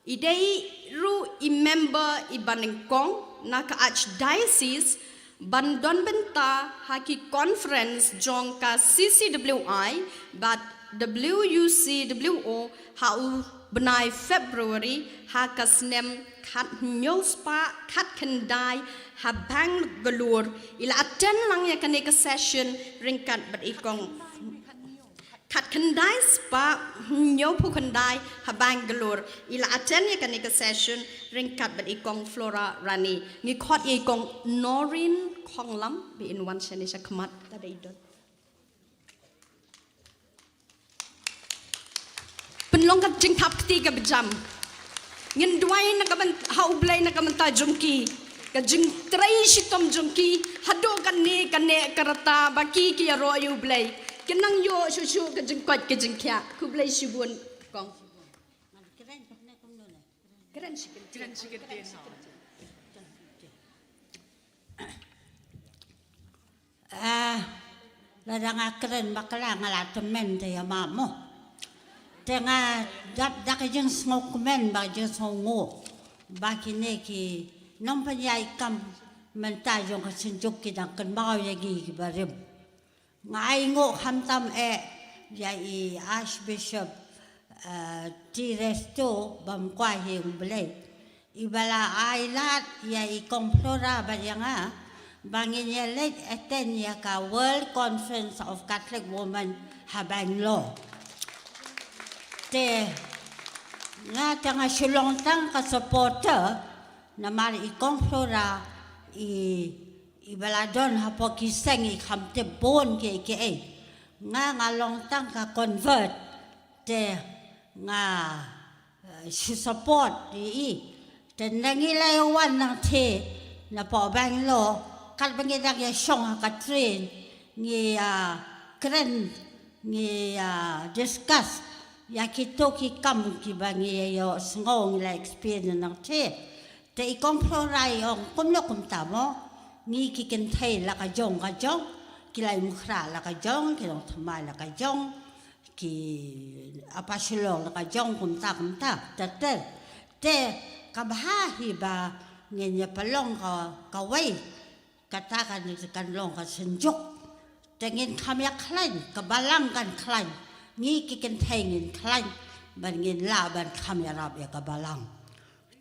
I dei ruh i member i ba nyngkong na ka Archdiocese ban don bynta ha ki conference jong ka C C W I bad W C W O ha u bnai February ha ka snem khat hynñiew spah khat khyndai ha Bangalore. I la attend lang ïa kane ka session ryngkat bad i kong khat khyndai spah hynñiew phew khyndai ha Bangalore. I la attend ïa kane ka session ryngkat bad i kong Flora Rani. Ngi khot ïa i kong Noreen Khonglam ba in wan shane sha khmat. Lada i don. Pynlong ka jingthap kti kaba jam. Ngin duwai na ka byn-, ha U Blei na ka bynta jong ki. Ka jingtrei shitom jong ki haduh kane kane ka rta ba ki ki ïaroh ïa U Blei. Ki nang ïoh shuh shuh ka jingkoit ka jingkhiah. Khublei shibun kong. Kren shi kyntien. Ah, lada nga kren bakla nga la tymmen te ïa ma mo. Te nga dap da ka jingsngewkmen bad jingsngewnguh ba kine ki nongpynïaid kam mynta jong ka Synjuk ki dang kynmaw ïa ngi kiba rim. Nga ainguh khamtam eh ïa i Archbishop, eh, T. Resto Bamkwai hi U Blei. Iba la ai lad ïa i kong Flora bad ïa nga ba ngin ïa leit attend ïa ka World Conference of Catholic Women ha Bangalore. Te nga te nga shu long tang ka supporter namar i kong Flora i, iba la don hapoh ki seng i kham tip bun kiei kiei. Nga nga long tang ka convert te nga eh, shu support ïa i. Te nda ngi la ïa wan nangtei napoh Bangalore katba ngi dang ïa shong ha ka train ngi, ah, kren ngi, ah, discuss ïa kito ki kam kiba ngi ïa ïohsngew ngi la experience nangtei. Te i kong Flora i ong kumno kumta mo ngi ki kynthei la ka jong ka jong ki la ïa mukhrah la ka jong ki long thymmai la ka jong ki apa Shillong la ka jong kumta kumta ter ter. Te ka bha hi ba ngin ïa pynlong ka, kawei kata kan, kan long ka Synjuk. Te ngin kham ïa khlaiñ, ka balang kan khlaiñ. Ngi ki kynthei ngin khlaiñ ban ngin lah ban kham ïarap ïa ka balang.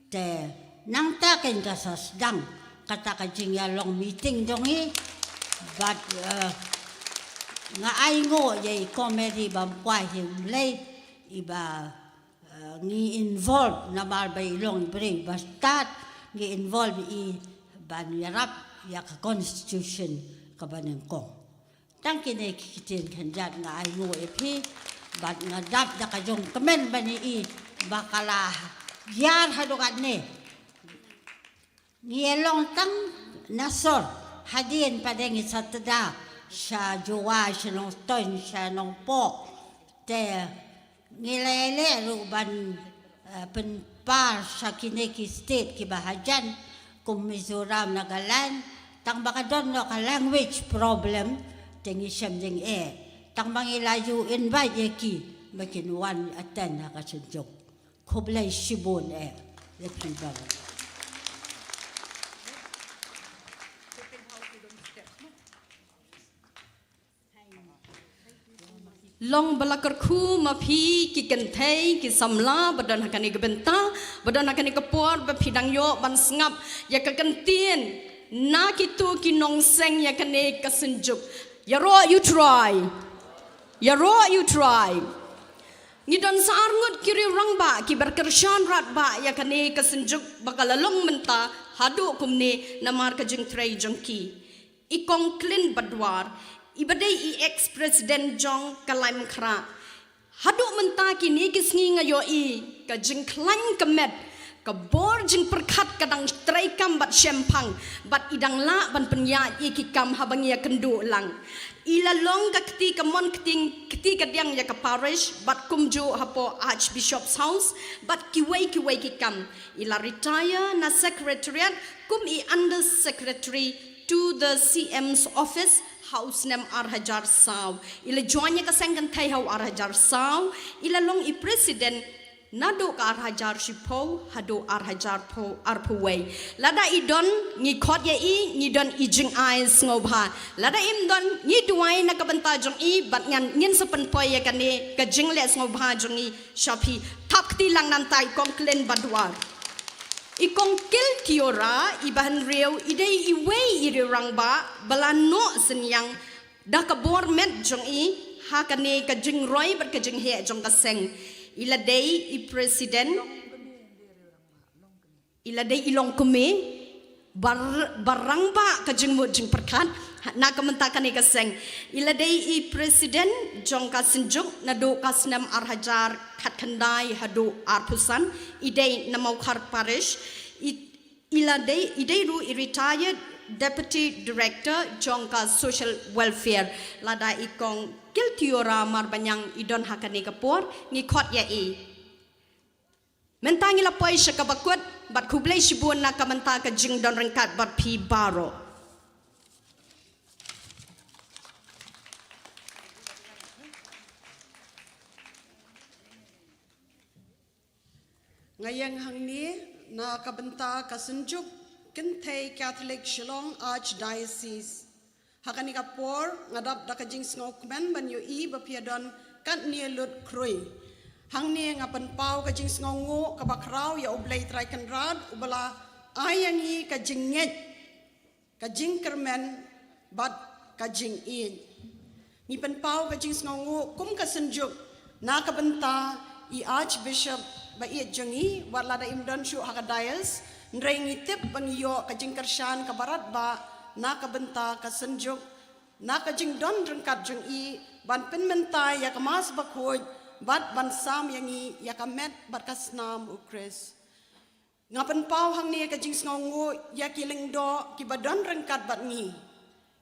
Te nangta kein ka sa sdang kata ka jingïalong meeting jong ngi. Bad, eh, nga ainguh ïa i kong Mary Bamkwai hi U Blei iba, eh, ngi involve namar ba i long i briew ba stad ngi involve i ban ïarap ïa ka constitution kaba nyngkong. Tang kine ki ktien kynjat nga ainguh ïa phi bad nga dap da ka jong kmen ban ïa i ba ka la ïar haduh katne. Ngi ïa long tang na sor hadien pat de ngi sa tda sha Jowai sha Nongstoiñ sha Nongpoh. Te ngi la ïaleh ruh ban, eh, pynpar sha kine ki state kiba hajan kum Mizoram, Nagaland, tang ba ka don noh ka language problem te ngi shem jingeh. Tang ba ngi la ju invite ïa ki ba kin wan attend ha ka Synjuk. Khublei shibun eh ïa phi baroh. Long ba la kyrkhu ma phi ki kynthei ki samla ba don ha kane ka bynta, ba don ha kane ka por ba phi dang ïoh ban sngap ïa ka kyntien na kito ki nongseng ïa kane ka Synjuk. Ïaroh U Trai. Ïaroh U Trai. Ngi don sa arngut ki riew rangbah kiba kyrshan radbah ïa kane ka Synjuk ba ka la long mynta haduh kumne namar ka jingtrei jong ki. I kong Clint Badwar, iba dei i ex-president jong ka Laitumkhrah. Haduh mynta kine ki sngi nga ïohi ka jingkhlaiñ ka met, ka bor jingpyrkhat ka dang treikam bad shemphang, bad i dang lah ban pynïaid ïa ki kam haba ngi ïakynduh lang. I la long ka kti kamon kti, kti kadiang ïa ka parish, bad kumjuh hapoh Archbishop's House, bad kiwei kiwei ki kam. I la retire na Secretariat kum i Under Secretary to the C M's Office ha u snem ar hajar saw. I la join ïa ka seng kynthei ha u ar hajar saw. I la long i President Naduh ka ar hajar shiphew haduh ar hajar arphew wei. Lada i don, ngi khot ïa i, ngi don i jingai sngewbha. Lada im don, ngi duwai na ka bynta jong i, bad ngan ngin sa pynpoi ïa kane ka jingleh sngewbha jong i sha phi. Thap kti lang nangta i Kong Klin Badwar. I Kong Kil Tiora, i Bahan Riew, i dei iwei i riew rangbah ba la noh synñiang da ka bor met jong i ha kane ka jingroi bad ka jingheh jong ka seng. I la dei i president, i la dei i longkmie ba rangbah ka jingmut jingpyrkhat na ka bynta kane ka seng. I la dei i president jong ka Synjuk naduh ka snem ar hajar khatkhyndai haduh arphew san, i dei na Mawkhar Parish. I I la dei, i dei ruh i retired Deputy Director jong ka Social Welfare. Lada i Kong Kil Tiora Marbaniang i don ha kane ka por, ngi khot ïa i. Mynta ngi la poi sha kaba kut, bad khublei shibun na ka bynta ka jingdon ryngkat bad phi baroh. Nga ïeng hangne na ka bynta ka Synjuk Kynthei Catholic Shillong Archdiocese. Ha kane ka por nga dap da ka jingsngewkmen ban ïohi ba phi ïa don katne lut khrui. Hangne nga pynpaw ka jingsngewnguh kaba khraw ïa U Blei Trai Kynrad uba la ai ïa ngi ka jingngeit, ka jingkyrmen bad ka jingïeit. Ngi pynpaw ka jingsngewnguh kum ka Synjuk na ka bynta i Archbishop ba ïeit jong ngi, wat lada im don shuh ha ka dais, hynrei ngi tip ba ngi ïoh ka jingkyrshan kaba radbah na ka bynta ka Synjuk, na ka jingdon ryngkat jong i ban pynmynta ïa ka Mass Bakhuid bad ban sam ïa ngi ïa ka met bad ka snam U Khrist. Nga pynpaw hangne ka jingsngewnguh ïa ki lyngdoh kiba don ryngkat bad ngi,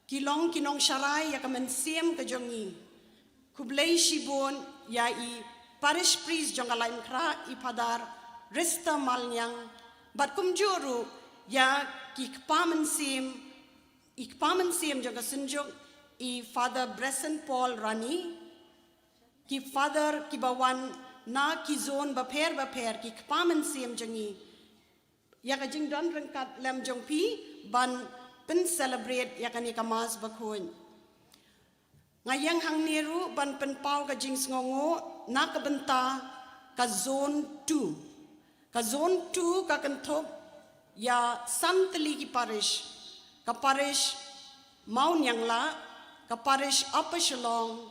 ki long ki nongsharai ïa ka mynsiem ka jong ngi. Khublei shibun ïa i Parish Priest jong ka Laitumkhrah, i Father Rister Malniang, bad kumjuh ruh ïa ki kpa mynsiem, i kpa mynsiem jong ka Synjuk, i Father Bresson Paul Rani, ki Father kiba wan na ki zone bapher bapher, ki kpa mynsiem jong ngi, ïa ka jingdon ryngkat lem jong phi ban pyn celebrate ïa kane ka Mass Bakhuid. Nga ïeng hangne ruh ban pynpaw ka jingsngewnguh na ka bynta ka Zone two. Ka Zone two ka kynthup ïa san tylli ki parish. Ka parish Mawnianglah, ka parish Upper Shillong,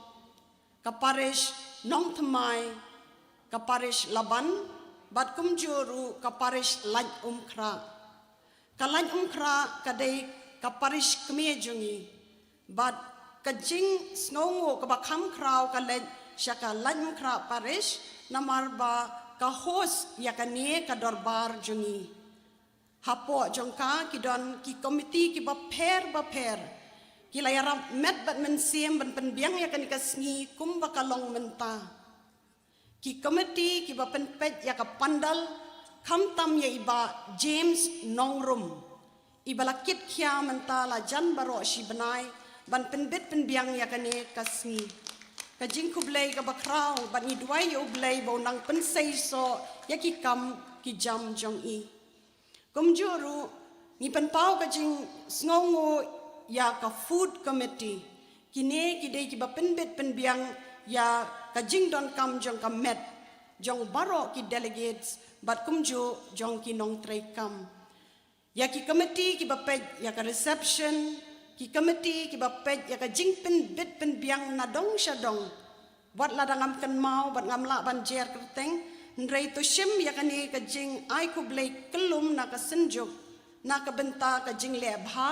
ka parish Nongthymmai, ka parish Laban, bad kumjuh ruh ka parish Laitumkhrah. Ka Laitumkhrah ka dei ka parish kmie jong ngi, bad ka jingsngewnguh kaba kham khraw ka leit sha ka Laitumkhrah parish, namar ba ka host ïa kane ka dorbar jong ngi. Hapoh jong ka ki don ki komiti kiba pher bapher, ki la ïarap met bad mynsiem ban pynbiang ïa kane ka sngi kumba ka long mynta. Ki komiti kiba pynpeit ïa ka pandal, khamtam ïa i Bah James Nongrum, iba la kit khia mynta la jan baroh shi bnai ban pynbit pynbiang ïa kane ka sngi. Ka jingkhublei kaba khraw, bad ngi duwai ïa U Blei ba un nang pynseisoh ïa ki kam ki jam jong i. Kumjuh ruh, ngi pynpaw ka jingsngewnguh ïa ka Food Committee. Kine ki dei kiba pynbit pynbiang ïa ka jingdonkam jong ka met jong baroh ki delegates bad kumjuh jong ki nongtreikam. Ïa ki komiti kiba peit ïa ka reception, ki komiti kiba peit ïa ka jingpynbit pynbiang na dong sha dong. Wat lada ngam kynmaw bad ngam lah ban jer kyrteng, hynrei to shim ïa kane ka jingai khublei kyllum na ka Synjuk, na ka bynta ka jingleh bha,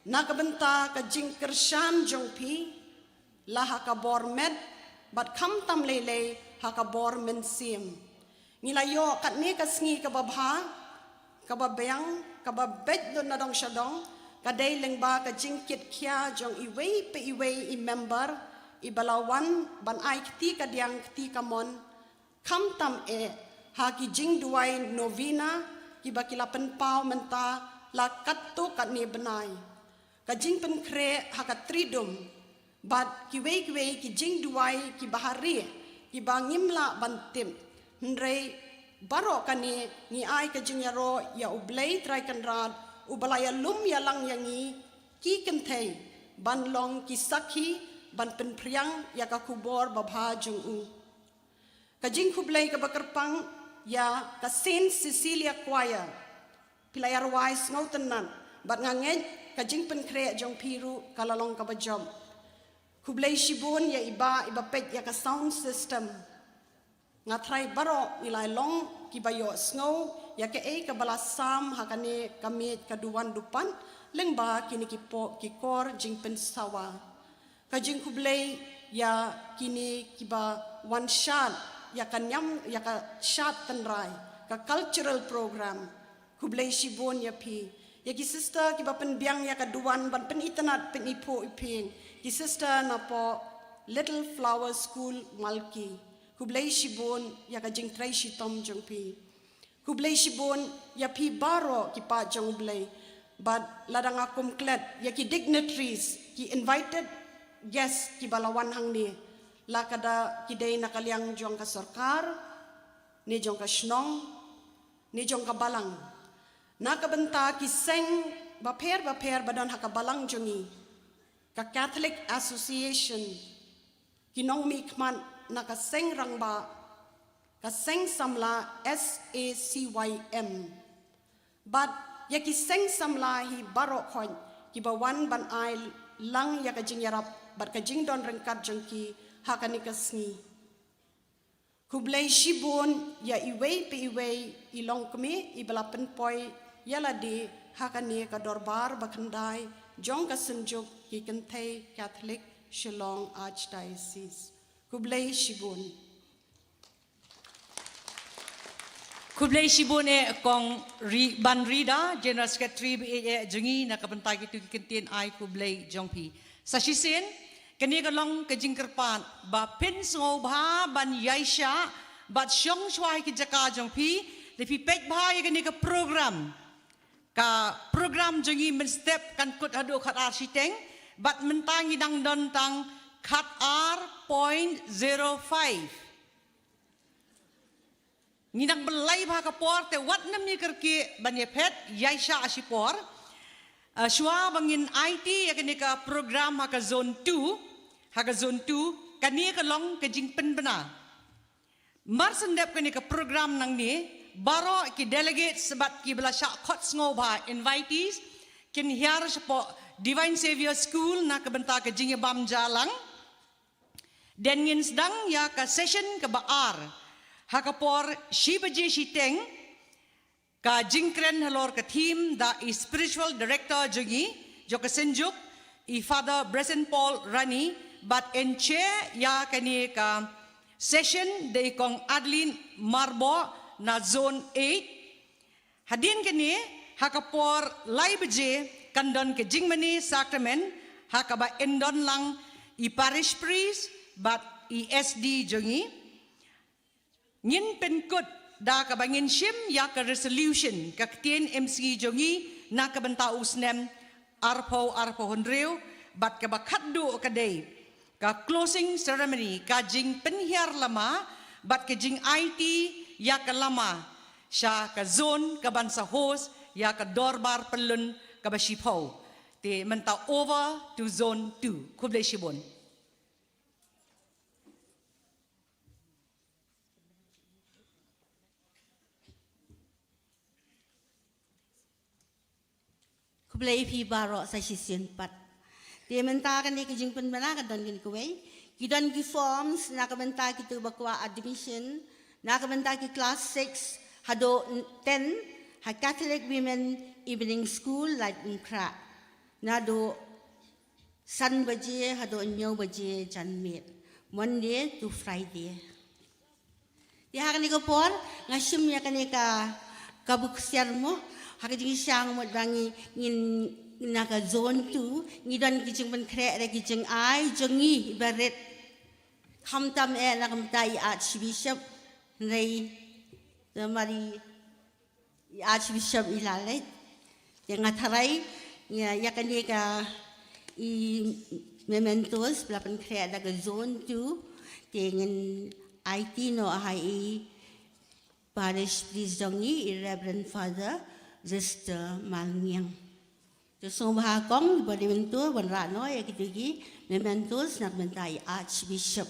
na ka bynta ka jingkyrshan jong phi, la ha ka bor met, bad khamtam lei lei ha ka bor mynsiem. Ngi la ïoh katne ka sngi kaba bha, kaba biang, kaba beit lut na dong sha dong, ka dei lyngba ka jingkit khia jong iwei pa iwei i member, iba la wan ban ai kti kadiang kti kamon, khamtam eh ha ki jingduwai novena, kiba ki la pynpaw mynta la katto katne bnai. Ka jingpynkhreh ha ka Triduum, bad kiwei kiwei ki jingduwai kiba ha rieh, kiba ngim lah ban tip. Hynrei baroh kane ngi ai ka jingïaroh ïa U Blei Trai Kynrad, uba la ïalum ïalang ïa ngi ki kynthei ban long ki sakhi ban pynphriang ïa ka khubor babha jong u. Ka jingkhublei kaba kyrpang ïa ka Saint Cecilia Choir. Phi la ïarwai sngewtynnat bad nga ngeit ka jingpynkhreh jong phi ruh ka la long kaba jop. Khublei shibun ïa i Bah iba peit ïa ka sound system. Nga tharai baroh ngi la long kiba ïohsngew ïa kaei kaba la sam ha kane ka miej ka duwan dupat lyngba kine ki por, ki kor jingpynsawa. Ka jingkhublei ïa kine kiba wan shad ïa ka niam, ïa ka shad tynrai, ka cultural program. Khublei shibun ïa phi. Ïa ki sister kiba pynbiang ïa ka duwan ban pynitynnad, pyniphuh iphieng. Ki sister napoh Little Flower School Malki. Khublei shibun ïa ka jingtrei shitom jong phi. Khublei shibun ïa phi baroh ki paid jong U Blei. Bad lada nga kum klet ïa ki dignitaries, ki invited guest kiba la wan hangne. La ka da ki dei na ka liang jong ka sorkar, ne jong ka shnong, ne jong ka balang. Na ka bynta ki seng bapher bapher ba don ha ka balang jong ngi. Ka Catholic Association, ki nongmihkhmat na ka seng rangbah, ka seng samla S A C Y M. Bad ïa ki seng samla hi baroh khoit kiba wan ban ai lang ïa ka jingïarap bad ka jingdon ryngkat jong ki ha kane ka sngi. Khublei shibun ïa iwei pa iwei i longkmie iba la pynpoi ïa lade ha kane ka dorbar bakhyndai jong ka Synjuk ki Kynthei Catholic Shillong Archdiocese. Khublei shibun. Khublei shibun eh Kong Ri-, Ban Rida, General Secretary ba eh eh jong ngi na ka bynta kitu ki kyntien ai khublei jong phi. Sa shisien, kane ka long ka jingkyrpad ba phin sngewbha ban ïaishah bad shong shuwa ha ki jaka jong phi, lada phi peit bha ïa kane ka program. Ka program jong ngi mynstep kan kut haduh khatar shiteng, bad mynta ngi dang don tang khatar point zero five. Ngi dang byllai bha ka por te wat nym ïa kyrkieh ban ïa phet ïaishah ha shipor. Ah, shuwa ba ngin aiti ïa kane ka program ha ka zone two, ha ka zone two, kane ka long ka jingpynbna. Mar shen dep kane ka program nangne, baroh ki delegates bad kiba la shah khot sngewbha, invitees, kin hiar shapoh Divine Saviour School na ka bynta ka jingïabam jahlang. Then ngin sdang ïa ka session kaba ar ha ka por shi baje shiteng, ka jingkren halor ka theme da i spiritual director jong ngi jong ka Synjuk, i Father Bryson Paul Rani, bad en chair ïa kane ka session da i Kong Adeline Marbou na zone eight. Hadien kane, ha ka por lai baje kan don ka jingmane sacrament, ha kaba yn don lang i parish priest bad i S D jong ngi. Ngin pynkut da kaba ngin shim ïa ka resolution ka ktien M C jong ngi na ka bynta u snem arphew arphew hynriew, bad kaba khatduh ka dei ka closing ceremony, ka jingpynhiar lama bad ka jingaiti ïa ka lama sha ka zone kaban sa host ïa ka dorbar pyllun kaba shiphew. Te mynta over to zone two. Khublei shibun. Khublei phi baroh sa shisien pat. Te mynta kane ka jingpynbna ka don kine kiwei. Ki don ki forms na ka bynta kitu ba kwah admission, na ka bynta ki class six haduh ten ha Catholic Women Evening School, Laitumkhrah. Naduh san baje haduh hynñiew baje janmiet, Monday to Friday. Te ha kane ka por nga shim ïa kane ka, ka bok siar mo, ha ka jingshisha mut ba ngi, ngin, na ka zone two ngi don ki jingpynkhreh da ki jingai jong ngi ba rit. Khamtam eh na ka bynta i Archbishop, hynrei da mari i Archbishop i la leit. Te nga tharai ïa, ïa kane ka i mementos ba la pynkhreh da ka zone two, te ngin aiti noh ha i Parish Priest jong ngi, i Reverend Father Rister Malngiang. To sngewbha kong, ba dei mynta ban rah noh ïa kito ki mementos na ka bynta i Archbishop.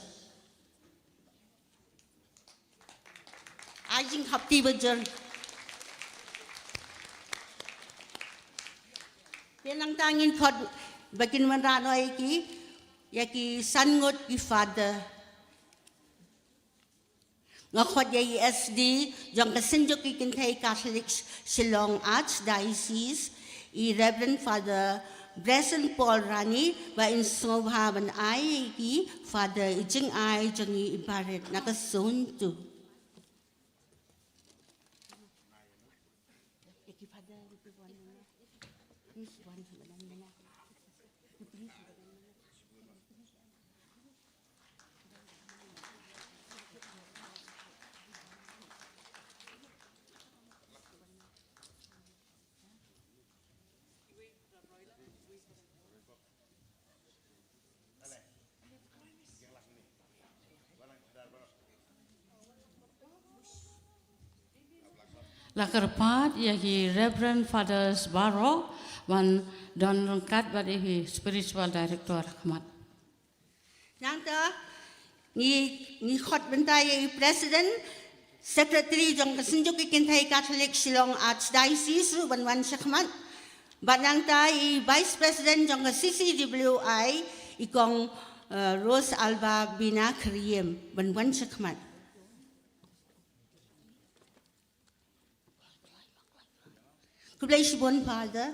Ai jingkhapti bajur. Te nangta ngin khot ba kin wanrah noh ïa ki, ïa ki san ngut ki Father. Nga khot ïa i S D jong ka Synjuk ki Kynthei Catholic Shillong Archdiocese, i Reverend Father Bryson Paul Rani, ba in sngewbha ban ai ïa ki Father i jingai jong ngi i barit na ka Suntu. La kyrpad ïa ki Reverend Fathers baroh ban don ryngkat bad ïa ki Spiritual Director khmat. Nangta ngi, ngi khot bynta ïa i President, Secretary jong ka Synjuk ki Kynthei Catholic Shillong Archdiocese ruh ban wan shakhmat. Bad nangta i Vice President jong ka C C W I, i Kong, eh, Rose Alba Bina Kyriem ban wan shakhmat. Khublei shibun Father.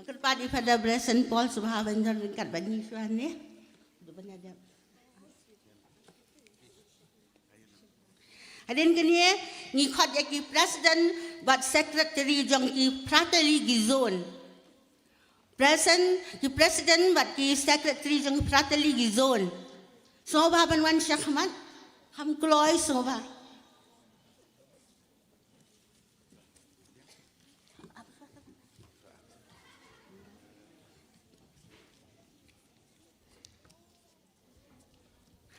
Kyrpad ïa Father Bryson Paul sngewbha ban don ryngkat bad ngi shuwa ne. Hadien kane ngi khot ïa ki President bad Secretary jong ki Fratelli ki Zone. President, ki President bad ki Secretary jong ki Fratelli ki Zone. Sngewbha ban wan shakhmat. Kham kloi sngewbha.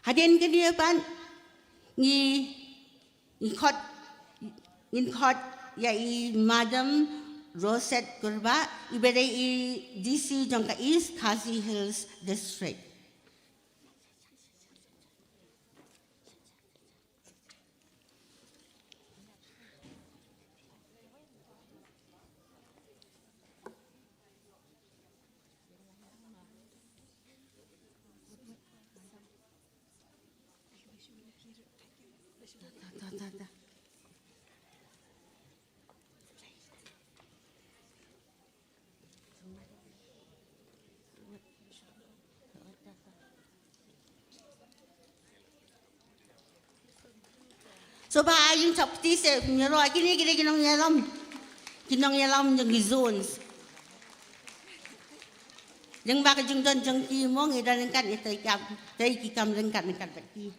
Hadien kane pat ngi, ngi khot, ngin khot ïa i Madam Rosette Kurbah, iba dei i D C jong ka East Khasi Hills District. Sngewbha ai jingthap kti seh, ngi ruh kine ki dei ki nongïalam. Ki nongïalam jong ki zones. Lyngba ka jingdon jong ki mo ngi don ryngkat, ngi trei kam, trei ki kam ryngkat ryngkat bad ki.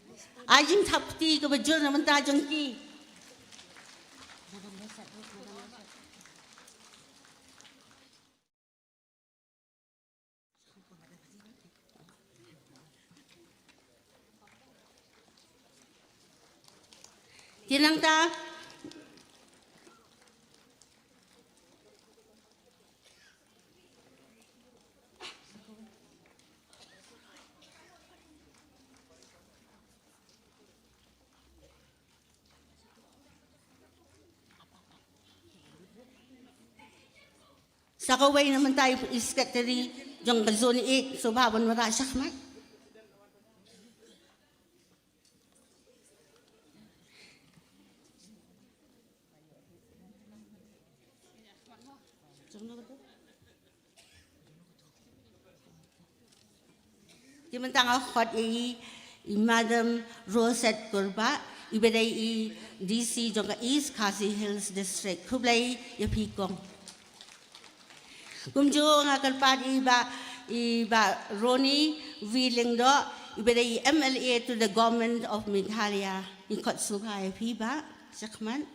Ai jingthap kti kaba jur na bynta jong ki. Te nangta Sa kawei na mynta i Secretary jong ka Zone eight, sngewbha ban wanrah shakhmat. Te mynta nga khot ïa i, i Madam Rosette Kurbah, iba dei i D C jong ka East Khasi Hills District. Khublei ïa phi kong. Kumjuh nga kyrpad ïa i Bah, i Bah Ronnie V Lyngdoh, iba dei i M L A to the Government of Meghalaya. Ngi khot sngewbha ïa phi Bah shakhmat.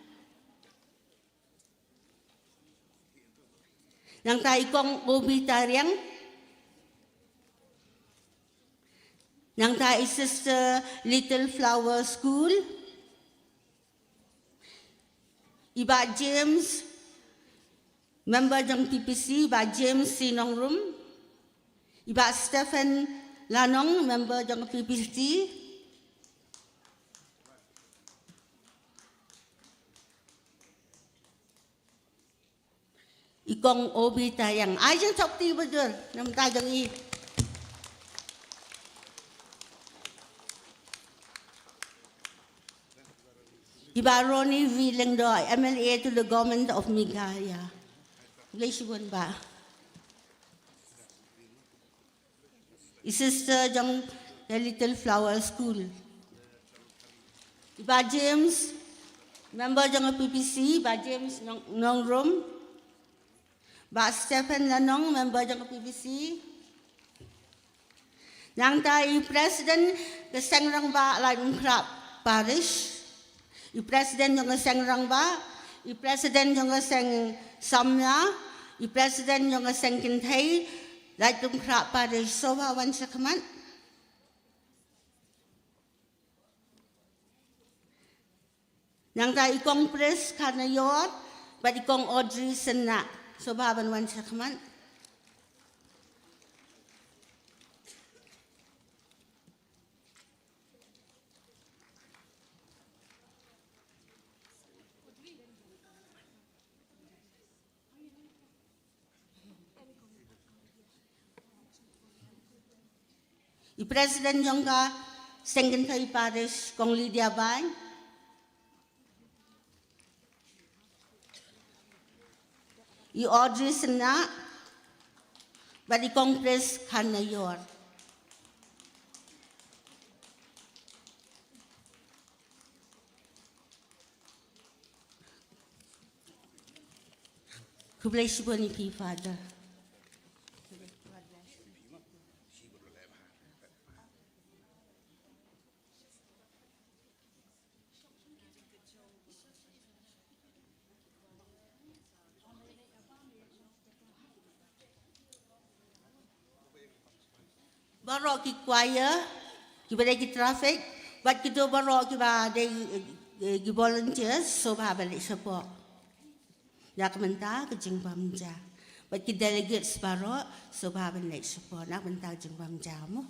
Nangta i Kong Obi Tariang. Nangta i Sister Little Flower School. I Bah James, member jong P P C, i Bah James C Nongrum. I Bah Stephen Lanong, member jong P P C. I Kong Obi Tayang. Ai jingthok kti bajur namar ka jong i. I Bah Ronnie V Lyngdoh, M L A to the Government of Meghalaya. Khublei shibun Bah. I Sister jong ka Little Flower School. I Bah James, member jong ka P P C, Bah James Nong, Nongrum. Bah Stephen Lanong, member jong ka P P C. Nangta i President ka Seng Rangbah Laitumkhrah Parish. I President jong ka Seng Rangbah, i President jong ka Seng Samla, i President jong ka Seng Kynthei Laitumkhrah Parish, sngewbha wan sha khmat. Nangta i Kong Pris Kharnaior bad i Kong Audrey Synnah, sngewbha ban wan sha khmat. I President jong ka Seng Kynthei Parish, Kong Lydia Bai. I Audrey Synnah bad i Kong Pris Kharnaior. Khublei shibun ïa phi, Father. Baroh ki choir, kiba dei ki traffic, bad kito baroh kiba dei, eh, ki volunteers, sngewbha ban leit shapoh. Na ka bynta ka jingbam ja. Bad ki delegates baroh, sngewbha ban leit shapoh. Na ka bynta ka jingbam ja mo.